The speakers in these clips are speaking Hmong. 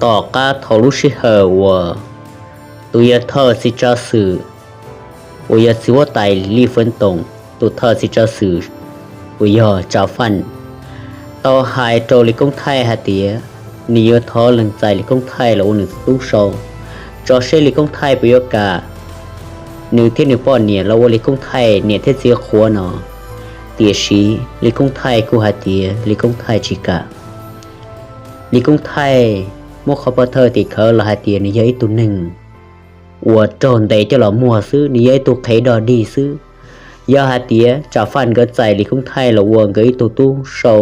Tom qab thaum lub sij hawm uas tus yawg thawj txiv tsav xwm uas yog txiv huab tais Lis Fwv Toom, tus thawj txiv tsav xwm uas yog Tsav Faj, tau hais rau Lis Koob Thaij hais tias nws yuav thov lees txais Lis Koob Thaij los ua nws tus tub sau, tso seb Lis Koob Thaij puas yuav kam nws thiab nws poj niam los ua Lis Koob Thaij niam thiab txiv qhuav no. Tiam sis Lis Koob Thaij kuj hais tias Lis Koob Thaij tsis kam. Lis Koob Thaij muab qhov pov thawj tim khawv los hais tias nws yog ib tug neeg uas raug ntes coj los muag xwb, nws yog ib tug qhev dog dig xwb. Yog hais tias Tsav Faj nkawd txais Lis Koob Thaij los ua nkawd ib tug tub sau,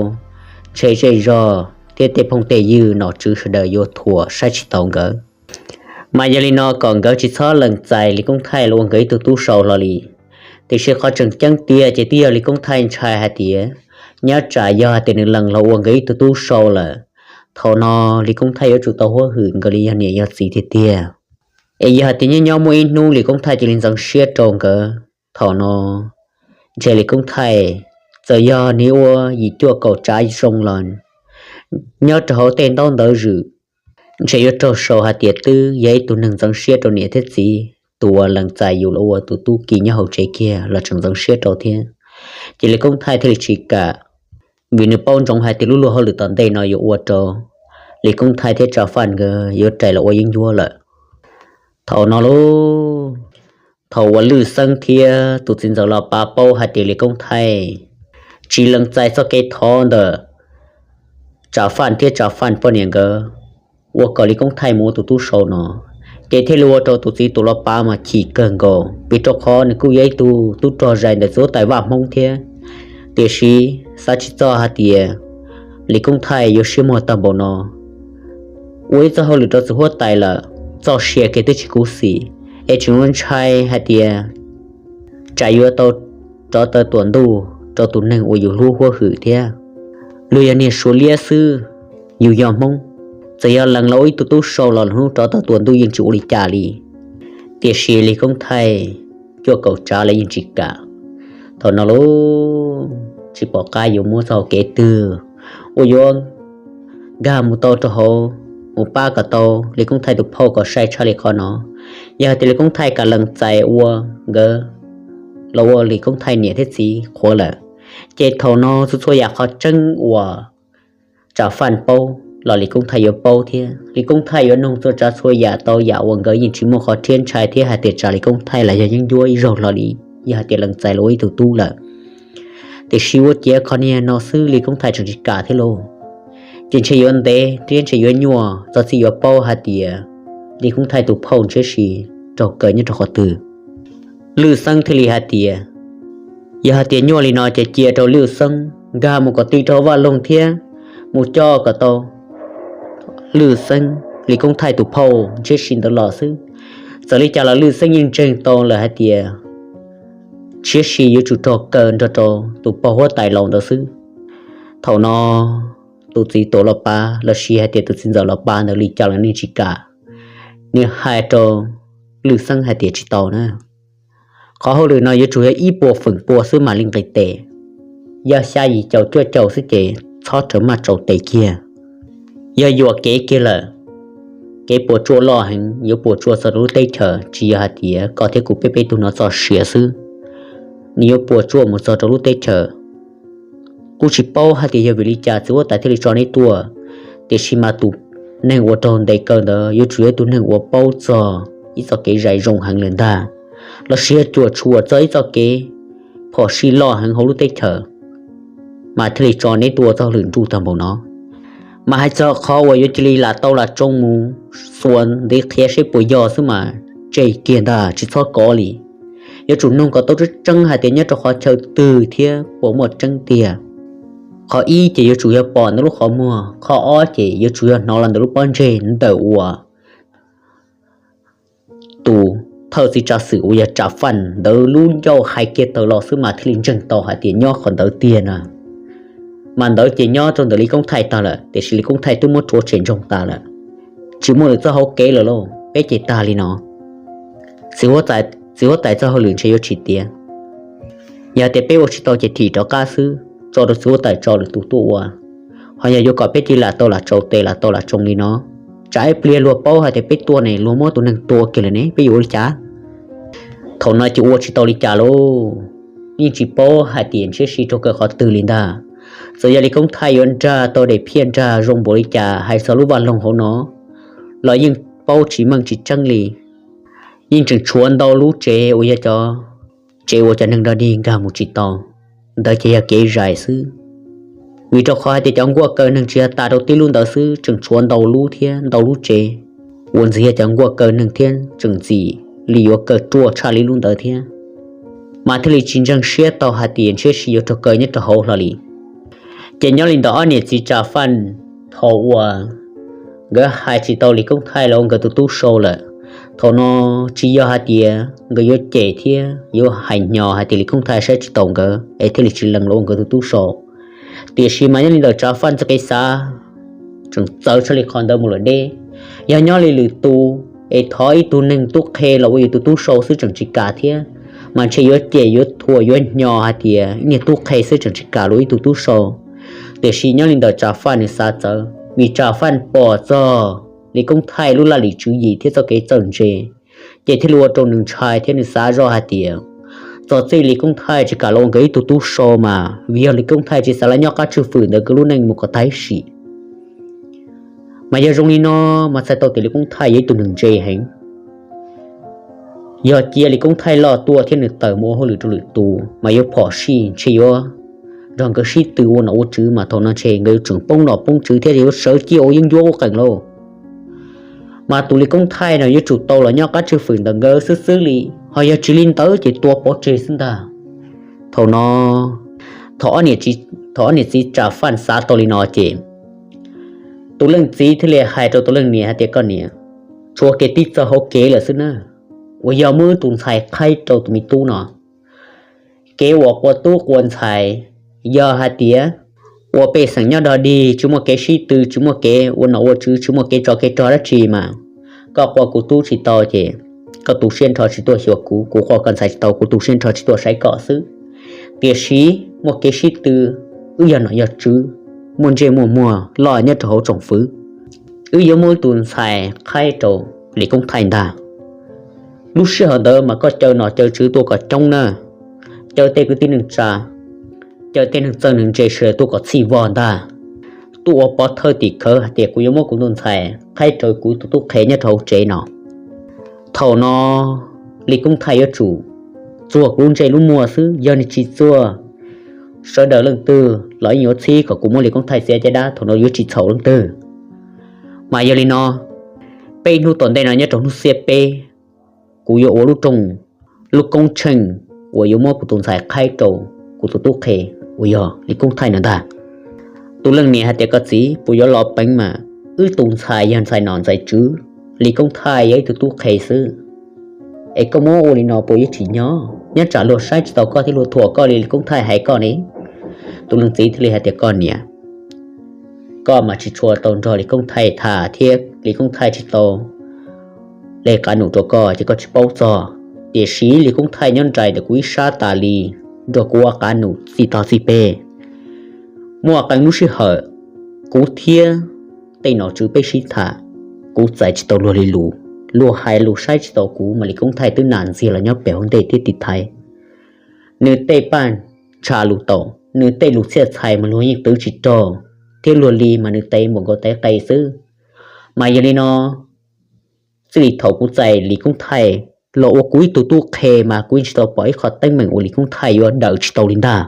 ntshe zej zog thiab tej phooj tej ywg nom tswv sawv daws yuav thuam saib tsis taus nkawd. Mas yog li no kom nkawd tsis txhob lees txais Lis Koob Thaij los ua nkawd ib tug tub sau hlo li. Tiam sis qhov tseem ceeb tiag ces twb yog Lis Koob Thaij ntshai hais tias nyob tsam yog hais tias nws lees los ua nkawd ib tug tub sau lawm, thaum no Lis Koob Thaij yuav tsum tau huab hwm nkawd li yog niam yog txiv tiag tiag. Es yog hais tias nyob nyob muaj ib hnub Lis Koob Thaij cia li ntxeev siab rau nkawd, thaum no ntshe Lis Koob Thaij txawm yog nws ua yim cuaj kaum tsav zoo los nyob rau hauv tej ntaub ntawv zwm, ntshe yuav raug sau hais tias twb yog ib tug neeg ntxeev siab rau niam thiab txiv, tus uas lees txais yus los ua tus tub ki nyob hauv tsev kiag los tseem ntxeev siab rau thiab. Ces Lis Koob Thaij thiaj li tsis kam, vim nws paub ntsoov hais tias lub luag hauj lwm tom ntej no yuav ua rau Lis Koob Thaij thiab Tsav Faj nkawd yuav rais los ua yeeb ncuab lawm. Thaum no lauj, thaum uas Lwj Xeeb thiab tus txiv ntxawm Los Pav paub hais tias Lis Koob Thaij tsis lees txais txoj kev thov ntawm Tsav Faj thiab Tsav Faj poj niam nkawd ua kom Lis Koob Thaij mus ua tus tub sau no, ces thiaj li ua rau tus txiv tus Los Pav mas chim kawg nkaus, vim rau qhov nws kuj yog ib tug tub rog zais ntawm txiv huab tais Vaj Hmoob thiab. Tiam sis xav tsis txog hais tias Lis Koob Thaij yuav siab muag tag npaum no, ua ib txoj hauj lwm rau txiv huab tais lawm, txoj sia kiag twb tsis khuv xim, es tseem ua ntshai hais tias tsam yuav tau rov taw tuam ntuj rau tus neeg uas yus hlub huab hwm thiab. Luag yog niag Suav liab xwb, yus yog Hmoob, txawm yog lees los ua ib tug tub sau los hnub rov taw tuam ntuj yeej tsis ua li cas li. Tiam sis Lis Koob Thaij cuaj kaum tsav los yeej tsis kam. Thaum no lauj, tsis pom qab yuav muab txoj hau kev twg uas yuav nkag mus tau rau hauv mus pab kom tau Lis Koob Thaij tus phauj kom sai tshaj li qhov no. Yog hais tias Lis Koob Thaij kam lees txais ua nkawd los ua Lis Koob Thaij niam thiab txiv qhuav lawm, ces thaum no txhua txhua yam qhov tseeb uas Tsav Faj paub los Lis Koob Thaij yuav paub thiab. Lis Koob Thaij yuav nug txhua tsav txhua yam tau yam uas nkawd yeej tsis muaj qhov rhiab ntshai thiab hais tias tsam Lis Koob Thaij los yog yeeb ncuab ib zaug hlo li, yog hais tias lees txais los ua ib tug tub lawm. Tiam sis ua ciav qhov niag no xwb Lis Koob Thaij tseem tsis kam thiab lauj. Ces ntshe yuav ntev thiab ntshe yuav nyuaj txog txij yuav paub hais tias Lis Koob Thaij tus phauj ntshiab si raug kaw nyob rau qhov twg. Lwj Xeeb thiaj li hais tias, yog hais tias nyuaj li no ces cia rau Lwj Xeeb nkag mus kom ti rau Vaj Loog thiab mus coj kom tau Lwj Xeeb, Lis Koob Thaij tus phauj ntshiab si ntawd los xwb. Txawm li cas los Lwj Xeeb yeej ntseeg tau lawm hais tias ntshiab si yuav tsum raug kaw nrog rau tus pog huab tais laus ntawd xwb. Thaum no tus txiv tuam Los Pav los sis hais tias tus txiv ntxawm Los Pav ntawd li cas los nws tsis kam. Nws hais rau Lwj Xeeb hais tias tsis tau na, qhov hauj lwm no yuav tsum yog ib puas feem pua xwb mam li nqis tes, yog xya yim caum cuaj caum xwb ces txhob rawm maj tsaus tes kiag. Yog yuam kev kiag lawm, kev puas tsuaj loj heev, yuav puas tsuaj txog rau lub teb chaws, tsis yog hais tias koj thiab kuv peb peb tug no txoj sia xwb, nws yuav puas tsuaj mus txog rau lub teb chaws. Kuv tsis paub hais tias yog vim li cas txiv huab tais thiaj li tso neb tuaj, tiam sis mas tus neeg uas raug ntes kaw ntawd yuav tsum yog tus neeg uas paub txog ib txoj kev zais zoo heev lawm ntag, los sis yog cuam tshuam txog ib txoj kev phom sij loj heev hauv lub teb chaws, mas thiaj li tso neb tuaj ua txoj hauj lwm nruj tag npaum no. Mas hais txog qhov uas yuav cia li lam tau lam tsoo mus xuas ntiv qhia seb puas yog xwb mas tseg kiag ntag, tsis txhob kov li. Yuav tsum nug kom tau tseeb tseeb hais tias nyob rau qhov chaw twg thiab puas muaj tseeb tiag. Qhov ib ces yuav tsum yog pom ntawm lub qhov muag, qhov ob ces yuav tsum yog hnov los ntawm lub pob ntseg ntawm uas tus thawj txiv tsav xwm uas yog Tsav Faj ntawd lub ncauj hais kiag tawm los xwb mas thiaj li ntseeg tau hais tias nyob qhov ntawd tiag na. Mas ntawd ces nyob rau ntawm Lis Koob Thaij tag lawm, tiam sis Lis Koob Thaij twb muab rhuav tshem ntsoog tas lawm, tsis muaj lwm txoj hauv kev lawm lauj, peb ces tag li no. Txiv huab tais txoj hauj lwm ntshe yuav tsis tiav. Yog tias peb ua tsis tau ces thim rov qab xwb, tso rau txiv huab tais tso lwm tus tuaj ua. Ho yog yuav kom peb cia li lam tau lam tsaus tes lam tau lam tsoo li no, Tsam ib pliag luag paub hais tias peb tuaj ne, luag muab tus neeg tua kiag lawm ne, peb yuav ua li cas? Thaum no ces ua tsis tau li cas lauj, yeej tsis paub hais tias ntshiab si rau kaw qhov twg li ntag. Txawm yog Lis Koob Thaij yuav nrag tau daim phiaj nrag zoo npaum li cas hais txog lub vaj loog hauv no los yeej paub tsis meej tsis tseeb li. Yeej tseem tshuav ntau lub tsev uas yog cov tsev uas cov neeg dog dig nkag mus tsis tau, ntawd ces yog kev zais xwb. Vim rau qhov hais tias cov nkuaj kaw neeg tsis yog tas rau tib lub ntawd xwb, tseem tshuav ntau lub thiab ntau lub tsev uas ntxim yog cov nkuaj kaw neeg thiab tseem ntxim li yuav kaw ruaj tshaj li lub ntawd thiab, mas thiaj li tsis ntseeg siab tau hais tias ntshiab si yuav raug kaw nyob rau hauv hlo li. Ces nyob li ntawd ob niam txiv Tsa Faj thaum uas nkawd hais tsis tau Lis Koob Thaij los ua nkawd tus tub sau lawm, thaum no tsis yog hais tias nkawd yuav cem thiab yuav hais hnyo hais tias Lis Koob Thaij saib tsis taus nkawd es thiaj li tsis lees los ua nkawd tus tub sau. Tiam sis mas nyob li ntawm Tsa Faj txoj kev xav tseem txawv tshaj li qhov ntawd mus lawm deb. Yog nyob li lwm tus es thov ib tug neeg tub qhe los ua yus tus tub sau xwb tseem tsis kam thiab, mas ntshe yuav cem yuav thuam yuav hnyo hais tias ib niag tub qhe xwb tseem tsis kam los ib tug tub sau. Tiam sis nyob li ntawm Tsa Faj nws xav txawv, vim Tsa Faj pom txog Lis Koob Thaij lub laj lim tswv yim thiab txoj kev txawj ntse, ces thiaj li ua rau nws ntshai thiab nws xav zoj hais tias txog txij Lis Koob Thaij tsis kam los ua nkawd ib tug tub sau mas vim yog Lis Koob Thaij tsis xav los nyob qab tswj fwm ntawm nkawd lub neej mus kom tag ib sim. Mas yog zoo li no mas txhais tau tias Lis Koob Thaij yog ib tug neeg ntse heev. Yog cia Lis Koob Thaij loj tuaj thiab nws tawm mus ua hauj lwm rau lwm tus mas yuav phom sij ntshe yuav nrog nkawd sib tw ua nom ua tswv mas thaum no ntshe nkawd yuav tseem poob nom poob tswv thiab yuav sawv ciaj ua yeeb ncuab ub qees lauj. Mas tus Lis Koob Thaij no yuav tsum tau los nyob qab tswj fwm ntawm nkawd xwb xwb li, ho yog tsis li ntawd ces tua pov tseg xwb ntag. Thaum no, thaum ob niam txiv Tsa Faj xav tau li no ces tus leej txiv thiaj li hais rau tus leej niam hais tias, koj niam, tshuav kev tib txoj hauv kev lawm xwb na, uas yog muab wb tus ntxhais qhaib rau tus me tub no. Kev uas quas tub quas ntxhais, yog hais tias ua pej xeem nyob dog dig tsis muaj kev sib tw tsis muaj kev ua nom ua tswv tsis muaj kev tsov kev rog dab tsi mas koj quas kuv tub tsis tau ces koj tu siab nrho tsis tuaj xyuas kuv, kuv quas koj ntxhais tsis tau kuv tu siab nrho tsis tuaj saib koj xwb. Tiam sis muaj kev sib tw, wb yog nom yog tswv, muaj ntsej muaj muag loj nyob rau hauv tsoom fwv, wb yuav muab wb tus ntxhais qhaib rau Lis Koob Thaij ntag. Lub sij hawm ntawd mas koj caw nom caw tswv tuaj kom coob na, caw tej kwv tij neej tsa, caw tej neeg txawj neeg ntse sawv daws tuaj kom txhij vog ntag, tuaj ua pov thawj tim khawv hais tias kuv yuav muab kuv tus ntxhais qhaib rau kuv tus tub qhe nyob rau hauv tsev no. Thaum no Lis Koob Thaij yuav tsum txuag kuv lub ntsej lub muag xwb, yog nws tsis txuag, sawv daws leej twg los yeej yuav txhib kom kuv muab Lis Koob Thaij txiav caj dab, thaum no yuav tsis txhaum leej twg. Mas yog li no, peb hnub tom ntej no nyob rau hnub xiab peb, kuv yuav ua lub rooj, lub koob tsheej uas yuav muab kuv tus ntxhais qhaib rau kuv tus tub qhe uas yog Lis Koob Thaij no ntag. Tus leej niam hais tias, koj txiv, puas yuav los peev mas wb tus ntxhais yog ntxhais nom ntxhais tswv, Lis Koob Thaij yog ib tug tub qhe xwb, es koj muab ua li no puas yuav tsim nyog? Nyob tsam luag saib tsis taus koj thiab luag thuam koj li Lis Koob Thaij hais koj ne. Tus leej txiv thiaj li hais tias, koj niam, koj mas tsis tshua tau nrog Lis Koob Thaij tham thiab Lis Koob Thaij tsis tau li qab num rau koj ces koj tsis paub txog. Tiam sis Lis Koob Thaij nyob nraim ntawm kuv ib sab tas li, nrog kuv ua qab num txij tog txij peg. Muaj qee lub sij hawm, kuv thiab tej nom tswv peb sib tham, kuv txais tsis tau luag li lus, luag hais lus saib tsis taus kuv mas Lis Koob Thaij twb nam ntxiag los nyob pem hauv ntej thiab tiv thaiv. Nws tej paj ntsha lus taum, nws tej lus txhiaj txhais mas luag yeej twv tsis raug, thiab luag li mas nws tev npaum nkaus tev qe xwb. Mas yog li no, txij li thaum kuv txais Lis Koob Thaij los ua kuv ib tug tub qhe mas kuv yeej tsis tau pom ib qho teeb meem uas Lis Koob Thaij yuav daws tsis tau li ntag.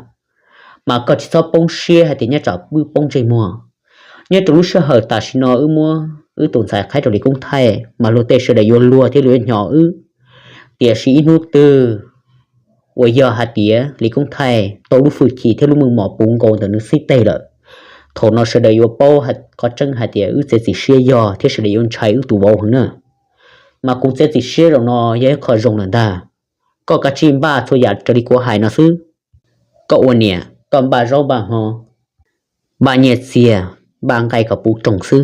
Mas koj tsis txhob poob siab hais tias nyob tsam wb poob ntsej muag. Nyob rau lub sij hawm tam sim no wb muab wb tus ntxhais qhaib rau Lis Koob Thaij mas luag tej sawv daws yuav luag thiab luag yuav hnyo wb. Tiam sis ib hnub twg uas yog hais tias Lis Koob Thaij tau lub hwj chim thiab lub meej mom puv nkaus ntawm nws xib teg lawm, thaum no sawv daws yuav paub qhov tseeb hais tias wb txiav txim siab yog thiab sawv daws yuav ntshai wb tus vauv heev na. Mas kuv txiav txim siab zaum no yog ib qho zoo lawm ntag. Koj kav tsij npaj txhua yam raws li kuv hais no xwb. Koj ua niam koj npaj zaub npaj hmo, npaj nyiaj txiag, npaj nqaij kom puv rooj xwb,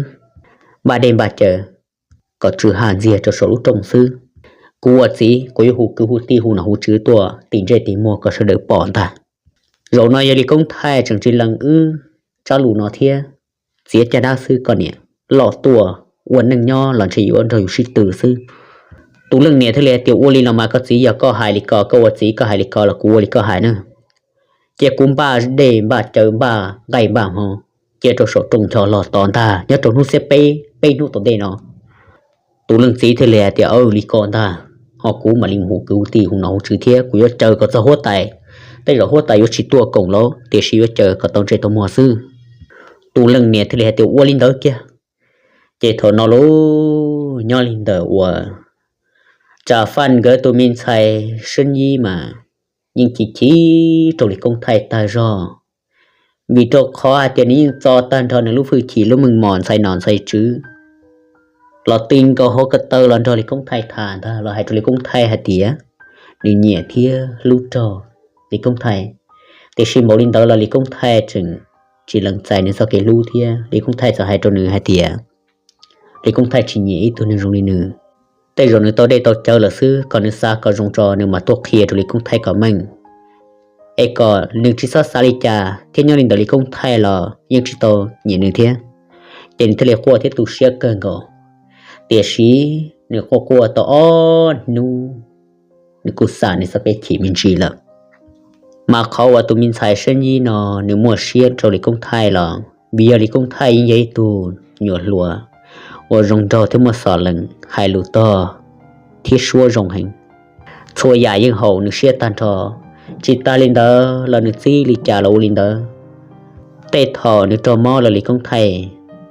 npaj dej npaj cawv kom tsw ha ntxiag rau saum lub rooj xwb. Kuv ua txiv kuv yuav hu kwv hu tij hu nom hu tswv tuaj tim ntsej tim muag kom sawv daws pom ntag. Zaum no yog Lis Koob Thaij tseem tsis lees wb tsab lus no thiab, txiav caj dab xwb koj niam, loj tuaj ua neej nyob los ntshe yuav nrog yus sib tw xwb. Tus leej niam thiaj li hais tias, Ua li los mas koj txiv, yog koj hais li ko, koj ua txiv koj hais li ko los kuv ua li koj hais na. Ces kuv npaj dej npaj cawv npaj nqaij npaj hmo cia rau saum rooj ncho los tos ntag, nyob rau hnub xiab peb, peb hnub tom ntej no. Tus leej txiv thiaj li hais tias, Aw, li ko ntag, ho kuv mam li mus hu kwv hu tij hu nom hu tswv thiab, kuv yuav caw kom txog huab tais. Tej zaum huab tais yuav tsis tuaj koom los tiam sis yuav caw kom tau ntsej tau muag xwb. Tus leej niam thiaj li hais tias, Ua li ntawd kiag. Ces thaum no los nyob li ntawm uas Tsav Faj nkawd tus me ntxhais Seeb Yib mas yeej chim chim rau Lis Koob Thaij tag zog, vim rau qhov hais tias nws yeej txo tag nrho nws lub hwj chim lub meej mom ntxhais nom ntxhais tswv los ti nkaus hauv ko taw los nrog Lis Koob Thaij tham ntag, los hais rau Lis Koob Thaij hais tias nws nyiam thiab hlub rau Lis Koob Thaij. Tiam sis npaum li ntawd los Lis Koob Thaij tseem tsis lees txais nws txoj kev hlub thiab Lis Koob Thaij txawm hais rau nws hais tias Lis Koob Thaij tsis nyiam ib tug neeg zoo li nws. Tej zaum nws tau dej tau cawv lawm xwb, kom nws xav kom zoo tso nws mam tuaj qhia rau Lis Koob Thaij kom meej, es kom nws tsis txhob xav li cas thiab. Nyob li ntawd Lis Koob Thaij los yeej tsis tau nyiam nws thiab, ces nws thiaj li quaj thiab tu siab kawg nkaus. Tiam sis nws quaj quaj tau ob hnub, nws kuj xam nws txoj kev chim me ntsis lawm. Mas qhov uas tus me ntxhais Seeb Yib no nws muaj siab rau Lis Koob Thaij los vim yog Lis Koob Thaij yeej yog ib tug nyuam hluas uas zoo nraug thiab muaj xov lees, hais lus tog thiab suab zoo heev. Txhua yam yeej haum nws siab tag nrho. Tsis tas li ntawd los nws txib li cas los ua li ntawd. Tej thaum nws raug mob los Lis Koob Thaij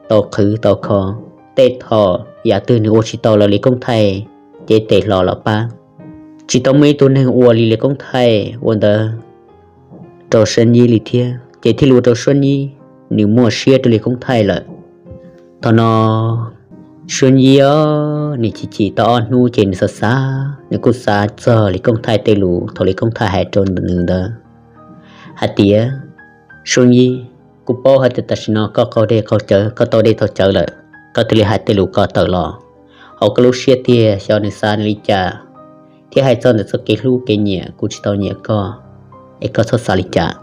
tau qhwv tau kho, tej thaum yam twg nws ua tsis tau los Lis Koob Thaij cev tes hlo los pab. Tsis tau muaj ib tug neeg ua li Lis Koob Thaij ua ntawd rau Seeb Yib li thiab, ces thiaj li ua rau Seeb Yib nws muaj siab rau Lis Koob Thaij lawm. Thaum no Seeb Yib nws chim chim tau ob hnub ces nws xav xav, nws kuj xav txog Lis Koob Thaij tej lus thaum Lis Koob Thaij hais rau nws ntawd hais tias, Seeb Yib, kuv paub hais tias tam sim no koj qaug dej qaug cawv, koj tau dej tau cawv lawm, koj thiaj li hais tej lus ko tawm los. Hauv koj lub siab tiag xyov nws xav nws li cas thiab hais txog ntawm txoj kev hlub kev nyiam kuv tsis tau nyiam koj, es koj txhob xav li cas.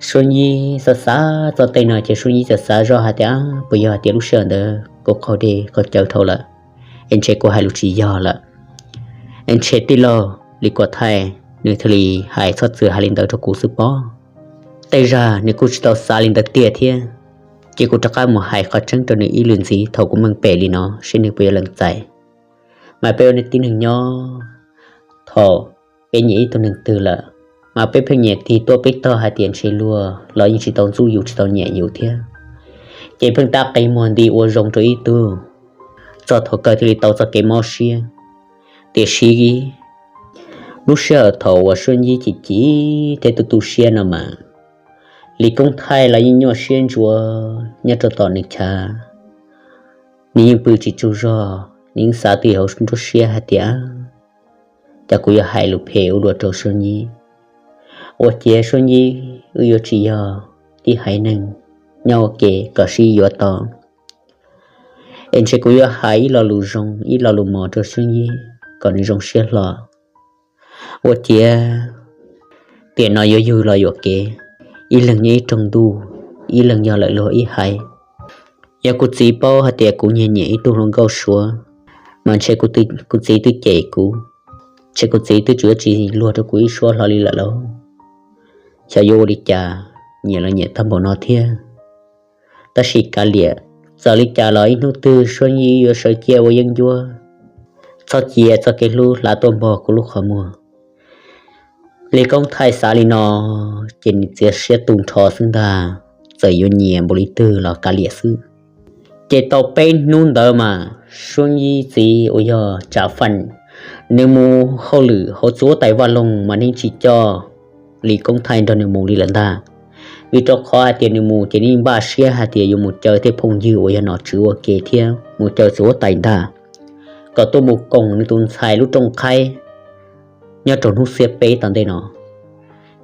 Seeb Yib xav xav txog tej no ces Seeb Yib txawm xav zoj hais tias, Puas yog hais tias lub sij hawm ntawd kuv qaug dej qaug cawv dhau lawm, es ntshe kuv hais lus tsis yog lawm, es ntshe tij laug Lis Koob Thaij nws thiaj li hais txhob txwm hais li ntawd rau kuv xwb pob. Tej zag nws kuj tsis tau xav li ntawd tiag thiab. Ces kuv rov qab mus hais qhov tseeb rau nws ib lwm ntxiv thaum kuv meej pem li no seb nws puas yuav lees txais. Mas peb ua neej tib neeg nyob, thaum peb nyiam ib tug neeg twg lawm, mas peb pheej nyiam tig tuaj peb tog hais tias ntshe luag los yeej tsis tau ntxub yus tsis tau nyiam yus thiab, ces pheej tab qi muag nti ua zoo rau ib tug, txog thaum kawg thiaj li tau txoj kev mob siab. Tiam sis lub sij hawm thaum uas Seeb Yib chim chim thiab tu tu siab no mas, Lis Koob Thaij los yeej nyuaj siab ntsuav nyob rau tom nws chav. Nws yeej pw tsis tsaug zog, nws yeej xav twj ywm hauv nruab siab hais tias, Cas kuv yuav hais lus phem ua luaj rau Seeb Yib? Ua ciav Seeb Yib wb yuav tsis yog tib haiv neeg nyob ua ke kom sib yuav tau, es ntshe kuv yuav hais ib lo lus zoo ib lo lus mos rau Seeb Yib kom nws zoo siab hlo. Ua ciav tiam no yuav yug los yuam kev, ib leeg nyob ib rooj ntuj, ib leeg yog lawm luag ib haiv. Yog kuv txiv paub hais tias kuv nyiag nyiam ib tug hluas nkauj Suav, mas ntshe kuv txiv twb cem kuv, ntshe kuv txiv twb tsis yuav tsis luag rau kuv ib suab hlo li lawm lauj. Xyov yuav ua li cas, nyiam los nyiam tag npaum no thiab. Tab sis kav liam, txawm li cas los ib hnub twg Seeb Yib yuav sawv ciaj ua yeeb ncuab, txhob cia txoj kev hlub hla tuaj npog kuv lub qhov muag. Lis Koob Thaij xav li no, ces nws txiav siab tu nrho xwb ntag, txawm yuav nyiam npaum li twg los kav liam xwb. Ces tau peb hnub ntawd mas Seeb Yib txiv uas yog Tsav Faj, nws mus hauj lwm hauv txiv huab tais vaj loog mas nws tsis coj Lis Koob Thaij nrog nws mus li lawm ntag. Vim rau qhov hais tias nws mus ces nws npaj siab hais tias yuav mus caw tej phooj ywg uas yog nom tswv ua ke thiab mus caw txiv huab tais ntag, kom tuaj mus koom nws tus ntxhais lub rooj qhaib nyob rau hnub xiab peb tom ntej no.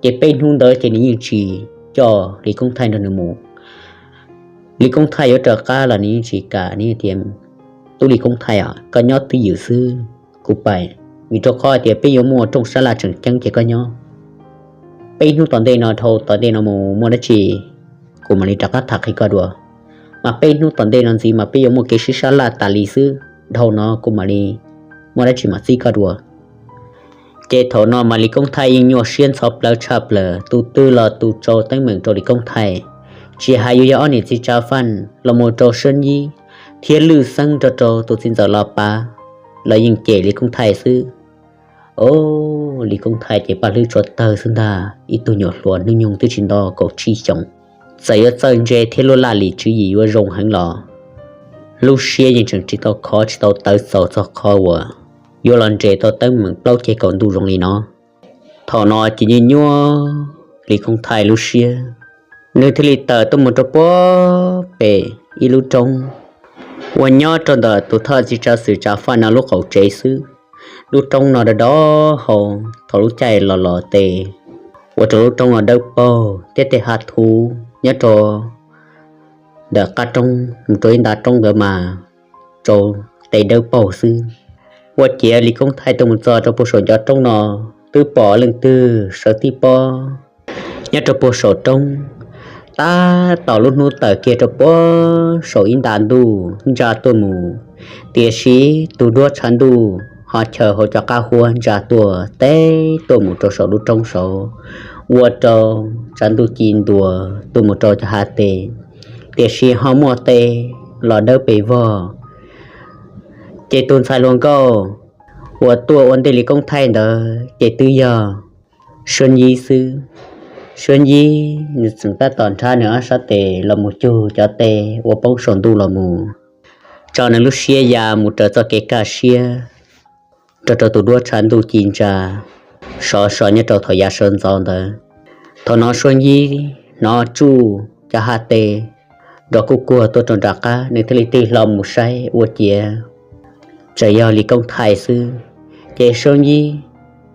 Ces peb hnub ntawd ces nws yeej tsis coj Lis Koob Thaij nrog nws mus. Lis Koob Thaij yuav raws qab los nws yeej tsis kam, nws tias, Tub Lis Koob Thaij, koj nyob twj ywm xwb, kuv pais, vim rau qhov hais tias peb yuav muaj rooj sab laj tseem ceeb ces koj nyob. Peb hnub tom ntej no dhau tom ntej no mus muaj dab tsi kuv mam li rov qab tham qhia koj dua. mas peb hnub tom ntej no ntxiv mas peb yuav muaj kev sib sab laj tas li xwb, dhau no kuv mam li muaj dab tsi mam txib koj dua. Ces thaum no mas Lis Koob Thaij yeej nyuaj siab ntxhov plawv tshaj plaws, tus twg los tus tso teeb meem rau Lis Koob Thaij. Tsis hais yuav yog ob niam txiv Tsav Faj los mus rau Suab Yib thiab Lwj Xeeb nrog rau tus txiv ntxawm Los Pav, lawv yeej cem Lis Koob Thaij xwb. Os, Lis Koob Thaij ces paj hlwb tsuas tawg xwb ntag, ib tug nyuam hluas hnub nyoog twb tsis nto kaum tsib xyoos, txawm yuav txawj ntse thiab luaj laj lim tswv yim yuav zoo heev los lub siab yeej tseem tsis tau khov tsis tau tawv txaus txog qhov uas yuav los nres tau teeb meem plaub ceg kaum ntuj zoo li no. Thaum no ces nyuaj nyuaj Lis Koob Thaij lub siab, nws thiaj li tawm tuaj mus rau puag pem ib lub roob uas nyob rau ntawm tus thawj txiv tsav xwm Tsav Faj no lub qaum tsev xwb. Lub roob no dawb do hau, thaum lub caij los los tes ua rau lub roob no dawb paug thiab tej hav thuv nyob rau ntawm qab roob mus rau ib nta roob ntawd mas rau tes dawb paug xwb. Ua ciav Lis Koob Thaij tuaj mus txog rau puag saum ncov roob no, twb pom leej twg sawv tib pob nyob rau puag saum roob, tab tom lub hnub tawm kiag rau puag saum ib nta ntuj ntsa tuaj mus. Tiam sis tus duab tshav ntuj ho chaws hauv cov qab huab ntsa tuaj teb tuaj mus rau saum lub roob saud, ua rau tshav ntuj ci ntua tuaj mus rau cov hav tes, tiam sis ho muaj tej los dawb pes vog. Ces tus ntxhais hluas nkauj uas tuaj ua ntej Lis Koob Thaij ntawd ces twb yog Suab Yib xwb. Suab Yib nws tseem tab tom nrhab nws ob sab tes los mus cug cov tes ua poob saum ntuj los mus, tso nws lub siab ya mus raws txoj kev kaj siab rau rau tus duab tshav ntuj ci ntsa sov so nyob rau thaum yav sawv ntxov ntawd. Thaum no Suab Yib hnov tsuj cov hav tes nrov kuj kuag tuaj rau nram qab, nws thiaj li tig hlo mus saib ua ciav tseem yog Lis Koob Thaij xwb. Ces Suab Yib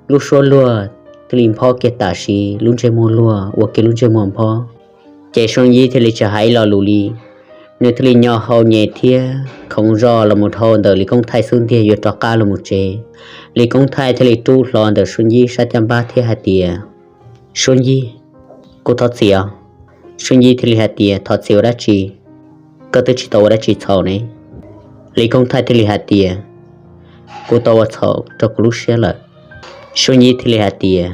lub suab luag thiaj li nphob kiag tam sim lub ntsej muag luag ua kiag lub ntsej muag nphob. Ces Suab Yib thiaj li tsis hais ib lo lus li, nws thiaj li nyo hau nyem thiab khoov zoj los mus dhau ntawm Lis Koob Thaij xub ntiag yuav rov qab los mus tsev. Lis Koob Thaij thiaj li rub hlo ntawm Suab Yib sab caj npab thiab hais tias, Suab Yib, kuv thov txim os. Suab Yib thiaj li hais tias, Thov txim ua dab tsi? Koj twb tsis tau ua dab tsi txhaum ne. Lis Koob Thaij thiaj li hais tias, Kuv tau ua txhaum rau kuv lub siab lawm. Suab Yib thiaj li hais tias,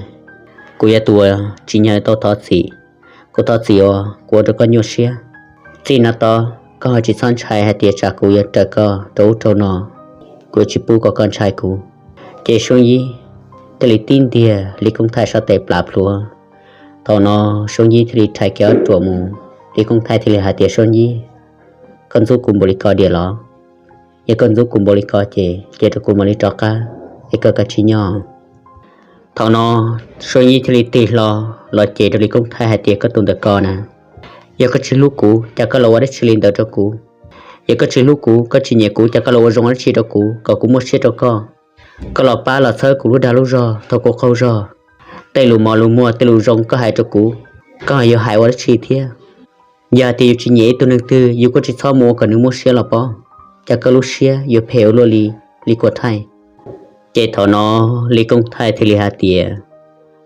Kuv yog tus uas tsis nyiam tau thov txim. Kuv thov txim uas kuv ua rau koj nyuaj siab. Txij no tod koj ho tsis txhob ntshai hais tias tsam kuv yuav raws koj rau ub rau no, kuv yuav tsis pub kom koj ntshai kuv. Ces Suab Yib thiaj li tib ntiag Lis Koob Thaij sab tes plam plhuav. Thaum no Suab Yib thiaj li rhais kiag ob ruam mus. Lis Koob Thaij thiaj li hais tias, Suab Yib, koj ntxub kuv npaum li ko diam los? Yog koj ntxub kuv npaum li ko ces cia rau kuv mam li rov qab, es koj kav tsij nyob. Thaum no Suab Yib thiaj li tig hlo los ces rau Lis Koob Thaij hais tias, Koj tus ntawm ko na, yog koj tsis hlub kuv cas koj los ua dab tsi li ntawd rau kuv? Yog koj tsis hlub kuv, koj tsis nyiam kuv cas koj los ua zoo dab tsi rau kuv kom kuv muaj siab rau koj? Koj los pab los txhawb kuv lub dag lub zog thaum kuv qaug zog. Tej lus mos lus muag tej lus zoo koj hais rau kuv, koj yuav hais ua dab tsi thiab? Yog hais tias yus tsis nyiam ib tug neeg twg yus kuj tsis txhob mus ua kom nws muaj siab los pob. Cas koj lub siab yuav phem ua luaj li, Lis Kuam Thaij? Ces thaum no Lis Koob Thaij thiaj li hais tias,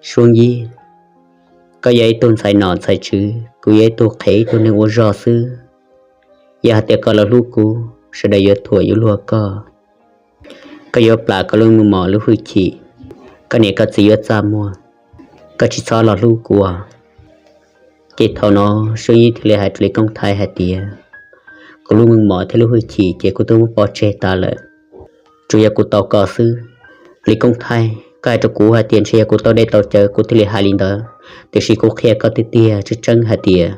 Suab Yib, koj yog ib tug ntxhais nom ntxhais tswv, kuv yog ib tug qhev ib tug neeg ua zog xwb. Yog hais tias koj los hlub kuv, sawv daws yuav thuam yuav luag koj. Koj yuav plam koj lub meej mom lub hwj chim, koj niam koj txiv yuav txaj muag. Koj tsis txhob los hlub kuv. Ces thaum no Suab Yib thiaj li hais rau Lis Koob Thaij hais tias, Kuv lub meej mom thiab lub hwj chim ces kuv twb muab pov tseg tas lawm, tsuas yog kuv tau koj xwb. Lis Koob Thaij, koj hais rau kuv hais tias ntshe yog kuv tau dej tau cawv kuv thiaj li hais li ntawd, tiam sis kuv qhia koj tiag tiag tseeb tseeb hais tias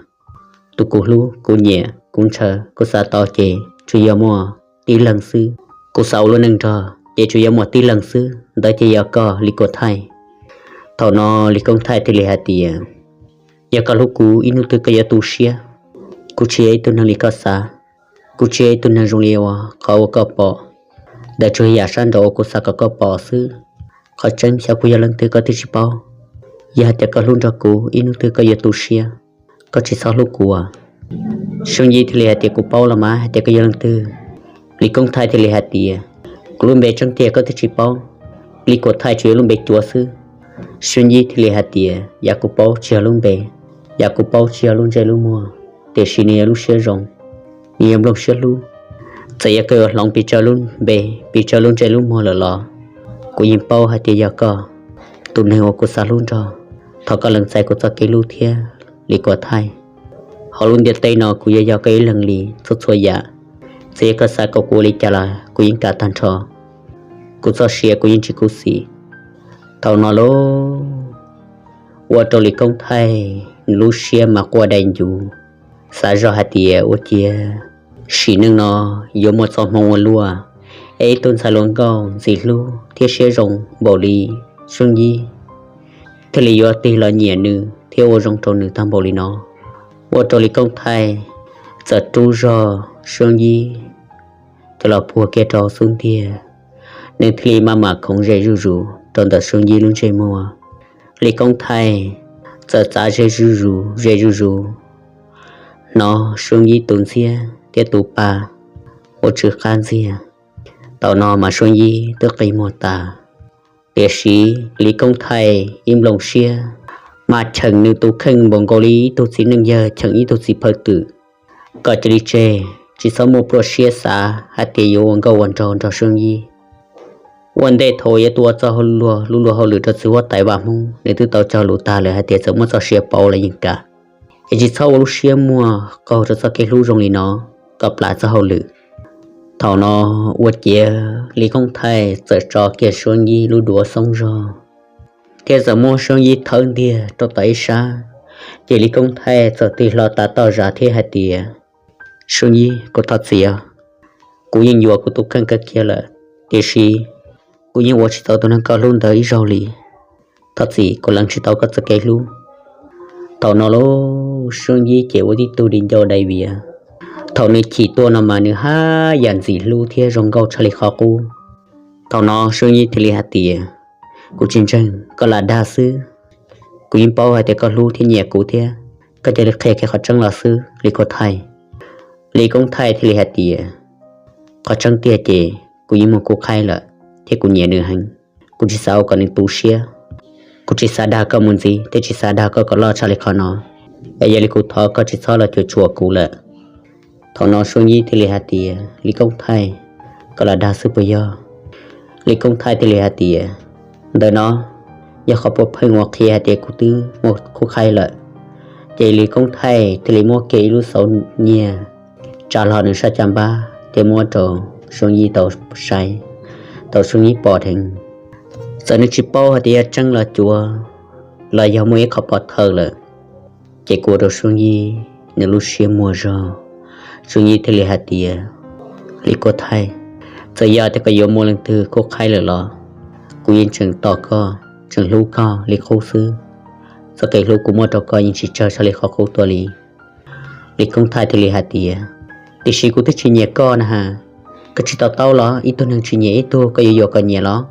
tus kuv hlub kuv nyiam kuv ntshaw kuv xav tau ces tsuas yog muaj tib leeg xwb. Kuv xav ua lub neej nrog ces tsuas yog muaj tib leeg xwb, ntawd ces yog koj, Lis Kuam Thaij. Thaum no Lis Koob Thaij thiaj li hais tias, Yog koj hlub kuv ib hnub twg koj yuav tu siab. Kuv tsis yog ib tug neeg li koj xav, kuv tsis yog ib tug neeg zoo li uas qhov uas koj pom, ntawd tsuas yog yam sab nraud uas kuv xav kom koj pom xwb. Qhov tseeb xyov kuv yog leej twg koj twb tsis paub. Yog hais tias koj hlub nrog kuv ib hnub twg koj yuav tu siab, koj tsis txhob hlub kuv. Suab Yib thiaj li hais tias, Kuv paub los mas hais tias koj yog leej twg. Lis Koob Thaij thiaj li hais tias, Kuv lub npe tseeb tiag koj twb tsis paub, Lis Kuam Thaij tsuas yog lub npe cuav xwb. Suab Yib thiaj li hais tias, Yam kuv paub tsis yog lub npe, yam kuv paub tsis yog lub ntsej lub muag, tiam sis nws yog lub siab zoo. nws yuav nplooj siab hlub. Txawm yog koj yuav hloov pes tsawg lub npe, pes tsawg lub ntsej lub muag lawm los kuv yeej paub hais tias yog koj tus neeg uas kuv xav hlub nrog. Thov koj lees txais kuv txoj kev hlub thiab Lis Kua Thaij. Hauv lub ntiaj teb no kuv yuav yog koj ib leeg li txhua txhua yam. Txawm yog koj xav kom kuv ua li cas los kuv yeej kam tag nrho. Kuv txoj sia kuv yeej tsis khuv xim. Thaum no lauj, ua rau Lis Koob Thaij nws lub siab mas quaj dai ncuv, xav zoj hais tias ua ciav sim neej no yuav muaj txoj hmoo ua luaj, es ib tug ntxhais hluas nkauj ntxim hlub thiab siab zoo npaum li Soob Yib thiaj li yuav tig los nyiam nws thiab ua zoo rau nws tag npaum li no. Ua rau Lis Koob Thaij txawm rub zog Soob Yib coj los puag kiag rau xub ntiag, nws thiaj li maj mam khoov ze zuj zus rau ntawm Soob Yib lub ntsej muag. Lis Koob Thaij txawm txav ze zuj zus ze zuj zus, hnov Soob Yib tus ntxhiab thiab tus pa ua tsw qab ntxiag. Thaum no mas Soob Yib twb qi muag tas, tiam sis Lis Koob Thaij ib nplooj siab mas cheem nws tus kheej npaum nkaus li ib tug txiv neej yawg cheem ib tug txiv phawj twm, kom cia li tseg, tsis txhob muaj pluaj siab xav hais tias yuav ua nkauj ua nraug nrog Soob Yib. Ua ntej thaum yuav tuaj ua txoj hauj lwm, lub luag hauj lwm rau txiv huab tais vaj Hmoob, nws twb tau cog lus tag lawm hais tias txawm muab txoj sia pauv los yeej kam, es tsis txhob ua lub siab muag qaug rau txoj kev hlub zoo li no, kom plam txoj hauj lwm. Thaum no ua ciav Lis Koob Thaij txawm tso kiag Soob Yib lub duav xoob zog, thiab txawm muab Soob Yib thawb ntiag rau tom ib sab. Ces Lis Koob Thaij txawm tig hlo tas toj zam thiab hais tias, Soob Yib, kuv thov txim os. Kuv yeej yuam kuv tus kheej kawg kiag lawm, tiam sis kuv yeej ua tsis tau tus neeg koj hlub ntawd ib zaug li. Thov txim, kuv lees tsis tau koj txoj kev hlub. Thaum no lauj, Soob Yib ces ua tib tug di ncauj dai viav. Thaum nws chim tuaj no mas nws haj yam ntxim hlub thiab zoo nkauj tshaj li qhov qub. Thaum no Soob Yib thiaj li hais tias, kuv tsis ntseeg, koj lam dag xwb. Kuv yeej paub hais tias koj hlub thiab nyiam kuv thiab, koj cia li qhia kiag qhov tseeb los xwb, Lis Koob Thaij. Lis Koob Thaij thiaj li hais tias, qhov tseeb tiag ces kuv yeej muaj khub qhaib lawm, thiab kuv nyiam nws heev. Kuv tsis xav ua kom nws tu siab. Kuv tsis xav dag koj mus ntxiv thiab tsis xav dag koj kom loj tshaj li qhov no. Es yog li kuv thov koj tsis txhob los cuam tshuam kuv lawm. Thaum no Soob Yib thiaj li hais tias, Lis Koob Thaij, koj lam dag xwb puas yog? Lis Koob Thaij thiaj li hais tias, ntawm no yog qhov puav pheej uas qhia hais tias kuv twb muaj khub qhaib lawm. Ces Lis Koob Thaij thiaj li muab kiag ib lub xauv nyiag tsa hlo nws sab caj npab thiab muab rau Soob Yib tau saib, tau Soob Yib pom dheev. Txawm nws tsis paub hais tias yog tseeb los cuav, los yog muaj ib qho pov thawj lawm, ces kuj ua rau Soob Yib nws lub siab muag zog. Soob Yib thiaj li hais tias, Lis Koob Thaij, txawm yog tias koj yuav muaj leej twg khub qhaib lawm los kuv yeej tseem tos koj, tseem hlub koj li qub xwb. Txoj kev hlub kuv muaj rau koj yeej tsis tsawg tshaj li qhov qub tuaj li. Lis Koob Thaij thiaj li hais tias, tiam sis kuv twb tsis nyiam koj na has. Koj tsis to taub los? Ib tug neeg tsis nyiam ib tug koj yuav yuam kom nyiam los?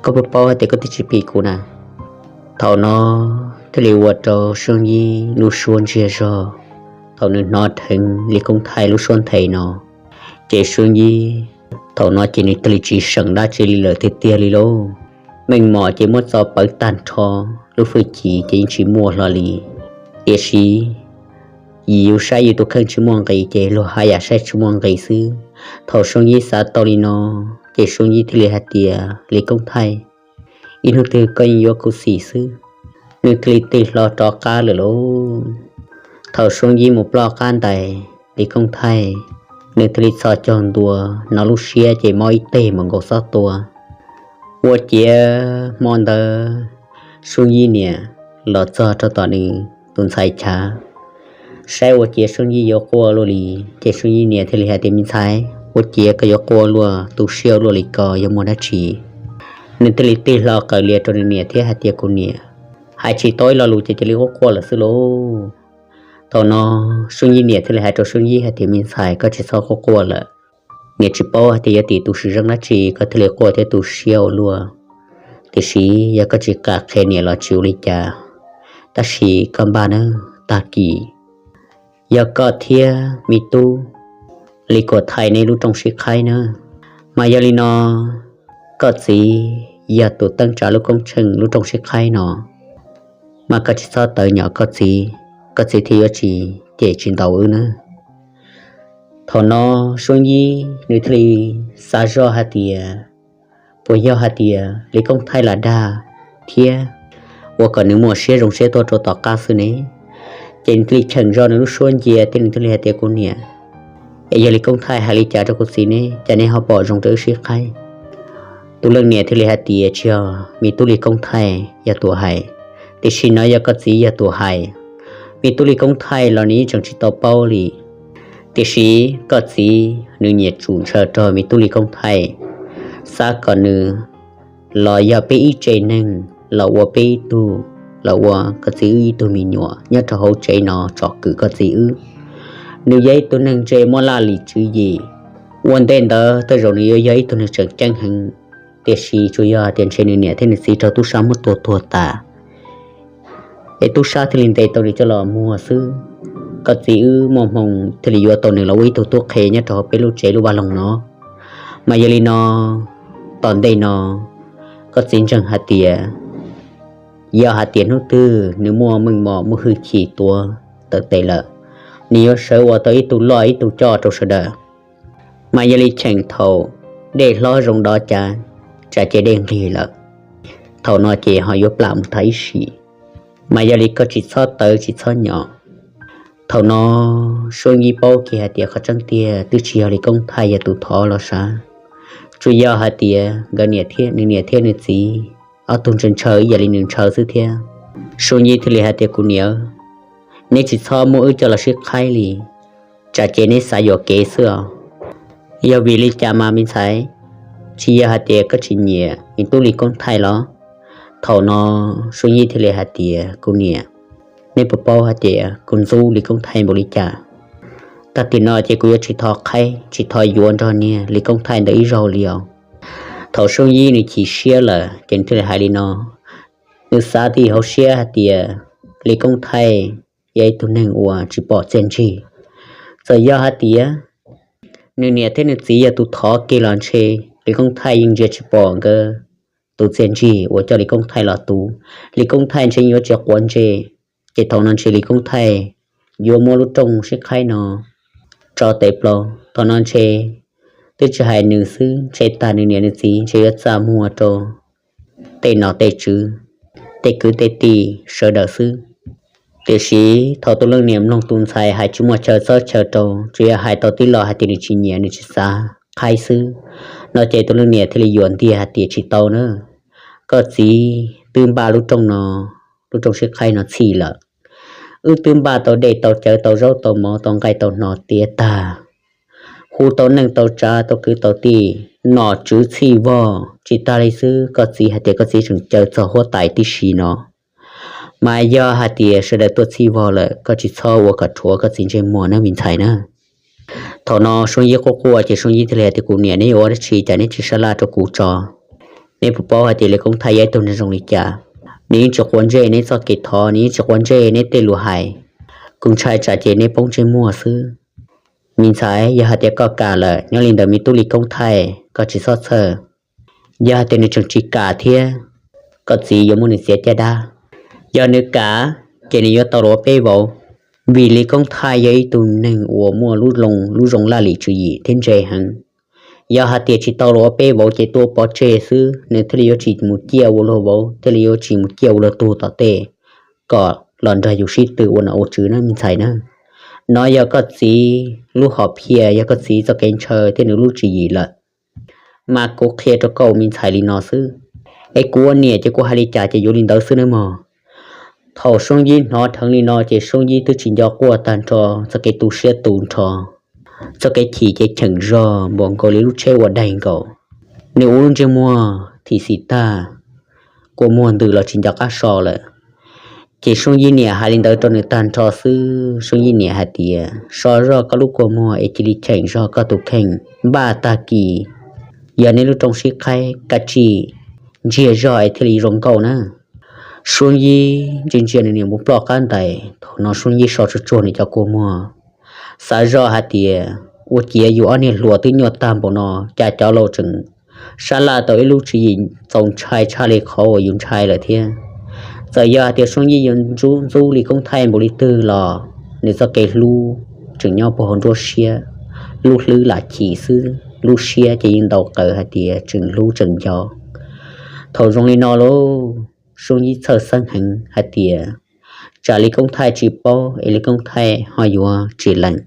Koj puas paub hais tias koj twb tsis phim kuv na? Thaum no thiaj li ua rau Soob Yib lub suab ntsiag zog. Thaum nws hnov dheev Lis Koob Thaij lub suab nthe no, ces Soob Yib thaum no ces nws thiaj li tsis seem dab tsi li lawm tiag tiag li lauj. Meej mom ces muab txo pawv tag nrho, lub hwj chim ces yeej tsis muaj hlo li. Tiam sis yus saib yus tus kheej tsis muaj nqis ces luag haj yam saib tsis muaj nqis xwb. Thaum Soob Yib xav tau li no, ces Soob Yib thiaj li hais tias, Lis Koob Thaij, ib hnub twg koj yeej yuav khuv xim xwb. Nws thiaj li tig hlo rov qab lawm lauj. Thaum Soob Yib mus ploj qab ntais Lis Koob Thaij, nws thiaj li txhos caug ntua, hnov lub siab ces mob ib teg mus nkaus xob tua. Ua ciav hmo ntawd Soob Yib niam los txog rau tom nws tus ntxhais chav, saib ua ciav Soob Yib yuav quaj luaj li, ces Soob Yib niam thiaj li hais tias, me ntxhais, ua ciav koj yuav quaj luaj tu siab luaj li ko yog muaj dab tsi? Nws thiaj li tig hlo qawm lias rau nws niam thiab hais tias, kuv niam, hais tsis tau ib lo lus ces cia li quaj quaj lawm xwb lauj. Thaum no Soob Yib niam thiaj li hais rau Soob Yib hais tias, me ntxhais, koj tsis txhob quaj quaj lawm. Niam tsis paub hais tias yuav tim tus swm zeej dab tsi koj thiaj li quaj thiab tu siab ua luaj. Tiam sis yog koj tsis kam qhia niam los tsis ua li cas, tab sis koj npaj nawb, tag kis yog koj thiab me tub Lis Kuam Thaij nej lub rooj sib qhaib nawb. Mas yog li no, koj txiv yog tus teeb tsa lub koob tsheej lub rooj sib qhaib no, mas koj tsis txhob tawv nyom koj txiv, koj txiv thiaj yuav tsis cem tsis ntaus wb nawb. Thaum no Suab Yib nws thiaj li xav zoj hais tias, puas yog hais tias Lis Koob Thaij lam dag thiab, ua kom nws muaj siab zoo siab tuaj rau tom qab xwb ne. Ces nws thiaj li cheem zoj nws lub suab ncia thiab nws thiaj li hais tias, kuv niam, es yog Lis Koob Thaij hais li cas rau kuv txiv ne, cas neb ho pom zoo rau wb sib qhaib? Tus leej niam thiaj li hais tias, tsis yog, me tub Lis Koob Thaij yog tus hais, tiam sis no yog koj txiv yog tus hais. Me tub Lis Koob Thaij los nws yeej tseem tsis tau paub li, tiam sis koj txiv nws nyiam tsum ntshaw rau me tub Lis Koob Thaij, xav kom nws los yog peb ib tsev neeg los ua peb ib tug, los ua koj txiv wb ib tug me nyuam nyob rau hauv tsev no tsom kwm koj txiv wb. Nws yog ib tug neeg ntse muaj laj lim tswv yim, ua ntej ntawd tej zaum nws yuav yog ib tug neeg tseem ceeb heev, tiam sis tsuas yog hais tias ntshe nws niam thiab nws txiv raug tub sab muab tua tuag tas, es tub sab thiaj li ntes tau nws coj los muag xwb. Koj txiv wb muaj hmoo thiaj li yuav tau nws los ua ib tug tub qhe nyob rau hauv peb lub tsev lub vaj loog no. Mas yog li no, tom ntej no koj txiv ntseeg hais tias, yog hais tias hnub twg nws muaj meej mom muaj hwj chim tuav tawm tes lawm, nws yuav sawv ua tau ib tug loj ib tug coj rau sawv daws. Mas yog li cheem thaum dej hlob zoo dov cav, tsam ces dej nqig lawm, thaum no ces ho yuav plam mus tag ib sim. Mas yog li koj tsis txhob tawv tsis txhob nyom. Thaum no Suab Yib paub kiag hais tias qhov tseeb tiag twb tsis yog Lis Koob Thaij yog tus thov los sav, tsuas yog hais tias nkawd niam thiab nws niam thiab nws txiv ob tug ntshaw ntshaw ib yam li nws ntshaw xwb thiab. Suab Yib thiaj li hais tias, kuv niam, neb tsis txhob muab wb coj los sib qhaib li, tsam ces neb xav yuam kev xwb os. Yog vim li cas mas me ntxhais? Tsis yog hais tias koj tsis nyiam me tub Lis Koob Thaij los? Thaum no Suab Yib thiaj li hais tias, kuv niam, neb puas paub hais tias kuv ntxub Lis Koob Thaij npaum li cas? Tag kis no ces kuv yuav tsis thov qhaib tsis thov yuav nrog niag Lis Koob Thaij ntawd ib zaug li os. Thaum Suab Yib nws chim siab lawm ces nws thiaj li hais li no. Nws xav tib hauv siab hais tias Lis Koob Thaij yog ib tug neeg uas tsis pom txiaj ntsig. Txawm yog hais tias nws niam thiab nws txiv yog tus thov kiag los ntshe Lis Koob Thaij yeej ntsia tsis pom nkawd tus txiaj ntsig uas coj Lis Koob Thaij los tu. Lis Koob Thaij ntshe yuav tsis quav ntsej, ces thaum no ntshe Lis Koob Thaij yuav muab lub rooj sib qhaib no tso tes plaws. Thaum no ntshe twb tsis hais nws xwb, ntshe tag nws niam nws txiv ntshe yuav txaj muag rau tej nom tej tswv, tej kwv tej tij sawv daws xwb. Tiam sis thaum tus leej niam mloog tus ntxhais hais tsis muaj chaw txob chaw rau, tsuas yog hais tau tib lo hais tias nws tsis nyiam nws tsis xav qhaib xwb, no ces tus leej niam thiaj li yuam ntiag hais tias, tsis tau na, koj txiv twb npaj lub rooj no, lub rooj sib qhaib no txhij lawm. Wb twb npaj tau dej tau cawv tau zaub tau mov tau nqaij tau hno tiav tag, hu tau neej tau tsav tau kwv tau tij, nom tswv txhij vog. Tsis tas li xwb, koj txiv hais tias koj txiv tseem caw txog huab tais tib si no, mas yog hais tias sawv daws tuaj txhij vog lawm, koj tsis txhob ua kom rhuav koj txiv ntsej muag na me ntxhais na. Thaum no Suab Yib quaj quaj ces Suab Yib thiaj li hais tias, kuv niam, neb yuav ua dab tsi cas neb tsis sab laj rau kuv tso? Neb puas paub hais tias Lis Koob Thaij yog ib tug neeg zoo li cas? Nws yeej tsis quav ntsej neb txoj kev thov, nws yeej tsis quav ntsej neb tej lus hais. Kuv ntshai tsam ces neb poob ntsej muag xwb. Me ntxhais, yog hais tias koj kam lawm, nyob li ntawd me tub Lis Koob Thaij koj tsis txhob txhawj. Yog hais tias nws tseem tsis kam thiab, koj txiv yuav muab nws txiav caj dab. Yog nws kam, ces nws yuav tau los ua peb vauv, vim Lis Koob Thaij yog ib tug neeg uas muaj lub loo lub zoo laj lim tswv yim thiab ntse heev. Yog hais tias tsis tau los ua peb vauv ces tuaj pov tseg xwb, nws thiaj li yuav tsis mus ciaj ua luag vauv, thiaj li yuav tsis mus ciaj ua luag tug tom tej, kom los nrog yus sib tw ua nom ua tswv na me ntxhais na. No yog koj txiv lub hom phiaj, yog koj txiv txoj kev ntshaw thiab nws lub tswv yim lawm. Mas kuv qhia rau koj me ntxhais li no xwb, es kuv ua niam ces kuv hais li cas ces yuav li ntawd xwb nawb mog. Thaum Suab Yib hnov dheev li no ces Suab Yib twb tsis nco quaj tag nrho, txoj kev tu siab tu nrho, txoj kev chim ces cheem zog npaum nkaus li lub tsheb ua daig nkaus. Nws ua lub ntsej muag thim xim tag, kua muag ntws los tsis nco qab so lawm. Ces Suab Yib niam hais li ntawd rau nws tag nrho xwb, Suab Yib niam hais tias, so zoj koj lub kua muag es cia li cheem zog koj tus kheej, npaj tag kis yog neb lub rooj sib qhaib, kav tsij ntsiag zog es thiaj li zoo nkauj na. Suab Yib ntsia ntsia nws niam mus ploj qab ntais, thaum no Suab Yib so tsuag tsuag nws cov kua muag, xav zoj hais tias, ua ciav yus ob niag hluas twb nyuaj tag npaum no, cas cov laus tseem sab laj tau ib lub tswv yim txaus ntshai tshaj li qhov uas yus ntshai lawm thiab. Txawm yog hais tias Suab Yib yuav ntxub Lis Koob Thaij npaum li twg los nws txoj kev hlub tseem nyob puag hauv nruab siab. lub hlwb lam chim xwb, lub siab ces yeej ntaus qawv hais tias tseem hlub tseem nco. Thaum zoo li no lauj, Soob Yij txhawj xeeb heev hais tias tsam Lis Koob Thaij tsis paub es Lis Koob Thaij ho yuav tsis lees.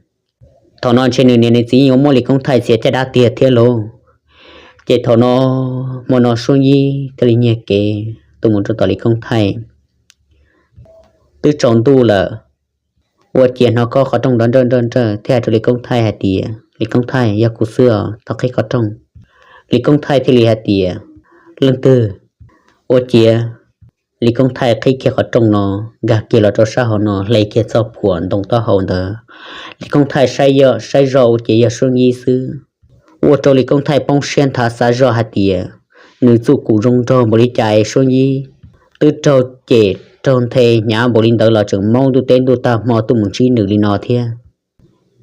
Thaum no ntshe nws niam nws txiv yuav muab Lis Koob Thaij txiav caj dab tiag thiab lauj. Ces thaum no, hmo no Soob Yij thiaj li nyiag kev tuaj mus rau tom Lis Koob Thaij. Twb tsaus ntuj lawm, Ua Ciav hnov khob qhov rooj nrov nrawj nrawj nrawj thiab hais rau Lis Koob Thaij hais tias, Lis Koob Thaij, yog kuv xwb os, thov qhib qhov rooj. Lis Koob Thaij thiaj li hais tias, Leej twg? Ua Ciav. Lis Koob Thaij qhib kiag qhov rooj no, nkag kiag los rau sab hauv no, hle kiag txoj phuam ntoo taub hau ntawd. Lis Koob Thaij saib zoj ua ciav yog Soob Yij xwb. Ua rau Lis Koob Thaij poob siab nthav xav zoj hais tias nws txuj kum zoo nraug npaum li cas es Soob Yij twb raug cem raug nthe hnyav npaum li ntawd los tseem maub ntuj teb ntuj tag hmo tuaj mus ntsib nws li no thiab.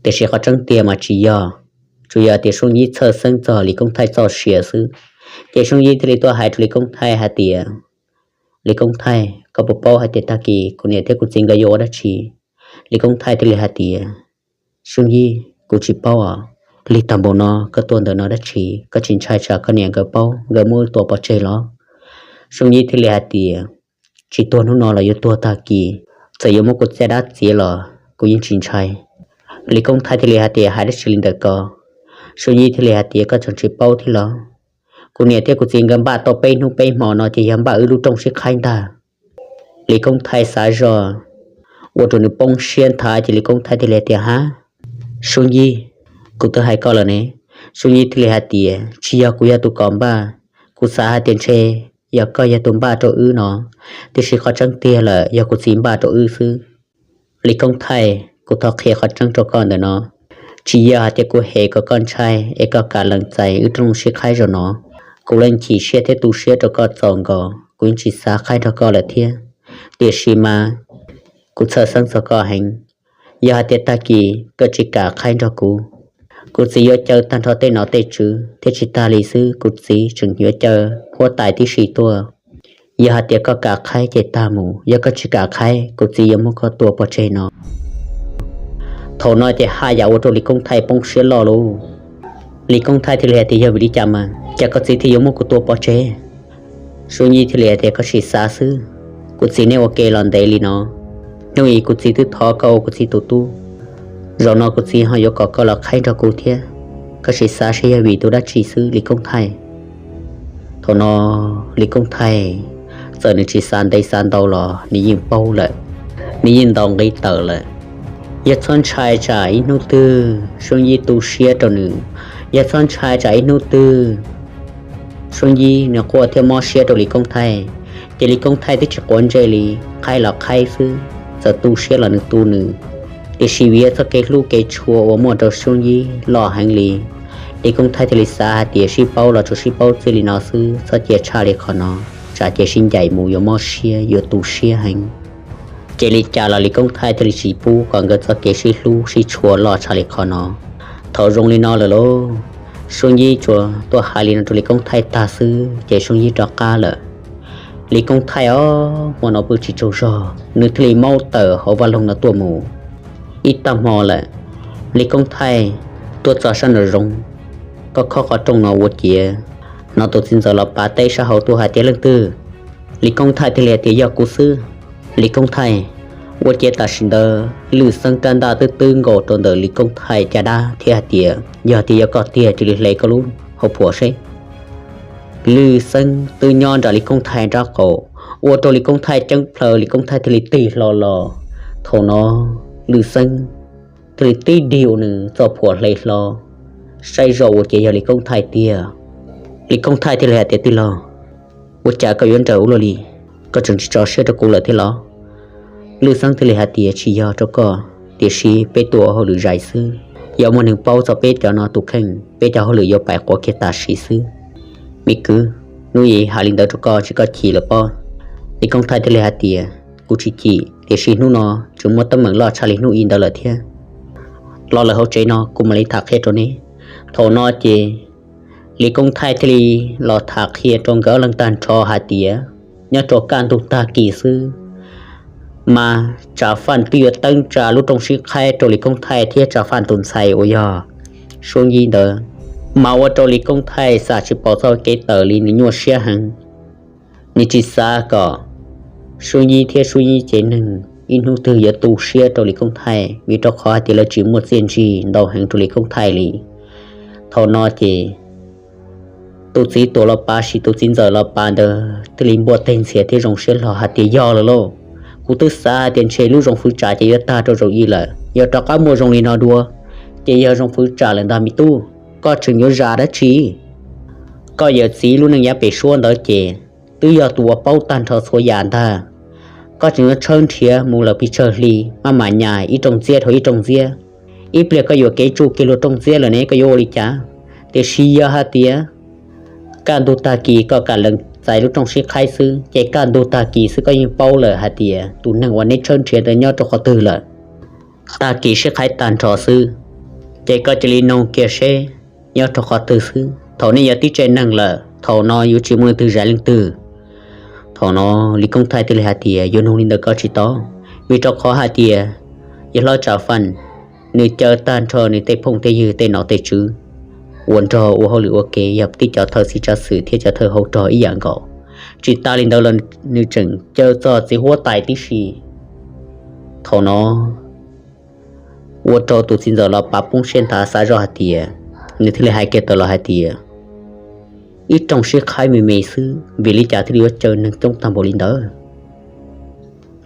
Tiam sis qhov tseeb tiag mas tsis yog, tsuas yog tias Soob Yij txhawj xeeb txog Lis Koob Thaij txoj sia xwb. Ces Soob Yij thiaj li tuaj hais rau Lis Koob Thaij hais tias, Lis Koob Thaij, koj puas paub hais tias tag kis kuv niam thiab kuv txiv nkawd yuav ua dab tsi? Lis Koob Thaij thiaj li hais tias, Soob Yij, kuv tsis paub os. Lig tag npaum no koj tuaj ntawm no dab tsi? Koj tsis ntshai tsam koj niam nkawd paub nkawd muab wb tua pov tseg los? Soob Yij thiaj li hais tias, Tsis tuag hnub no los yuav tuag tag kis, txawm yuav muab kuv caj dab txiav los kuv yeej tsis ntshai. Lis Koob Thaij thiaj li hais tias, Hais dab tsi li ntawm ko? Soob Yij thiaj li hais tias, Koj tseem tsis paub thiab los? Kuv niam thiab kuv txiv nkawd npaj tau peb hnub peb hmo no ces yog npaj wb lub rooj sib qhaib ntag. Lis Koob Thaij xav zoj ua rau nws poob siab nthav ces Lis Koob Thaij thiaj li hais tias, Hab, Soob Yij, kuv twb hais koj lawm ne. Soob Yij thiaj li hais tias, Tsis yog kuv yog tus kom npaj, kuv xav hais tias ntshe yog koj yog tus npaj rau wb no, tiam sis qhov tseeb tiag lawm yog kuv txiv npaj rau wb xwb. Lis Koob Thaij, kuv thov qhia qhov tseeb rau koj ntawm no. Tsis yog hais tias kuv hem kom koj ntshai es koj kam lees txais wb rooj sib qhaib zaum no. Kuv leej chim siab thiab tu siab rau koj txaus nkaus, kuv yeej tsis xav qhaib nrog koj lawm thiab. Tiam sis mas kuv txhawj xeeb txog koj heev. Yog hais tias tag kis koj tsis kam qhaib nrog kuv, kuv txiv yuav caw tag nrho tej nom tej tswv thiab tsis tag li xwb kuv txiv tseem yuav caw huab tais tib si tuaj. Yog hais tias koj kam qhaib ces tag mus, yog koj tsis kam qhaib kuv txiv yuav muab koj tua pov tseg no. Thaum no ces haj yam ua rau Lis Koob Thaij poob siab loj lauj. Lis Koob Thaij thiaj li hais tias, Yog vim li cas mas cas koj txiv thiaj yuav muab kuv tua pov tseg? Soob Yij thiaj li hais tias, Koj sim xav xwb, kuv txiv neb ua ke los ntev li no, hnub ib kuv txiv twb thov koj ua kuv txiv tus tub, zaum no kuv txiv ho yuav kom koj los qhaib nrog kuv thiab. Koj sim xav saib yog vim tus dab tsi xwb Lis Koob Thaij. Thaum no Lis Koob Thaij txawm nws tsis xav ntev xav ntau los nws yeej paub lawm, nws yeej ntaus nqi tawm lawm. Yog txhob ntshai tsam ib hnub twg Soob Yij tu siab rau nws, yog txhob ntshai tsam ib hnub twg Soob Yij nws quaj thiab mob siab rau Lis Koob Thaij, ces Lis Koob Thaij twb tsis quav ntsej li, qhaib los qhaib xwb, txawm tu siab los nws tu nws. Tiam sis vim txoj kev hlub kev tshua uas muaj rau Soob Yij loj heev li, Lis Koob Thaij thiaj li xav hais tias sib paub los tsuas sib paub txij li no xwb, txhob cia tshaj li qhov no, tsam ces sib ncaim mus yuav mob siab yuav tu siab heev. Ces li cas los Lis Koob Thaij thiaj li tsis pub kom nkawd txoj kev sib hlub sib tshua loj tshaj li qhov no. Thaum zoo li no lawm lauj, Soob Yij tsuas tuaj hais li no rau Lis Koob Thaij tag xwb ces Soob Yij rov qab lawm. Lis Koob Thaij os, hmo no pw tsis tsaug zog, nws thiaj li maub tawm hauv vaj loog no tuaj mus. Ib tag hmo lawm, Lis Koob Thaij tuaj txog sab nraum zoov, khob khob qhov rooj no ua ciav hnov tus txiv ntxawm los pav teb sab hauv tuaj hais tias, Leej twg? Lis Koob Thaij thiaj li hais tias, Yog kuv xwb, Lis Koob Thaij. Ua ciav tam sim ntawd Lwj Xeeb rab ntaj twb twb nkaus rau ntawm Lis Koob Thaij caj dab thiab hais tias, Yog tias yog koj tiag cia li hle koj lub hauv phuam seb. Lwj Xeeb twb nyob nram Lis Koob Thaij nrab qaum, ua rau Lis Koob Thaij ceeb plhaw, Lis Koob Thaij thiaj li tig hlo los. Thaum no Lwj Xeeb thiaj li tib dig ua nws txoj phuam hle hlo, saib zoj ua ciav yog Lis Koob Thaij tiag. Lis Koob Thaij thiaj li hais tias, Tij laug, ua cas koj yuav nrawm ua luaj li? Koj tseem tsis tso siab rau kuv lawm thiab los? Lwj Xeeb thiaj li hais tias, Tsis yog rau koj, tiam sis peb tuaj ua hauj lwm zais xwb. Yog muaj neeg paub txog peb cov no tus kheej, peb cov hauj lwm yuav pais quav kiag tam sim xwb. Me kwv, hnub ib hais li ntawd rau koj tsis koj chim lawm pob? Lis Koob Thaij thiaj li hais tias, Kuv tsis chim, tiam sis hnub no tseem muaj teeb meem loj tshaj li hnub ib ntawd lawm thiab. Los lawm hauv tsev no kuv mam li tham qhia rau neb. Thaum no ces Lis Koob Thaij thiaj li los tham qhia rau nkawd ob leeg tag nrho hais tias, nyob rau kaj ntug tag kis xwb mas Tsav Faj twb yuav teeb tsa lub rooj sib qhaib rau Lis Koob Thaij thiab Tsav Faj tus ntxhais uas yog Suab Yib ntawd, mas ua rau Lis Koob Thaij xav tsis pom txoj kev tawm li, nws nyuaj siab heev. Nws tsis xav kom Suab Yib thiab Suab Yib tsev neeg ib hnub twg yuav tu siab rau Lis Koob Thaij, vim rau qhov hais tias lawv tsis muaj txiaj ntsig ntau heev rau Lis Koob Thaij li. Thaum no ces tus txiv tuam los pav sis tus txiv ntxawm los pav ntawd thiaj li npuaj teg ntxhias thiab zoo siab hlo hais tias, Yog lawm lauj! Kuv twb xav hais tias ntshe lub Zoov Fwv Tsam ces yuav tag rau zaum ib lawm, yog rov qab muaj zoo li no dua, ces yog Zoov Fwv Tsam lawm ntag me tub. Koj tseem yuav zam dab tsi? Koj yawm txiv lub neej yav pem suab ntawd ces twb yog tus uas paub tag nrho txhua yam ntag. Koj tseem yuav tshawb nrhiav mus lawm pes tsawg hli, maj mam nyas ib rooj ntxiab dhau ib rooj ntxiab. Ib pliag koj yuam kev tsuj kiag luag rooj ntxiab lawm ne, koj yuav ua li cas? Tiam sis yog hais tias kaj ntug tag kis koj kam lees txais lub rooj sib qhaib xwb, ces kaj ntug tag kis xwb koj yeej paub lawm hais tias tus neeg uas neb tshawb nrhiav ntawd nyob rau qhov twg lawm. Tag kis sib qhaib tag nrho xwb, ces koj cia li nug kiag seb nyob rau qhov twg xwb. Thaum nej yog tib tsev neeg lawm, thaum no yuav tsis muaj leej twg zais leej twg. Thaum no Lis Koob Thaij thiaj li hais tias, Yuav nug li ntawd koj tsis tau, vim rau qhov hais tias yawg hlob Tsav Faj nws caw tag nrho nws tej phooj tej ywg tej nom tej tswv uas nrog ua hauj lwm ua ke, yog tib cov thawj txiv tsav xwm thiab cov thawj hauv rog ib yam nkaus. Tsis tas li ntawd los nws tseem caw txog txiv huab tais tib si. Thaum no ua rau tus txiv ntxawm los pav poob siab nthav, xav zoj hais tias, nws thiaj li hais kiag tawm los hais tias, Ib rooj sib qhaib me me xwb, vim li cas thiaj li yuav caw neeg coob tag npaum li ntawd?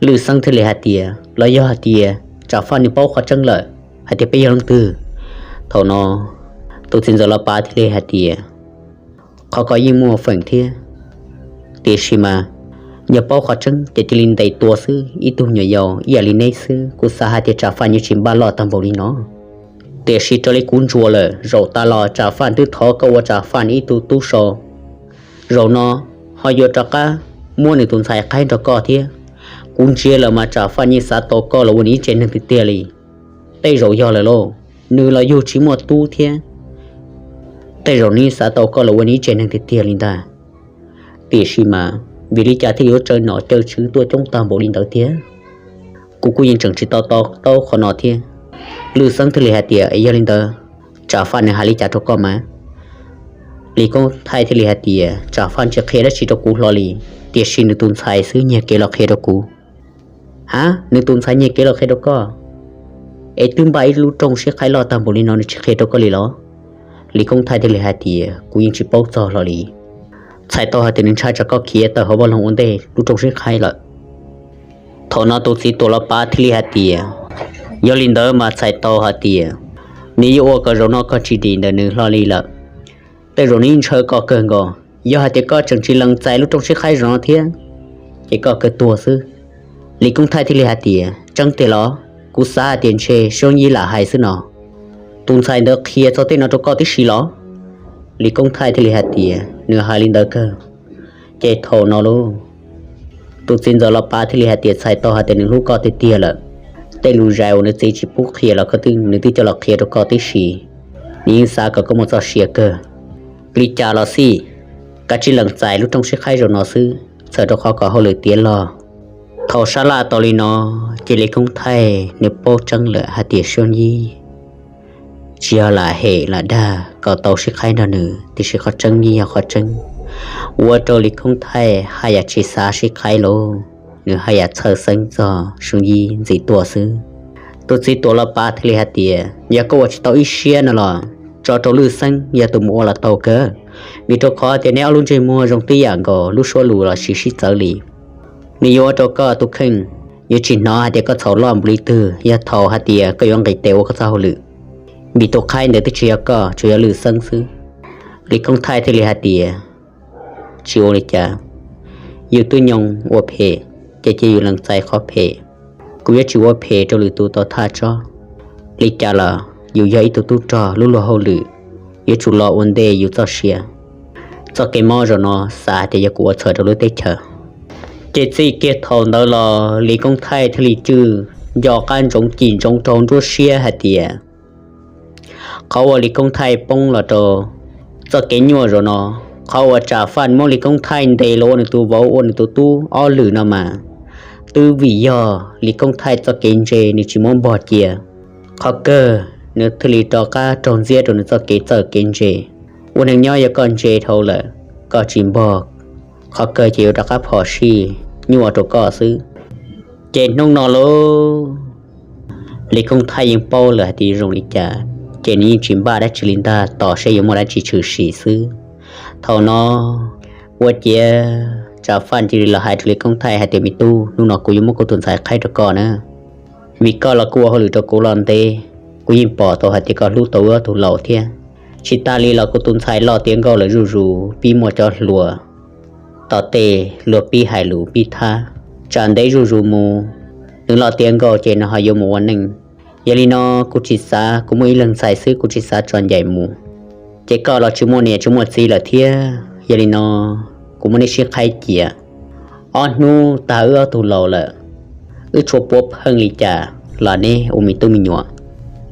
Lwj Xeeb thiaj li hais tias, Los yog hais tias Tsav Faj nws paub qhov tseeb lawm hais tias peb yog leej twg? Thaum no tus txiv ntxawm los pav thiaj li hais tias, Qhov ko yeej muaj feem thiab, tiam sis mas yog paub qhov tseeb ces cia li ntes tua xwb. Ib tug nyuam yaus ib yam li neb xwb, kuv xav hais tias Tsav Faj yuav tsis npaj loj tag npaum li no. Tiam sis raws li kuv ntsuas lawm, zaum tas los Tsav Faj twb thov koj ua Tsav Faj ib tug tub so, zaum no ho yuav rov qab muab nws tus ntxhais qhaib nrog koj thiab. Kuv ntsia lawm mas Tsav Faj yeej xav tau koj los ua nws ib tsev neeg tiag tiag li. Tej zaum yog lawm lauj, nws los yug tsis muaj tub thiab. Tej zaum nws yeej xav tau koj los ua nws ib tsev neeg tiag tiag li ntag. Tiam sis mas vim li cas thiaj li yuav caw nom caw tswv tuaj coob tag npaum li ntawd tiag? Kuv kuj yeej tseem tsis to taub qhov no thiab. Lwj Xeeb thiaj li hais tias, Yog li ntawd, Tsav Faj nws hais li cas rau koj mas? Lis Koob Thaij thiaj li hais tias, Tsav Faj tsis qhia dab tsi rau kuv hlo li, tiam sis nws tus ntxhais xwb nyiag kev los qhia rau kuv. Ha, nws tus ntxhais nyiag kev los qhia rau koj? Es twb npaj ib lub rooj sib qhaib loj tag npaum li no nws tsis qhia rau koj li los? Lis Koob Thaij thiaj li hais tias, Kuv yeej tsis paub txog hlo li. Txhais tau hais tias nws ntshai tsam koj khiav tawm hauv vaj loog ua ntej lub rooj sib qhaib lawm. Thaum no tus txiv tuam los pav thiaj li hais tias, Yog li ntawd mas txhais tau hais tias nws yuav ua kom zaum no koj tsis dim ntawm nws hlo li lawm. Tej zaum nws yeej ntshaw koj kawg nkaus. Yog hais tias koj tseem tsis lees txais lub rooj sib qhaib zaum no thiab, ces koj kawg tuag xwb. Lis Koob Thaij thiaj li hais tias, Tseeb tiag los? Kuv xav hais tias ntshe Suab Yib lam hais xwb no. Tus ntxhais ntawd qhia txog tej no rau koj tib si los? Lis Koob Thaij thiaj li hais tias, Nws hais li ntawd kawg. Ces thaum no lauj, tus txiv ntxawm los pav thiaj li hais tias, Txhais tau hais tias nws hlub koj tiag tiag lawm. Tej lus zais uas nws txiv tsis pub qhia los koj twb, nws twb coj los qhia rau koj tib si. Nws yeej xav kom koj muaj txoj sia kawg. Li cas los xij, kav tsij lees txais lub rooj sib qhaib zaum no xwb, txhawm rau qhov kom hauj lwm tiav log. Thaum sab laj tau li no, ces Lis Koob Thaij nws paub tseeb lawm hais tias Suab Yib tsis yog lam hem lam dag kom tau sib qhaib nrog nws, tiam sis qhov tseeb yeej yog qhov tseeb. Ua rau Lis Koob Thaij haj yam tsis xav sib qhaib lauj, nws haj yam txhawj xeeb txog Suab Yib ntxiv tuaj xwb. Tus txiv tuam los pav thiaj li hais tias, Yog koj ua tsis tau ib siab no los tso rau Lwj Xeeb yog tus mus ua los tau kawg, vim rau qhov tias neb ob lub ntsej muag zoo tib yam nkaus, lub suab lus los tsis sib txawv li. Nws yuav ua rau koj tus kheej yuav tsis hnov hais tias koj txhaum loj npaum li twg yog thaum hais tias koj yuav nqis tes ua koj txoj hauj lwm, vim tus qhaib ntawd twb tsis yog koj, tsuas yog Lwj Xeeb xwb. Lis Koob Thaij thiaj li hais tias, Tsis ua li cas, yus twb nyoog ua phem, ces cia yus lees txais qhov phem. Kuv yuav tsis ua phem rau lwm tus tau thaj tsob. Li cas los yus yog ib tug tub rog lub luag hauj lwm, yuav tsum los ua ntej yus txoj sia. Txoj kev mob zaum no xav tias yog kuv ua txhawm rau lub teb chaws. Ces txij kiag thaum ntawd los Lis Koob Thaij thiaj li cwj nco qab ntsoov cim ntsoov rau nruab siab hais tias, qhov uas Lis Koob Thaij poob los rau txoj kev nyuaj zaum no, qhov uas Tsam Faj muab Lis Koob Thaij ntes los ua nws tus vauv ua nws tus tub ob lwm no mas, twb vim yog Lis Koob Thaij txoj kev ntse nws tsis muab npog cia. Qhov kawg nws thiaj li rov qab raug ntxiab rau nws txoj kev txawj kev ntse. Ua neeg nyob yog koj ntse dhau lawm, koj tsis npog, qhov kawg ces yuav rov qab phom sij nyuaj rau koj xwb. Ces hnub no lauj, Lis Koob Thaij yeej paub lawm hais tias yuav zoo li cas, ces nws yeej tsis npaj dab tsi li ntag, tos seb yuav muaj dab tsi tshwm sim xwb. Thaum no ua ciav Tsav Faj cia li los hais rau Lis Koob Thaij hais tias, me tub, hnub no kuv yuav muab kuv tus ntxhais qhaib rau koj na, vim koj los kuj ua hauj lwm rau kuv los ntev, kuv yeej pom tau hais tias koj hlub tau wb ob tug laus thiab. Tsis tas li los kuv tus ntxhais loj tiav nkauj lawm zuj zus, pib muaj cov hluas tom tej luag pib hais lus pib thab, tsam ntev zuj zus mus, nws loj tiav nkauj ces nws ho yuav mus ua neej. Yog li no kuv tsis xav, kuv muaj ib leeg ntxhais xwb, kuv tsis xav tso ncaim mus. Ces koj los tsis muaj niam tsis muaj txiv lawm thiab, yog li no kuv muab neb sib qhaib cia. Ob hnub tag wb ob tug laus lawm, wb tshuav puav pheej li cas los neb ua me tub me nyuam,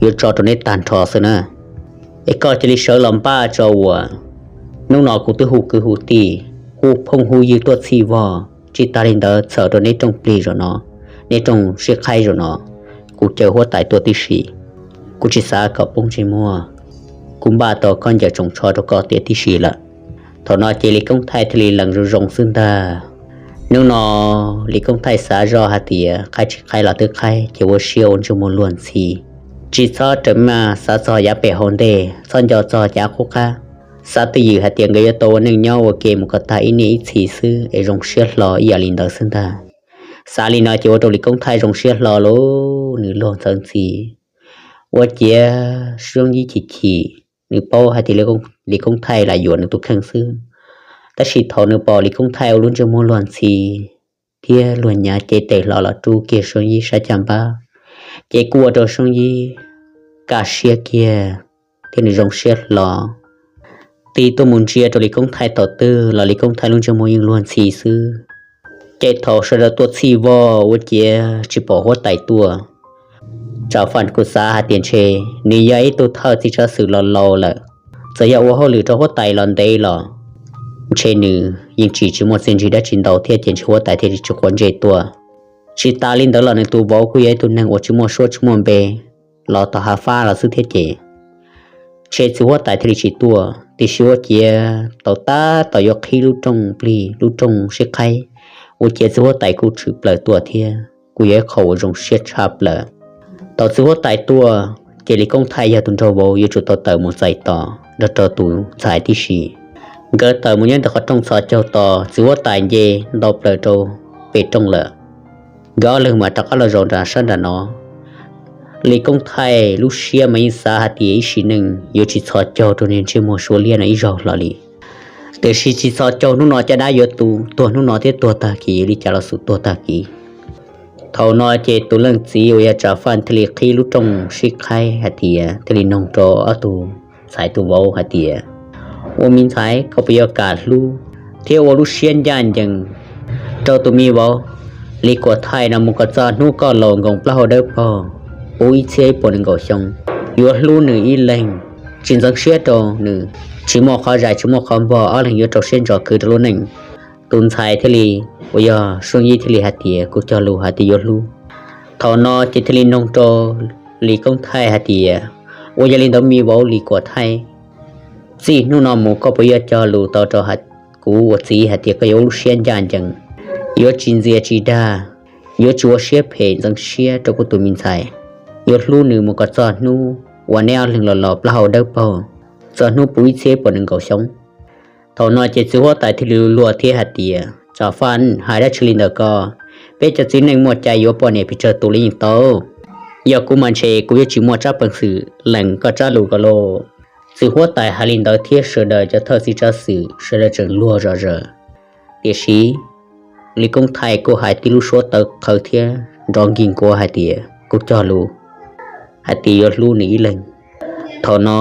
yuav tso rau neb tag nrho xwb na. Es koj cia li sawv los npaj tso uas hnub no kuv twb hu kwv hu tij, hu phooj hu ywg tuaj txhij vog, tsis tas li ntawd txhawm rau neb rooj plig zaum no, neb rooj sib qhaib zaum no, kuv caw huab tais tuaj tib si. Kuv tsis xav kom poob ntsej muag, kuv npaj tau khaub ncaws tsoos tsho rau koj tiav tib si lawm. Thaum no ces Lis Koob Thaij thiaj li lees zoo zoo xwb ntag. Hnub no Lis Koob Thaij xav zoj hais tias qhaib tsis qhaib los twb qhaib, ces ua siab ua ntsej muag luag ntxhi, tsis txhob rawm maj xav txog yav pem hauv ntej, txhob nco txog yav qub qab. Xav twj ywm hais tias nkawd yuav tau ua neej nyob ua ke mus kom tag ib niaj ib txhis xwb es zoo siab hlo ib yam li ntawd xwb ntag. Xav li no ces ua rau Lis Koob Thaij zoo siab hlo lauj, nws luag ntxhi ntxhi. Ua ciav Suab Yib chim chim, nws paub hais tias Lis Koob Thaij lam yuam nws tus kheej xwb. Tab sis thaum nws pom Lis Koob Thaij ua lub ntsej muag luag ntxhi thiab luag nyav cev tes hlo los rub kiag Suab Yib sab caj npab, ces kuj ua rau Suab Yib kaj siab kiag thiab nws zoo siab hlo. Tig tuaj mus ntsia rau Lis Koob Thaij thaum twg los Lis Koob Thaij lub ntsej muag yeej luag ntxhi xwb. Ces thaum sawv daws tuaj txhij vog ua ciav tsis pom huab tais tuaj, Tsav Faj kuj xav hais tias ntshe nws yog ib tug thawj txiv tsav xwm los laus lawm, txawm yog ua hauj lwm rau huab tais los ntev los ntshe nws yeej tsis tsis muaj txiaj ntsig dab tsi ntau thiab ces ntshe huab tais thiaj li tsis quav ntsej tuaj. Tsis tas li ntawd los nws tus vauv kuj yog ib tug neeg uas tsis muaj suab tsis muaj npe, los tom hav fab los xwb thiab ces ntshe txiv huab tais thiaj li tsis tuaj. Tiam sis ua ciav tau tab tom yuav qhib lub rooj plig lub rooj sib qhaib, ua ciav txiv huab tais kuj tshwm plaws tuaj thiab kuj yog ib qho uas zoo siab tshaj plaws. Thaum txiv huab tais tuaj ces Lis Koob Thaij yog tus nraug vauv yuav tsum tau tawm mus txais tos nrog rau tus ntxhais tib si. Nkawd tawm mus nyob ntawm qhov rooj txhos caug tos txiv huab tais nce ntau plaws rau pem rooj lawm. Nkawd ob leeg mas rov qab los zaum nram sab nram no. Lis Koob Thaij lub siab mas yeej xav hais tias ib sim neej yuav tsis txhos caug rau niag ntsej muag Suav Liab no ib zaug hlo li. Tiam sis tsis txhos caug hnub no caj dab yuav tu, tuag hnub no thiab tuag tag kis li cas los xum tuag tag kis. Thaum no ces tus leej txiv uas yog Tsav Faj thiaj li qhib lub rooj sib qhaib hais tias thiaj li noog rau ob tug ntxhais tus vauv hais tias, ua me ntxhais, koj puas yuav kam hlub thiab ua lub siab ncaj ncees rau tus me vauv Lis Kuam Thaij no mus kom txog hnub koj laus nkoos plaub hau dawb paug, puv ib txhiab ib puas nees nkaum xyoo, yuav hlub nws ib leeg, tsis ntxeev siab rau nws, tsis muaj qhov zais tsis muaj qhov npog, ob leeg yuav rau siab ntso khwv rau lub neej? Tus ntxhais thiaj li, uas yog Suab Yib thiaj li hais tias, kuv cog lus hais tias yuav hlub. Thaum no ces thiaj li noog rau Lis Koob Thaij hais tias, ua yog li ntawd me vauv Lis Kuam Thaij, txij hnub no mus koj puas yuav cog lus tau rau kuv ua txiv hais tias koj yuav ua lub siab ncaj ncees, yuav tsis ntxias tsis dag, yuav tsis ua siab phem ntxeev siab rau kuv tus me ntxhais, yuav hlub nws mus kom txog hnub uas neb ob leeg los los plaub hau dawb paug, txog hnub puv ib txhiab ib puas nees nkaum xyoo? Thaum no ces txiv huab tais thiaj li luag thiab hais tias, Tsav Faj, hais dab tsi li ntawm ko? Peb cov txiv neej muaj cai yuav poj niam pes tsawg tus li yeej tau. Yog kuv mas ntshe kuv yuav tsis muaj tsab peev xwm lees koj tsab lus ko lauj. Txiv huab tais hais li ntawd thiab sawv daws cov thawj txiv tsav xwm sawv daws tseem luag zom zaws. Tiam sis Lis Koob Thaij kuj hais tib lub suab tawv qhawv thiab nrov nkig nkuav hais tias, kuv cog lus hais tias yuav hlub nws ib leeg. Thaum no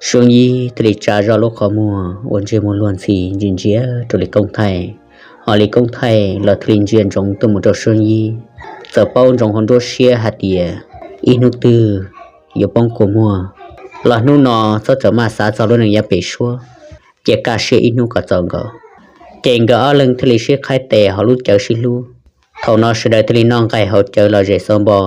Suab Yib thiaj li tsa zoj lub qhov muag ua ntsej muag luag ntxhi ntsia ntsia rau Lis Koob Thaij, ho Lis Koob Thaij los thiaj li ntsia ntsoov tuaj mus rau Suab Yib. Txawm paub ntsoov hauv nruab siab hais tias ib hnub twg yuav poob kua muag, los hnub no txhob txawm maj xav txog lub neej yav pem suab, cia kaj siab ib hnub kom txaus nkaus. Ces nkawd ob leeg thiaj li sib qhaib tes hauv lub cawv sib hlub. Thaum no sawv daws thiaj li noj nqaij haus cawv los zem xaus npo.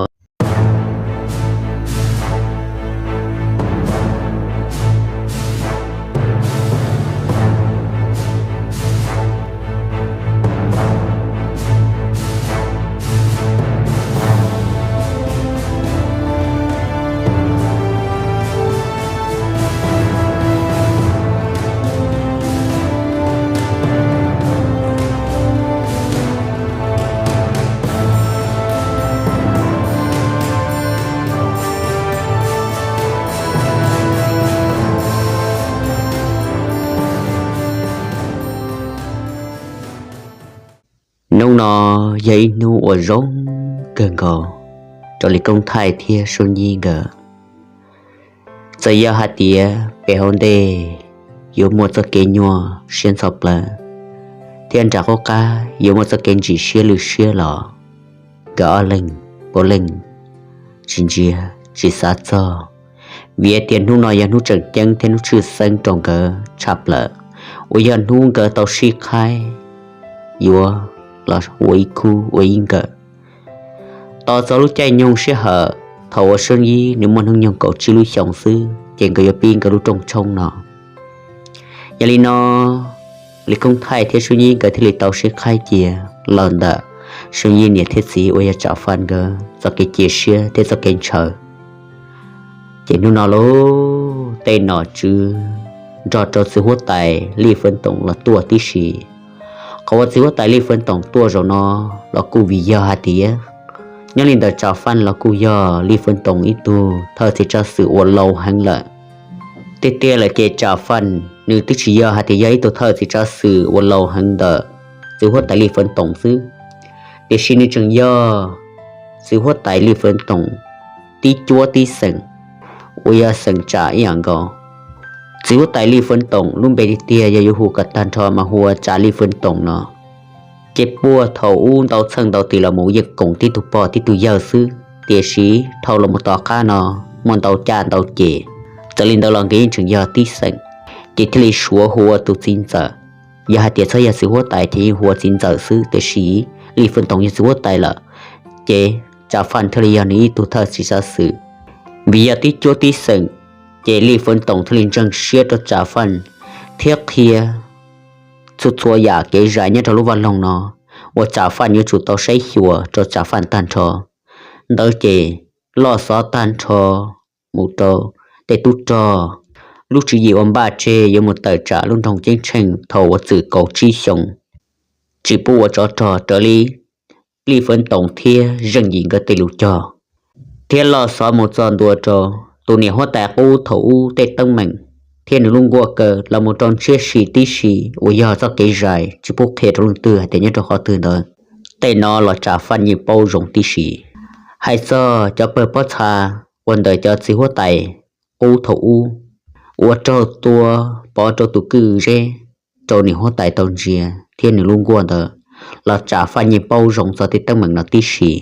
Hnub no yog ib hnub uas zoo kawg nkaus rau Lis Koob Thaij thiab Suab Yib nkawd. Txawm yog hais tias pem hauv ntej yuav muaj txoj kev nyuaj siab ntxhov plawv, thiab nram qub qab yuav muaj txoj kev ntsim siab lwj siab los, nkawd ob leeg puav leej tsis ntsia tsis xav txog, vim tias hnub no yog hnub tseem ceeb thiab hnub tshwj xeeb rau nkawd tshaj plaws, uas yog hnub nkawd tau sib qhaib yuav los ua ib khub ua ib nkawm. Tos txog lub caij nyoog sij hawm thaum uas Suab Yib nws muaj hnub nyoog kaum tsib lub xyoos xwb ces nkawd yuav pib nkawd lub rooj tshoob no. Yog li no, Lis Koob Thaij thiab Suab Yib nkawd thiaj li tau sib qhaib cia los ntawm Suab Yib niam thiab txiv uas yog Tsav Faj nkawd txoj kev cia siab thiab txoj kev ntshaw. Ces hnub no lauj, tej nom tswv nrog rau txiv huab tais Lij Fwv Toom los tuaj tib si. Qhov uas txiv huab tais Lij Fwv Toom tuaj zaum no los kuj vim yog hais tias nyob li ntawm Tsav Faj los kuj yog Lij Fwv Toom ib tug thawj txiv tsav xwm uas laus heev lawm. Tiag tiag lawm ces Tsav Faj nws twb tsis yog hais tias yog ib tug thawj txiv tsav xwm uas laus heev ntawm txiv huab tais Lij Fwv Toom xwb, tiam sis nws tseem yog txiv huab tais Lij Fwv Toom tib cuab tib xeem uas yog xeem Tsav ib yam nkaus. Txiv huab tais Lij Fwv Toom lub npe tiag tiag yog yuav hu kom tag nrho mas hu ua Tsav Lij Fwv Toom no. Ces puag thaum ub ntau txheej ntau tim los mus yeej koom tib tug pog tib tug yawg xwb, tiam sis dhau los mus tom qab no muaj ntau caj ntau ces, txawm li ntawd los nkawd yeej tseem yog tib xeem, ces thiaj li suav hu ua tus txiv ntxawm. Yog hais tias txhob yog txiv huab tais ces yeej hu ua txiv ntxawm xwb, tiam sis Lij Fwv Toom yog txiv huab tais lawm, ces Tsav Faj thiaj li yog nws ib tug thawj txiv tsav xwm. Vim yog tib cuab tib xeem, ces Lij Fwv Toom thiaj li ntseeg siab rau Tsav Faj thiab qhia txhua txhua yam kev zais nyob rau lub vaj loog no uas Tsav Faj yuav tsum tau saib xyuas rau Tsav Faj tag nrho. Ntawd ces loj xov tag nrho mus rau tej tub rog, lub tswv yim uas npaj tseg yuav mus tawm tsam lub nroog Ceeb Tsheej thaum uas txwm kaum tsib xyoos, tsis pub ua tsov rog raws li Lij Fwv Toom thiab Zeej Yim nkawd tej lus cog, thiab loj xov mus txog ntua rau tus niam huab tais qub thaum ub tej teeb meem thiab nws lub nkuaj kaw los mus rau ntshiab si tib si uas yog txoj kev zais tsis pub qhia rau leej twg hais tias nyob rau qhov twg ntawd. Tej no los Tsav Faj yeej paub zoo tib si. Hais txog cov pawg pob txha uas ntawm cov txiv huab tais qub thaum ub uas raug tua pov rau tus kwj zeb rau niam huab tais tau ntsia thiab nws lub nkuaj ntawd los Tsav Faj yeej paub zoo txog tej teeb meem no tib si.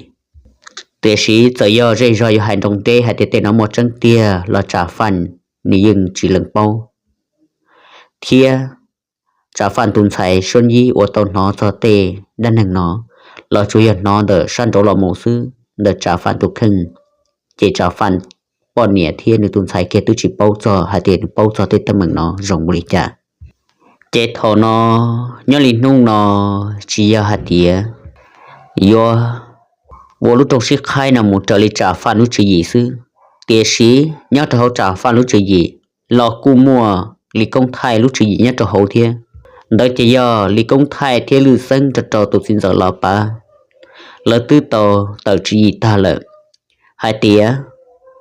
Tiam sis txawm yog zej zog yuav hais nroo deb hais tias tej no muaj tseeb tiag los Tsav Faj nws yeej tsis lees paub. Thiab Tsav Faj tus ntxhais Suab Yib uas tau hnov txog tej dab neeg no los tsuas yog hnov ntawm sab nraud los mus xwb, ntawm Tsav Faj tus kheej, ces Tsav Faj poj niam thiab nws tus ntxhais kiag twb tsis paub txog hais tias nws paub txog tej teeb meem no zoo npaum li cas. Ces thaum no, nyob li hnub no, tsis yog hais tias yuav ua lub rooj sib qhaib no mus raws li Tsav Faj lub tswv yim xwb, tiam sis nyob rau hauv Tsav Faj lub tswv yim los kuj muaj Lis Koob Thaij lub tswv yim nyob rau hauv thiab. Ntawd ces yog Lis Koob Thaij thiab Lwj Xeeb nrog rau tus txiv ntxawm Los Pav, lawv twb tau tawm tswv yim tag lawm hais tias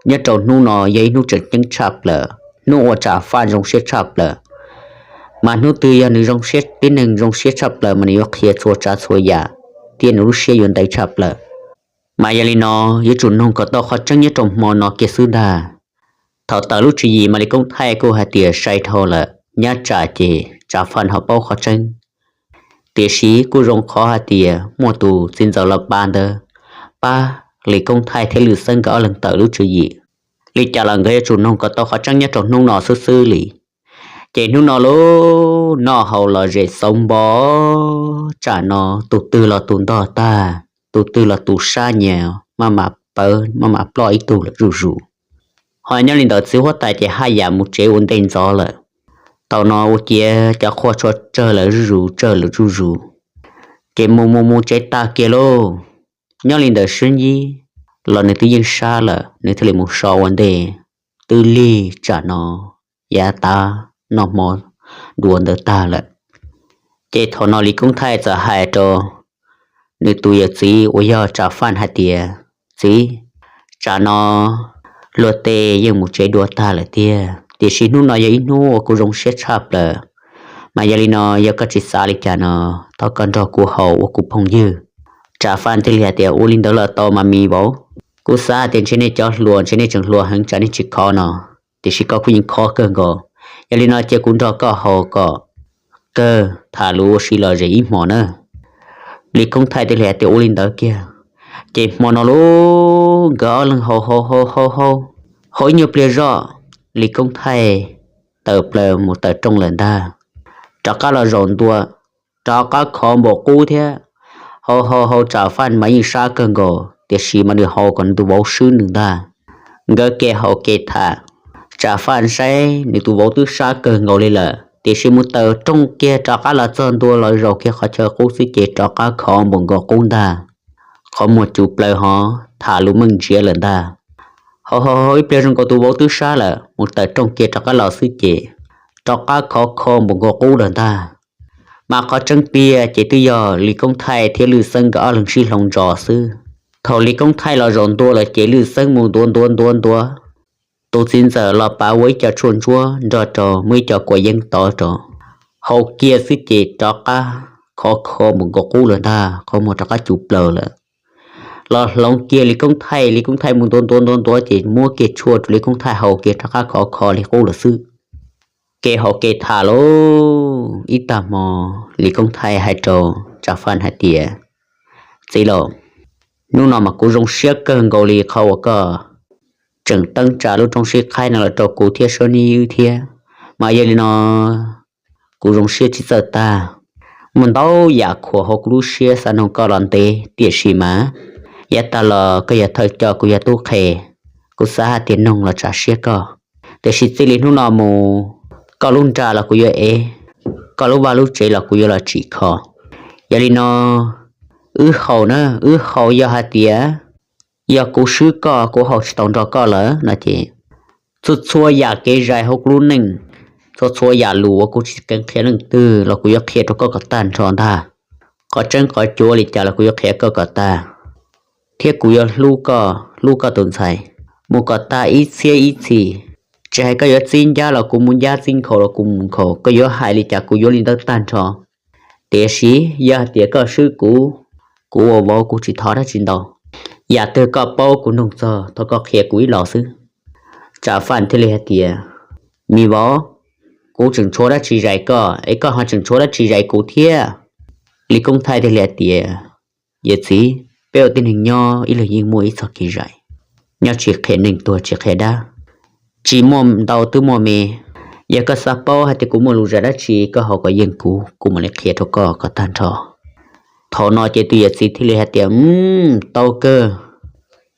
nyob rau hnub no yog ib hnub tseem ceeb tshaj plaws, hnub uas Tsav Faj zoo siab tshaj plaws. Mas hnub twg yog nws zoo siab, tib neeg zoo siab tshaj plaws mas nws yuav qhia txhua tsav txhua yam thiab nws lub siab yuav ntev tshaj plaws. Mas yog li no, yuav tsum noog kom tau qhov tseeb nyob rau hmo no kiag xwb ntag. Thaum tawm lub tswv yim mas Lis Koob Thaij kuj hais tias sai dhau lawm, nyob tsam ces Tsav Faj ho paub qhov tseeb. Tiam sis kuj zoo qhov hais tias muaj tus txiv ntxawm Los Pav ntawd pab Lis Koob Thaij thiab Lwj Xeeb nkawd ob leeg tawm lub tswv yim. Li cas los nkawd yuav tsum noog kom tau qhov tseeb nyob rau hnub no xwb xwb li. Ces hnub no lub noj haus los zem xauv npo, tsam no tus twg los tus ntog tag, tus twg los tus sab nyias maj mam pawv maj mam ploj ib tug lawm zuj zus. Ho nyob li ntawd txiv huab tais ces haj yam mus tsev ua ntej ntxov lawm. Thaum no ua ciav cov qhua tshua tsawg lawm zuj zus, tsawg lawm zuj zus, ces mus mus mus tsev tag kiag lauj. Nyob li ntawd Suab Yib los nws twb yeej sab lawm, nws thiaj li mus so ua ntej twb lig tsam no yav tav noj hmo dua ntawd tag lawm. Ces thaum no Lis Koob Thaij txawm hais rau nws tus yawm txiv uas yog Tsav Faj hais tias, Txiv, tsam no luag tej yeej mus tsev dua tag lawm tiag, tiam sis hnub no yog ib hnub uas kuv zoo siab tshaj plaws. Mas yog li no yog koj tsis xav li cas no, thov koj nrog kuv haus ua kuv phooj ywg. Tsav Faj thiaj li hais tias, Ua li ntawd los tau mas Mis vauv. Kuv xav hais tias ntshe nej cov hluas ntshe nej tseem hluas heev tsam nej tsis khov no, tiam sis koj kuj yeej khov kawg nkaus. Yog li no cia kuv nrog koj haus kom kawg tham lus ua si los zem ib hmos na. Lis Koob Thaij thiaj li hais tias, Ua li ntawd kiag. Ces hmo no lub nkawd ob leeg haus haus haus haus haus ib nyuag pliag zoj, Lis Koob Thaij tawm plaws mus tawm rooj lawm ntag. Rov qab los zaum ntua, rov qab khov npaum qub thiab. Haus haus haus Tsav Faj mas yeej sab kawg nkaus, tiam sis mas nws haus kom nws tus vauv swb nws ntag. Nkawd ke haus ke tham, Tsav Faj saib nws tus vauv twb sab kawg nkaus li lawm, tiam sis mus tawm rooj kiag rov qab los txog ntua los zaum kiag qhov chaw qub xwb ces rov qab khov npaum nkaus qub ntag. Qhov muag cuv plaws hov tham lus meej ntsiav lawm ntag. Haus haus haus ib pliag zoo nkaus tus vauv twb sab lawm, mus tawm rooj kiag rov qab los xwb ces rov qab khov kho npaum nkaus qub lawm ntag. Mas qhov tseeb tiag ces twb yog Lis Koob Thaij thiab Lwj Xeeb nkawd ob leeg sib hloov ntsos xwb. Thaum Lis Koob Thaij los zaum ntua lawm ces Lwj Xeeb mus ntuav ntuav ntuav ntuav tus txiv ntxawm los pav ua ib co tshuaj ntsuab nrog rau muaj ib co kua yeeb tov rau, haus kiag xwb ces rov qab khov kho npaum nkaus qub lawm ntag, qhov muag rov qab cuv plaws lawm. Los hloov kiag Lis Koob Thaij, Lis Koob Thaij mus ntuav ntuav ntuav ntuav ces muab kiag tshuaj rau Lis Koob Thaij haus kiag rov qab khov kho li qub lawm xwb. Ke haus ke tham lauj, ib tag hmo Lis Koob Thaij hais rau Tsav Faj hais tias, Txiv laus, hnub no mas kuv zoo siab kawg nkaus li qhov uas koj tseem teeb tsa lub rooj sib qhaib no los rau kuv thiab Suab Nib Ywb thiab, mas yog li no kuv zoo siab tsis txawj tag. Muaj ntau yam khuam hauv kuv lub siab xav nug koj los ntev, tiam sis mas yav tag los koj yog thawj coj kuv yog tub qhe, kuv xav hais tias nug los tsam siab koj. Tiam sis txij li hnub no mus, koj lub nra los kuv yuav ev, koj lub vaj lub tsev los kuv yuav los tsim kho. Yog li no wb haus na, wb haus, yog hais tias yog kuv swb koj, kuv haus tsis tau nrog koj lawm no ces txhua txhua yam kev zais hauv kuv lub neej, txhua txhua yam lus uas kuv tsis keev qhia leej twg los kuv yuav qhia rau koj kom tag nrho ntag. Qhov tseeb qhov cuav li cas los kuv yuav qhia koj kom tag, thiab kuv yuav hlub koj, hlub koj tus ntxhais mus kom tag ib txhiab ib txhis. Tsis hais koj yuav txib ncab los kuv mus ncab, txib nkhaus los kuv mus nkhaus, koj yuav hais li cas kuv yuav li ntawd tag nrho. Tiam sis yog hais tias koj swb kuv, kuv ua vauv kuv tsis thov dab tsi ntau. Yam twg koj paub kuv nug txog, thov koj qhia kuv ib los xwb. Tsav Faj thiaj li hais tias, Me vauv, kuv tseem tshuav dab tsi zais koj es koj ho tseem tshuav dab tsi zais kuv thiab? Lis Koob Thaij thiaj li hais tias, Yawm txiv, peb ua tib neeg nyob ib leeg yeej muaj ib txoj kev zais, nyob tsis qhia neeg tuag tsis qhia dab, tsis muaj ntau twb muaj me. Yog koj xav paub hais tias kuv muaj lus zais dab tsi, koj haus kom yeej kuv, kuv mam li qhia rau koj kom tag nrho. Thaum no ces tus yawm txiv thiaj li hais tias, Tau kawg,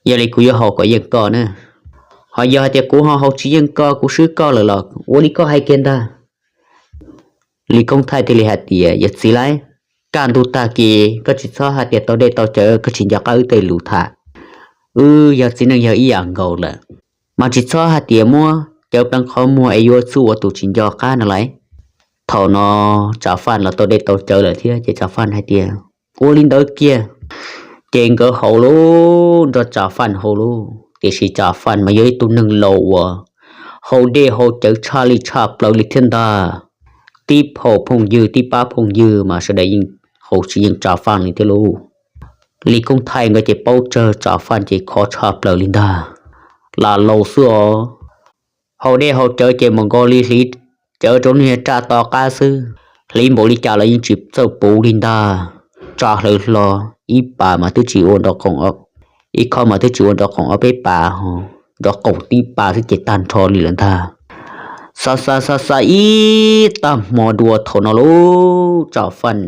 yog li kuv yuav haus kom yeej koj na. Ho yog hais tias kuv ho haus tsis yeej koj, kuv swb koj lawm los ua li koj hais kiag ntag. Lis Koob Thaij thiaj li hais tias, Yawm txiv lauj, kaj ntug tag kis koj tsis txhob hais tias tau dej tau cawv, koj tsis nco qab wb tej lus tham. Wb yog txiv neej yog ib yam nkaus lawm, mas tsis txhob hais tias muab cawv pleev qhov muag es yuav txuj ua tus tsis nco qab no lauj. Thaum no Tsav Faj los tau dej tau cawv lawm thiab ces Tsav Faj hais tias, Ua li ntawd kiag. Ces nkawd haus lauj, nrog Tsav Faj haus lauj, tiam sis Tsav Faj mas yog ib tug neeg laus uas haus dej haus cawv tshaj li tshaj plaws li thiab ntag. Tib phaum phooj ywg tib pab phooj ywg mas sawv daws yeej haus tsis yeej Tsav Faj li thiab lauj. Lis Koob Thaij nkawd ces paub tsawg, Tsav Faj ces khov tshaj plaws li ntag. Lam laus xwb os, haus dej haus cawv ces mus nkaus li hliv cawv rau niag raj to qab xwb, hliv npaum li cas los yeej tsis txawj puv li ntag. Tsa hlawv hlo, ib pas mas twb tsis ua nrov qoom, ib khob mas twb tsis ua nrov qoom ob peb pas, nrov qoom tib pas xwb ces tag nrho li lawm ntag. Xav xav xav xav ib tag hmo dua thaum no lauj, Tsav Faj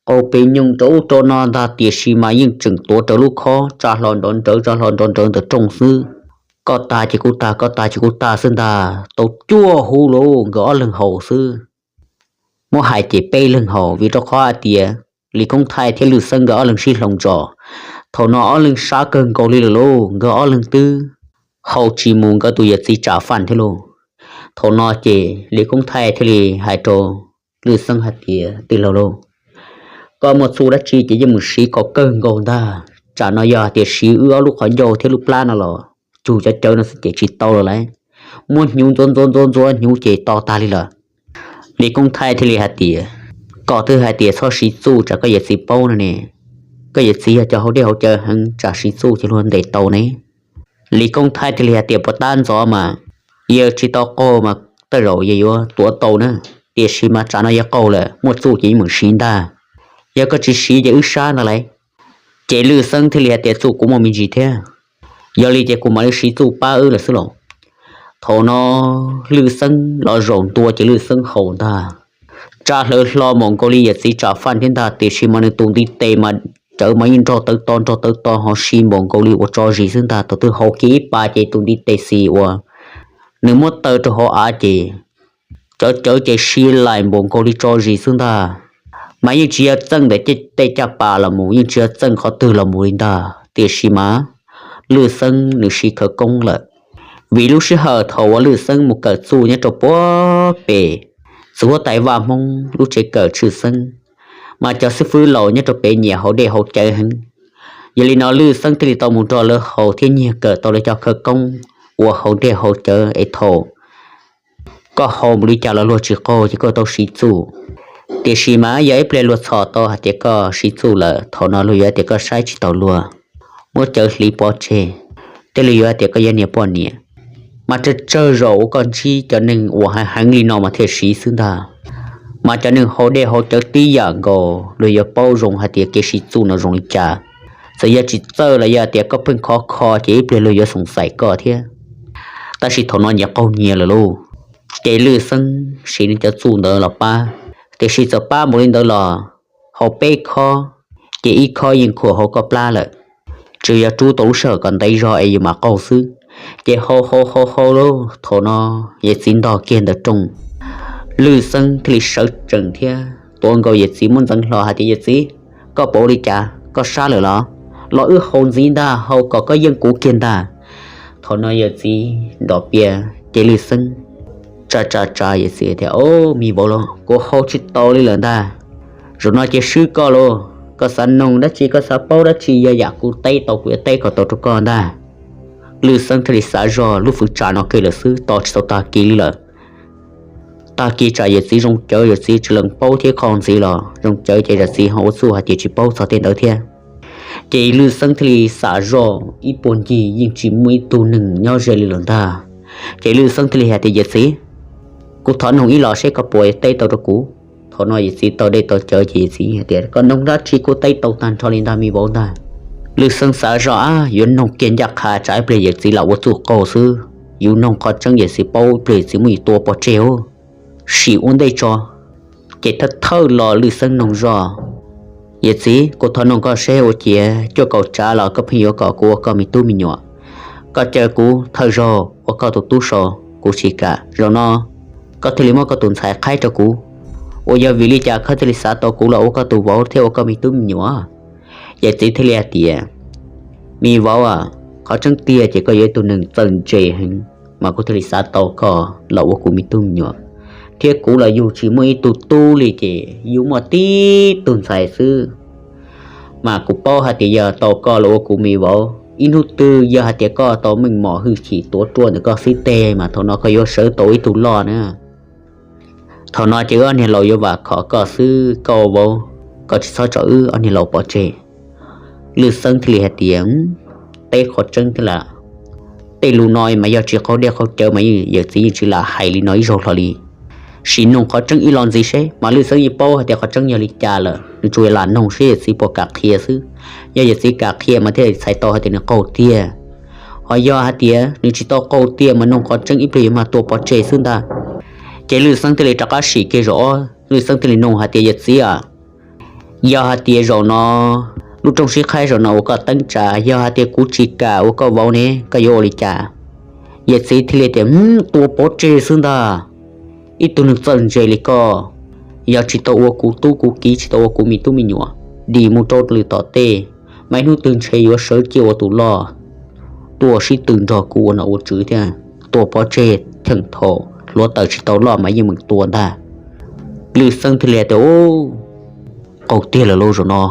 qau pes nyooj rau ub rau no ntag, tiam sis mas yeej tseem tuav rawv lub khob tsa hlo nrov nrawv tsa hlo nrov nrawv ntawm rooj xwb. Koj tag ces kuv tag, koj tag ces kuv tag xwb ntag, tau cuaj hub lauj, nkawd ob leeg haus xwb. Muab hais ces peb leeg haus, vim rau qhov hais tias Lis Koob Thaij thiab Lwj Xeeb nkawd ob leeg sib hloov ntsos. Thaum no ob leeg sab kawg nkaus li lawm lauj, nkawd ob leeg twb haus tsis mus nkawd tus yawm txiv Tsav Faj thiab lauj. Thaum no ces Lis Koob Thaij thiaj li hais rau Lwj Xeeb hais tias, Tij laug lauj, koj muaj txuj dab tsi ces yeej mus siv kom kawg nkaus ntag. Tsam no yog hais tias siv wb ob lub qhov ncauj thiab lub plab no los cug cov cawv no xwb ces tsis tau lawm lauj. Muab hnyuv ntxuav ntxuav ntxuav ntxuav hnyuv ces to tag li lawm. Lis Koob Thaib thiaj li hais tias, koj twb hais tias txhob siv txuj tsam koj yawm txiv paub no ne, koj yawm txiv yog cov haus dej haus cawv heev tsam siv txuj ces luag ntes tau ne. Lis Koob Thaib thiaj li hais tias puas tab ntxov mas yawg tsis tau qaug mas tej zaum yawg yuav tuav tau na, tiam sis mas tsam no yawg qaug lawm muaj txuj ces yeej meem siv ntag, yog koj tsis siv ces wb sab ntag lauj. Ces Lwj Xeeb thiaj li hais tias txuj kuv muaj me ntsis thiab, yog li ces kuv mam li siv txuj pab wb lawm xwb los. Thaum no Lwj Xeeb los zaum ntua ces Lwj Xeeb haus ntag, tsa hlawv hlo npaum nkaus li yawm txiv tsam faj thiab ntag, tiam sis mas nws tus ntiv tes mas cawv mas yeej nrog tawv to nrog tawv to ho si npaum nkaus li ua tso zis xwb ntag. Thaum twg haus kiag ib pas ces tus ntiv tes xis uas nws muab taw rau hauv av ces cawv cawv ces si laim npaum nkaus li tso zis xwb ntag. Mas yeej tsis yog txeej ntawm tej caj pas los mus, yeej tsis yog txeej qhov twg los mus li ntag, tiam sis mas Lwj Xeeb nws siv khawv koob lawm. Vim lub sij hawm thaum uas Lwj Xeeb mus kawm txuj nyob rau puag pem txiv huab tais vaj Hmoob lub tsev kawm tshwj xeeb, mas cov xib fwb laus nyob rau pem nyiam haus dej haus cawv heev. Yog li no Lwj Xeeb thiaj li tau mus nrog lawv haus thiab nyiag kawm tau lawv cov khawv koob uas haus dej haus cawv es thaum koj haus mus li cas los luag tsis qaug ces koj tau siv txuj. Tiam sis mas yog ib pliag luag txhom tau hais tias koj siv txuj lawm, thaum no luag yuav tias koj saib tsis taus luag, muab cawv hliv pov tseg, tej luag yuav tias koj yog niag poj niam. Mas tsawg tsawg zaus uas koj ntsib cov neeg uas heev heev li no mas thiaj siv xwb ntag. Mas cov neeg haus dej haus cawv tib yam nkaus luag yuav paub zoo hais tias kev siv txuj no zoo li cas. Txawm yog tsis txawj los yog tias koj pheej khov kho ces ib pliag luag yuav xoom xaim koj thiab. Tab sis thaum no nyias qaug nyias lawm lauj, ces Lwj Xeeb siv nws cov txuj ntawd los pab, tiam sis txawm pab npaum li ntawd los haus peb khob, ces ib khob yeej khuam hauv koj plab lawm. Tsuas yog rub tau lub sij hawm kom ntev zog es yus mam qaug xwb. Ces haus haus haus haus lauj, thaum no yawm txiv ntog kiag ntawm rooj. Lwj Xeeb thiaj li sawv tsees thiab tuav nkaus yawm txiv muab ntxeev hlo hais tias, yawm txiv, koj puas ua li cas, koj sab lawm los? Los wb haus ntxiv ntag, haus kom koj yeej kuv kiag ntag. Thaum no yawm txiv nrov pias ces Lwj Xeeb tsa tsa tsa yawm txiv tias, o, me vauv lauj, kuv haus tsis tau li lawm ntag. Zaum no ces swb koj lauj, koj xav noog dab tsi, koj xav paub dab tsi, yog yam kuv teb tau kuv yuav teb kom tau rau koj ntag. Lwj Xeeb thiaj li xav zog lub fwv tsa no kiag lawm xwb, tos tsis tau tag kis li lawm. Tag kis tsam yawm txiv zoo cawv, yawm txiv tsis lees paub thiab kho ntxiv los zoo cawv ces yawm txiv ho ua txuj hais tias tsis paub txog tej ntawd thiab. Ces Lwj Xeeb thiaj li xam zoj ib puag ncig yeej tsis muaj ib tug neeg nyob ze li lawm ntag. Ces Lwj Xeeb thiaj li hais tias, yawm txiv, kuv thov noog ib los seb koj puas teb tau rau kuv. Thaum no yawm txiv tau dej tau cawv ces yawm txiv hais tias, koj noog dab tsi kuv teb tau tag nrho li ntag me vauv ntag. Lwj Xeeb xav zoj, ab, yuav noog kiag ncaj qha tsam ib pliag yawm txiv lam ua txuj qaug xwb, yus noog qhov tseeb yawm txiv paub ib pliag yawm txiv muab yus tua pov tseg os. Sim ua ntej tso. Ces thawj thawj los Lwj Xeeb noog zoj, yawm txiv, kuv thov noog koj seb ua ciav cuaj kaum tsav los koj pheej yuav kom kuv ua koj me tub me nyuam. Koj caw kuv thawj zaug ua koj tus tub sau, kuv tsis kam. Zaum no koj thiaj li muab koj tus ntxhais qhaib rau kuv, uas yog vim li cas koj thiaj li xav tau kuv los ua koj tus vauv thiab ua koj me tub me nyuam? Yawm txiv thiaj li hais tias, me vauv, qhov tseeb tiag ces koj yog ib tug neeg txawj ntse heev, mas kuv thiaj li xav tau koj los ua kuv me tub me nyuam. Thiab kuv los yug tsis muaj ib tug tub li ces yug muaj tib tug ntxhais xwb. Mas kuv paub hais tias yog tau koj los ua kuv me vauv, ib hnub twg yog hais tias koj tau meej mom hwj chim tuav ruaj ntawm koj xib teg mas thaum no koj yuav sawv tau ib tug loj na. Thaum no ces wb ob niag laus yuav vam khom koj xwb, koj ua vauv, koj tsis txhob tso wb ob niag laus pov tseg. Lwj Xeeb thiaj li hais tias, teb qhov tseeb thiab lam, tej lus no mas yog tsis qaug dej qaug cawv mas yawm txiv yeej tsis lam hais li no ib zaug hlo li. Sim noog qhov tseeb ib los ntxiv seb. Mas Lwj Xeeb yeej paub hais tias qhov tseeb yog li cas lawm, nws tsuas lam noog seb yawm txiv puas kam qhia xwb. Yog yawm txiv kam qhia mas thiaj txhais tau hais tias nws qaug tiag. Ho yog hais tias nws tsis tau qaug tiag mas noog qhov tseeb ib pliag yuav mag tua pov tseg xwb ntag. Ces Lwj Xeeb thiaj li rov qab sim kiag zaum ob, Lwj Xeeb thiaj li noog hais tias, yawm txiv a, yog hais tias zaum no lub rooj sib qhaib zaum no ua koj teeb tsa, yog hais tias kuv tsis kam ua koj vauv ne, koj yuav ua li cas? Yawm txiv thiaj li tias, tua pov tseg xwb ntag. Ib tug neeg txawj ntse li koj, yog tsis tau ua kuv tub kuv kiv, tsis tau ua kuv me tub me nyuam, dim mus rau lwm tom tej, mas ib hnub twg ntshe yuav sawv ciaj ua tus loj, tuaj sib tw nrog kuv ua nom ua tswv thiab. Tua pov tseg, theem thaum hluav taws tsis tau loj mas yeej meem tua ntag. Lwj Xeeb thiaj li tias, qaug tiag lawm lauj zaum no.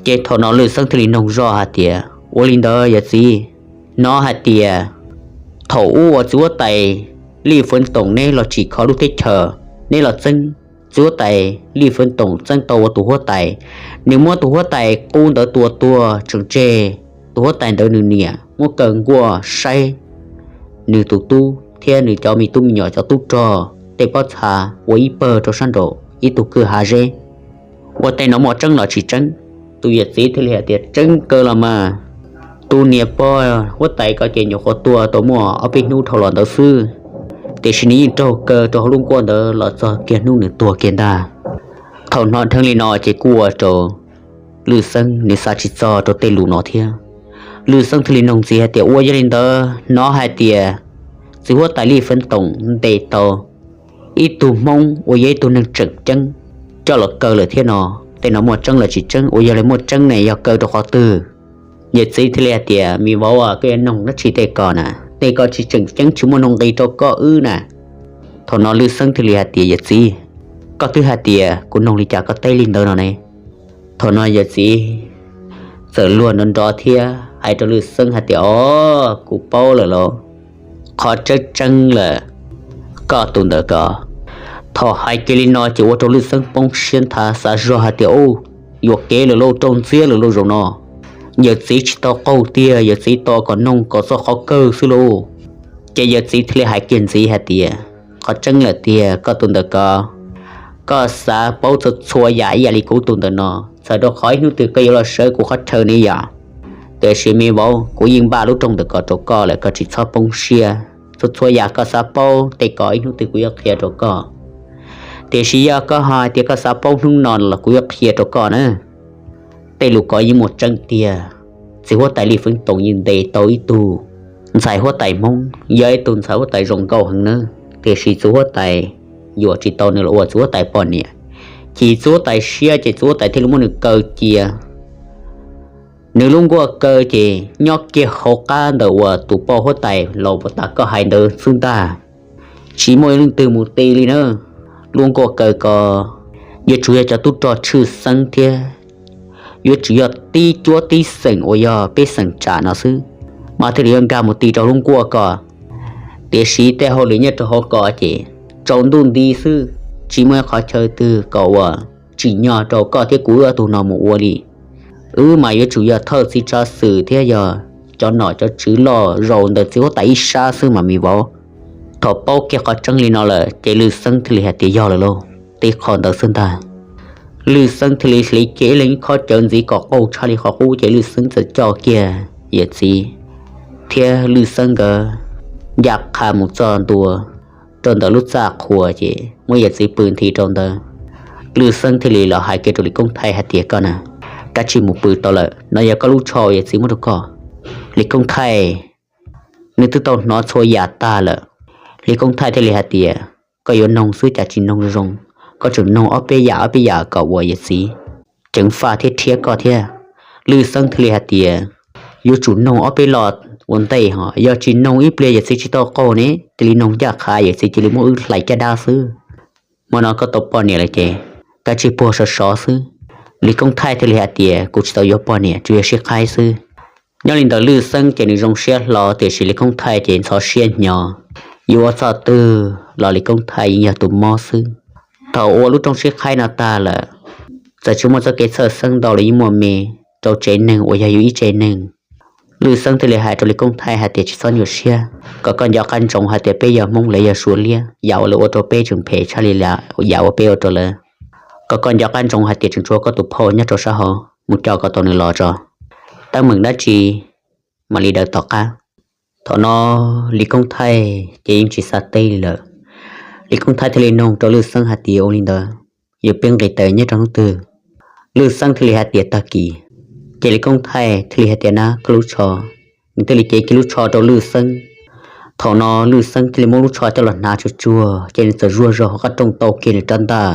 Ces thaum no Lwj Xeeb thiaj li noog zoj hais tias, ua li ntawd yawm txiv, no hais tias thaum ub uas txiv huab tais Lij Fuv Toom neb los tsim kho lub teb chaws, neb los txeeb. Txiv huab tais Lij Feeb Toom txeeb tau ua tus huab tais, nws muab tus huab tais qub ntawd tua tuag tseem tseg tus huab tais ntawd nws niam muab kaw nkuaj saib nws tus tub thiab nws cov me tub me nyuam cov tub rog tej pob txha ua ib pawg rau sab nraum ib tug kwj hav zeb. Ua tej no muaj tseeb los tsis tseeb? Tus yawm txiv thiaj li hais tias, tseeb kawg los mas. Tus niam pog huab tais ko ces nyuam qhuav tuag tau muaj ob peb hnub dhau los ntawd xwb, tiam sis nws yeej raug kaw rau hauv lub nkuaj ntawd los txog kiag hnub nws tuag kiag ntag. Thaum hnov dheev li no ces kuj ua rau Lwj Xeeb nws xav tsis txog rau tej lus no thiab. Lwj Xeeb thiaj li noog ntxiv hais tias, ua yog li ntawd hnov hais tias txiv huab tais Lij Feeb Toom ntes tau ib tug Hmoob uas yog ib tug neeg tseem ceeb coj los kaw lawm thiab no, tej no muaj tseeb los tsis tseeb? Ua yog li muaj tseeb ne yog kaw rau qhov twg? Yawm txiv thiaj li hais tias, me vauv, koj yuav noog dab tsi tej ko na? Tej ko tsis tseem ceeb, tsis muaj nuj nqis rau koj wb na. Thaum no Lwj Xeeb thiaj li hais tias, yawm txiv, koj twb hais tias kuv noog li cas koj teb li ntawd no ne. Thaum no yawm txiv txawm luag nrov nrov thiab hais rau Lwj Xeeb hais tias, o, kuv paub lawm lauj, qhov tseeb tseeb lawm, koj tus ntawm ko. Thaum hais kiag li no ces ua rau Lwj Xeeb poob siab nthav, xav zog hais tias, u, yuam kev lawm lauj, raug ntxiab lawm lauj zaum no. Yawm txiv tsis tau qaug tiag, yawm txiv tos kom noog kom txog qhov kawg xwb lauj. Ces yawm txiv thiaj li hais kiag ntxiv hais tias, qhov tseeb lawm tiag, koj tus ntawm ko, koj xav paub txhua txhua yam ib yam li kuv tus ntawm no, txawm rau qhov ib hnub twg koj yuav los sawv kuv qhov chaw ne yom. Tiam sis me vauv, kuv yeej npaj lub rooj ntawm ko rau koj lawm, koj tsis txhob poob siab. Txhua txhua yam koj xav paub tej ko ib hnub twg kuv yuav qhia rau koj. Tiam sis yog koj ho hais tias koj xav paub hnub no los kuv yuav qhia rau koj na. Tej lus ko yeej muaj tseeb tiag. Txiv huab tais Lij Feeb Toom yeej ntes tau ib tug ntxhais huab tais Hmoob, yog ib tug ntxhais huab tais zoo nkauj heev nawb, tiam sis txiv huab tais yuam tsis tau nws los ua txiv huab tais poj niam. Chim txiv huab tais siab ces txiv huab tais thiaj li muab nws kaw cia. Nws lub nkuaj kaw ces nyob kiag hauv qab ntawm uas tus poj huab tais laus uas tas koj hais ntawd xwb ntag. Tsis muaj leej twg mus ti li na. Lub nkuaj kaw ko yuav tsum yog cov tub rog tshwj xeeb thiab yuav tsum yog tib cuab tib xeem uas yog peb xeem tsam no xwb mas thiaj li yuav nkag mus ti rau lub nkuaj ko. Tiam sis tej hauj lwm nyob rau hauv ko ces tsaus ntuj nti xwb, tsis muaj ib qhov chaw twg kom uas tsim nyog rau koj thiab kuv wb ob tug no mus ua li. Wb mas yuav tsum yog thawj txiv tsav xwm thiab yog cov nom cov tswv loj zaus ntawm txiv huab tais ib sab xwb mas me vauv. Thaum paub kiag qhov tseeb li no lawm ces Lwj Xeeb thiaj li hais tias yog lawm lauj, tib qho ntawd xwb ntag. Lwj Xeeb thiaj li hliv kiag ib leeg ib khob cawv ntxiv kom qaug tshaj li qhov qub ces Lwj Xeeb txawm coj kiag yawm txiv thiab Lwj Xeeb nkawd ncaj qha mus txog ntua rau ntawm lub txaj qhua ces muab yawm txiv pw nthi rau ntawd. Lwj Xeeb thiaj li los hais kiag rau Lis Koob Thaij hais tias koj na, kav tsij mus pw tau lawm, no yog koj lub tsho uas yawm txiv muab rau koj. Lis Koob Thaij nws twb tau hnov txhua yam tag lawm. Lis Koob Thaij thiaj li hais tias koj yuav noog xwb cas tsis noog zoo, koj tseem noog ob peb yam ob peb yam kom uas yawm txiv ceev faj thiab rhiab koj thiab. Lwj Xeeb thiaj li hais tias yuav tsum noog ob peb lo ua ntej ho, yog tsis noog ib pliag yawm txiv tsis tau qaug ne, cia li noog ncaj qha yawm txiv cia li muab wb hlais caj dab xwb. Hmo no koj tau poj niam lawm ces kav tsij puag sov sov xwb. Lis Koob Thaij thiaj li hais tias kuv tsis tau yuav poj niam, tsuas yog sib qhaib xwb. Nyob li ntawd Lwj Xeeb ces nws zoo siab hlo, tiam sis Lis Koob Thaij ces ntxhov siab hnyo. Yuav ua txoj twg los Lis Koob Thaij yeej yog tus mob xwb. Thaum ua lub rooj sib qhaib no tag lawm, txawm tsis muaj txoj kev txhawj xeeb ntau los yeej muaj me rau tsev neeg uas yog yus ib tsev neeg. Lwj Xeeb thiaj li hais rau Lis Koob Thaij hais tias tsis txhob nyuaj siab, kom koj nco qab ntsoov hais tias peb yog Hmoob lawv yog Suav liab, yam uas lawv ua rau peb tseem phem tshaj li yam uas peb ua rau lawv. Kom koj nco qab ntsoov hais tias tseem tshuav koj tus phauj nyob rau sab hauv, mus coj kom tau nws los tso. Teeb meem dab tsi mam li daws tom qab. Thaum no Lis Koob Thaij ces yeej tsis xav teb li lawm. Lis Koob Thaij thiaj li noog rau Lwj Xeeb hais tias ua li ntawd yuav pib nqis tes nyob rau hnub twg? Lwj Xeeb thiaj li hais tias tag kis. Ces Lis Koob Thaij thiaj li hais tias nab koj lub tsho. Nws thiaj li cev kiag lub tsho rau Lwj Xeeb. Thaum no Lwj Xeeb thiaj li muab lub tsho coj los hnav tsuag tsuag ces nws txawm zuag zog hauv qab rooj tau kiag nws rab ntaj.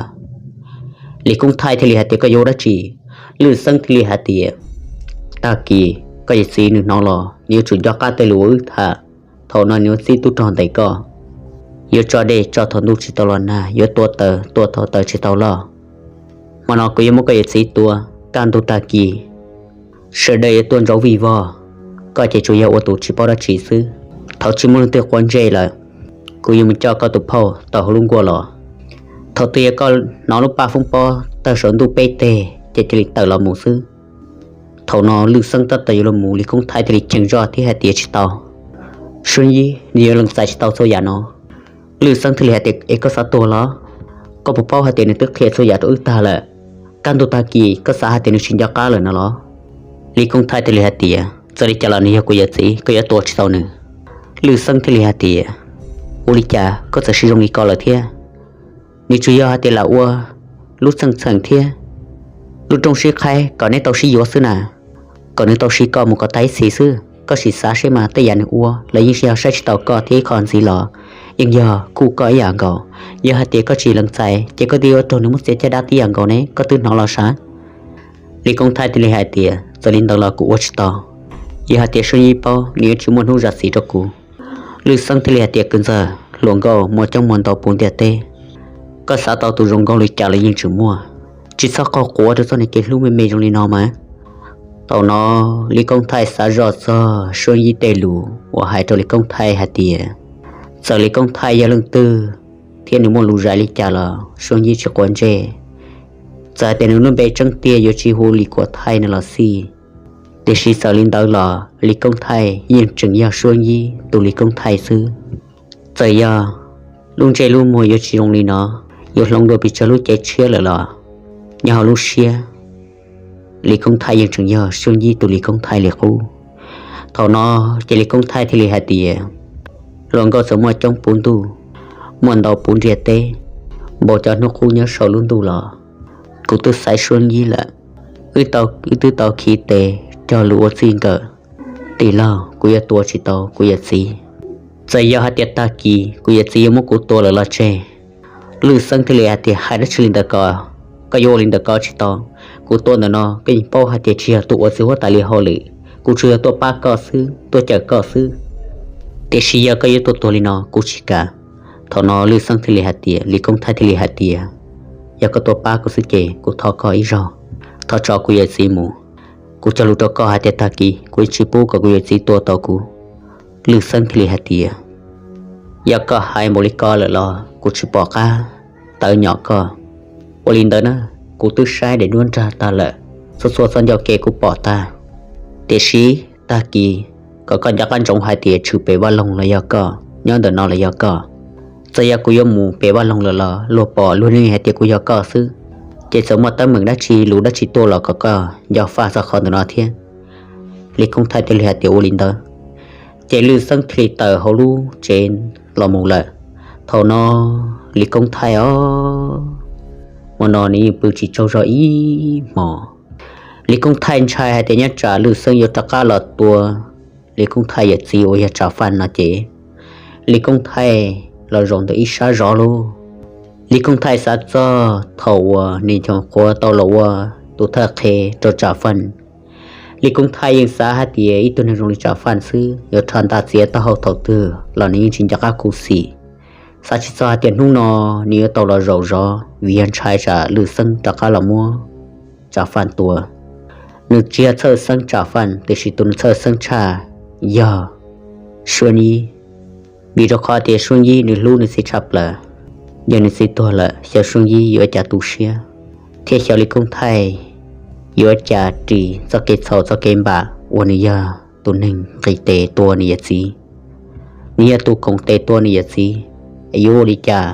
Lis Koob Thaij thiaj li hais tias koj yuav ua dab tsi? Lwj Xeeb thiaj li hais tias tag kis koj yawm txiv nws hnov los nws yuav tsum nco qab tej lus uas wb tham. Thaum no nws yuav txib tub rog ntes koj, yuav tso dej tso thaum ntuj tsis tau los nag, yuav tua taws tua thaum taws tsis tau loj. Hmo no kuv yuav muab koj yawm txiv tua, kaj ntug tag kis sawv daws yuav tuaj ntsaub vij vog, koj ces tsuas yog ua tus tsis paub dab tsi xwb. Thaum tsis muaj leej twg quav ntsej lawm, kuv yuav mus coj koj tus phauj tau hauv lub nkuaj los. Thaum twg yog koj hnov lub paj foob pob tawg saum ntuj peb teg ces cia li tawm los mus xwb. Thaum no Lwj Xeeb tab tom yuav los mus, Lis Koob Thaij thiaj li cheem zog thiab hais tias, Tsis tau, Suab Yib nws yuav lees txais tsis tau txhua yam no. Lwj Xeeb thiaj li hais tias, Es koj xav tuag los? Koj puas paub hais tias nws twb qhia txhua yam rau wb tag lawm? Kaj ntug tag kis koj xav hais tias nws tsis nco qab lawm no los? Lis Koob Thaij thiaj li hais tias, Txawm li cas los nws yog kuv yawm txiv, koj yuav tua tsis tau nws. Lwj Xeeb thiaj li hais tias, Ua li cas koj txawm siv zoo li ko lawm thiab? Nws tsuas yog hais tias lam ua lub txheej txheem thiab lub rooj sib qhaib kom neb tau sib yuav xwb na, kom nws tau siv koj mus kom tag ib txhis xwb. Koj sim xav seb mas tej yam nws ua los yeej yog saib tsis taus koj thiab ib qho ntxiv los yeej yog kuj koj ib yam nkaus. Yog hais tias koj tsis lees txais ces koj twb yuav raug nws muab txiav caj dab tib yam nkaus ne, koj twb hnov los sav? Lis Koob Thaij thiaj li hais tias, Txawm li ntawd los kuv ua tsis tau. Yog hais tias Suab Yib paub, nws yuav tsis muaj hnub zam txim rau kuv. Lwj Xeeb thiaj li hais tias, Kws ntxawg, hluas nkauj muaj coob muaj ntau puv ntiaj teb, koj xav tau tus zoo nkauj li cas los yeej tseem muaj. Tsis txhob qaug quav rau txoj niag kev hlub me me zoo li no mas. Thaum no Lis Koob Thaij xav zoj txog Suab Yib tej lus uas hais rau Lis Koob Thaij hais tias, txawm Lis Koob Thaij yog leej twg thiab nws muaj lus zais li cas los Suab Yib tsis quav ntsej. Txawm hais tias nws lub npe tseeb tiag yuav tsis hu Lis Kuam Thaij no los xij, tiam sis txawm li ntawd los Lis Koob Thaij yeej tseem yog Suab Yib tus Lis Koob Thaij xwb. Txawm yog lub ntsej lub muag yuav tsis zoo li no, yuav hloov dua pes tsawg lub cev tshiab lawm los nyob hauv lub siab, Lis Koob Thaij yeej tseem yog Suab Yib tus Lis Koob Thaij li qub. Thaum no ces Lis Koob Thaij thiaj li hais tias, Hluas nkauj txawm muaj coob puv ntuj, muaj ntau puv ntiaj teb, npaum cov hnub qub nyob saum lub ntuj los kuv twb xaiv Suab Yib lawm. Wb twb tau khi tes cog lus ua txij nkawm. Tij laug, kuv yuav tua tsis tau kuv yawm txiv. Txawm yog hais tias tag kis kuv yawm txiv yuav muab kuv tua lawm los tseg. Lwj Xeeb thiaj li hais tias, Hais dab tsi li ntawd ko? Koj yuav ua li ntawd ko tsis tau. Kuv tuaj ntawm no koj yeej paub hais tias tsis yog tuaj ua txiv huab tais li hauj lwm, kuv tsuas yog tuaj pab koj xwb, tuaj cawm koj xwb. Tiam sis yog koj yuav tuaj tuag li no kuv tsis kam. Thaum no Lwj Xeeb thiaj li hais tias, Lis Koob Thaij thiaj li hais tias, Yog koj tuaj pab kuv xwb ces kuv thov koj ib zaug, thov tso kuv yawm txiv mus. Kuv cog lus rau koj hais tias tag kis kuv yuav tsis pub kom kuv yawm txiv tua tau kuv. Lwj Xeeb thiaj li hais tias, Yog koj hais npaum li ko lawm los kuv tsis pom qab tawv nyom koj. Ua li ntawd na, kuv twb saib daim duab nrag tag lawm, txhua txhua txoj ncauj ke kuv pom tag. Tiam sis tag kis kom koj nco qab ntsoov hais tias tshwm pem vaj loog los yog koj, nyob ntawm no los yog koj. Txawm yog kuv yuav mus pem vaj loog lawm los luag pom luag yeej hais tias kuv yog koj xwb. Ces txawm muaj teeb meem dab tsi lus dab tsi tuaj los kom koj nco faj txog qhov ntawm no thiab. Lis Koob Thaij thiaj li hais tias ua li ntawd. Ces Lwj Xeeb thiaj li tawm hauv lub tsev los mus lawm. Thaum no Lis Koob Thaij os, hmo no nws yeej pw tsis tsaug zog ib hmos. Lis Koob Thaij ntshai hais tias nyob tsam Lwj Xeeb yuav rov qab los tua Lis Koob Thaij yawm txiv uas yog Tsam Faj no ces Lis Koob Thaij los zaum ntawm ib sab zov lauj. Lis Koob Thaij xav txog thaum uas nws nyuam qhuav tau los ua tus thawj qhe rau Tsam Faj. Lis Koob Thaij yeej xav hais tias ib tug neeg zoo li Tsam Faj xwb yuav rho ntaj txiav taub hau thaum twg los nws yeej tsis nco qab khuv xim. Xav tsis txog hais tias hnub no nws yuav tau los zaum zov vim yog ntshai tsam Lwj Xeeb rov qab los muab Tsam Faj tua. Nws tsis yog txhawj xeeb Tsam Faj, tiam sis tus nws txhawj xeeb tshaj yog Suab Yib. Vim rau qhov tias Suab Yib nws hlub nws txiv tshaj plaws, yog nws txiv tuag lawm xyov Suab Yib yuav ua cas tu siab, thiab xyov Lis Koob Thaij yuav ua cas ris txoj kev txhaum txoj kev npam uas nws yog tus neeg nqis tes tua nws yawm txiv. Nws yog tus koom tes tua nws yawm txiv, es yuav ua li cas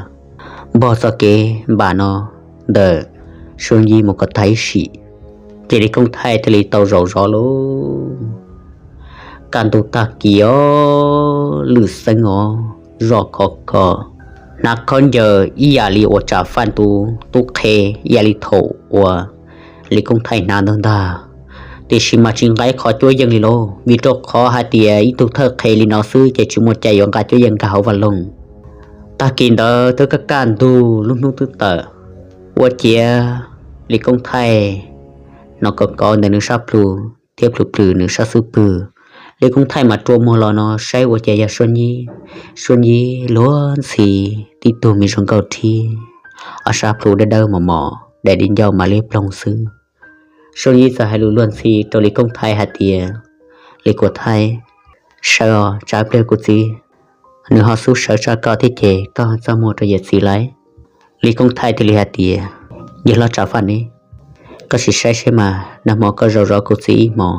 npog txoj kev npam no ntawm Suab Yib mus kom tag ib sim. Ces Lis Koob Thaij thiaj li tau zaum zov lauj. Kaj ntug tag kis os, Lwj Xeeb os, zoj khov kho, hnav khaub ncaws ib yam li uas Tsam Faj tus tub qhe, ib yam li thaum uas Lis Koob Thaij hnav ntawd ntag. Tiam sis mas tsis nqa ib qho cuab yeej li lauj, vim rau qhov hais tias ib tug thawj qhe li no xwb ces tsis muaj cai yuav nqa cuab yeej nkag hauv vaj loog. Tag kis ntawd twb kaj kaj ntug, lub hnub twb tawm, ua ciav Lis Koob Thaij hnov kov kov ntawm nws sab plhu thiab plhws plhws nws sab xub pwg. Lis Koob Thaij mas rua muag los no saib ua cas yog Suab Yib. Suab Yib luag ntxhi tib tug me zoo nkauj rhib, ob sab plhu dawb dawb mos mos, daim di ncauj mas liab ploog xwb. Suab Yib txawm hais lus luag ntxhi rau Lis Koob Thaij hais tias, Lis Kuam Thaij, sawv os, tsam pliag kuv txiv nws ho xub sawv tshaj koj thiab ces koj txaj muag rau yawm txiv lauj. Lis Koob Thaij thiaj li hais tias, Yawg hlob Tsav Faj ne, koj sim saib seb mas nag hmo koj zaum zov kuv txiv ib hmos,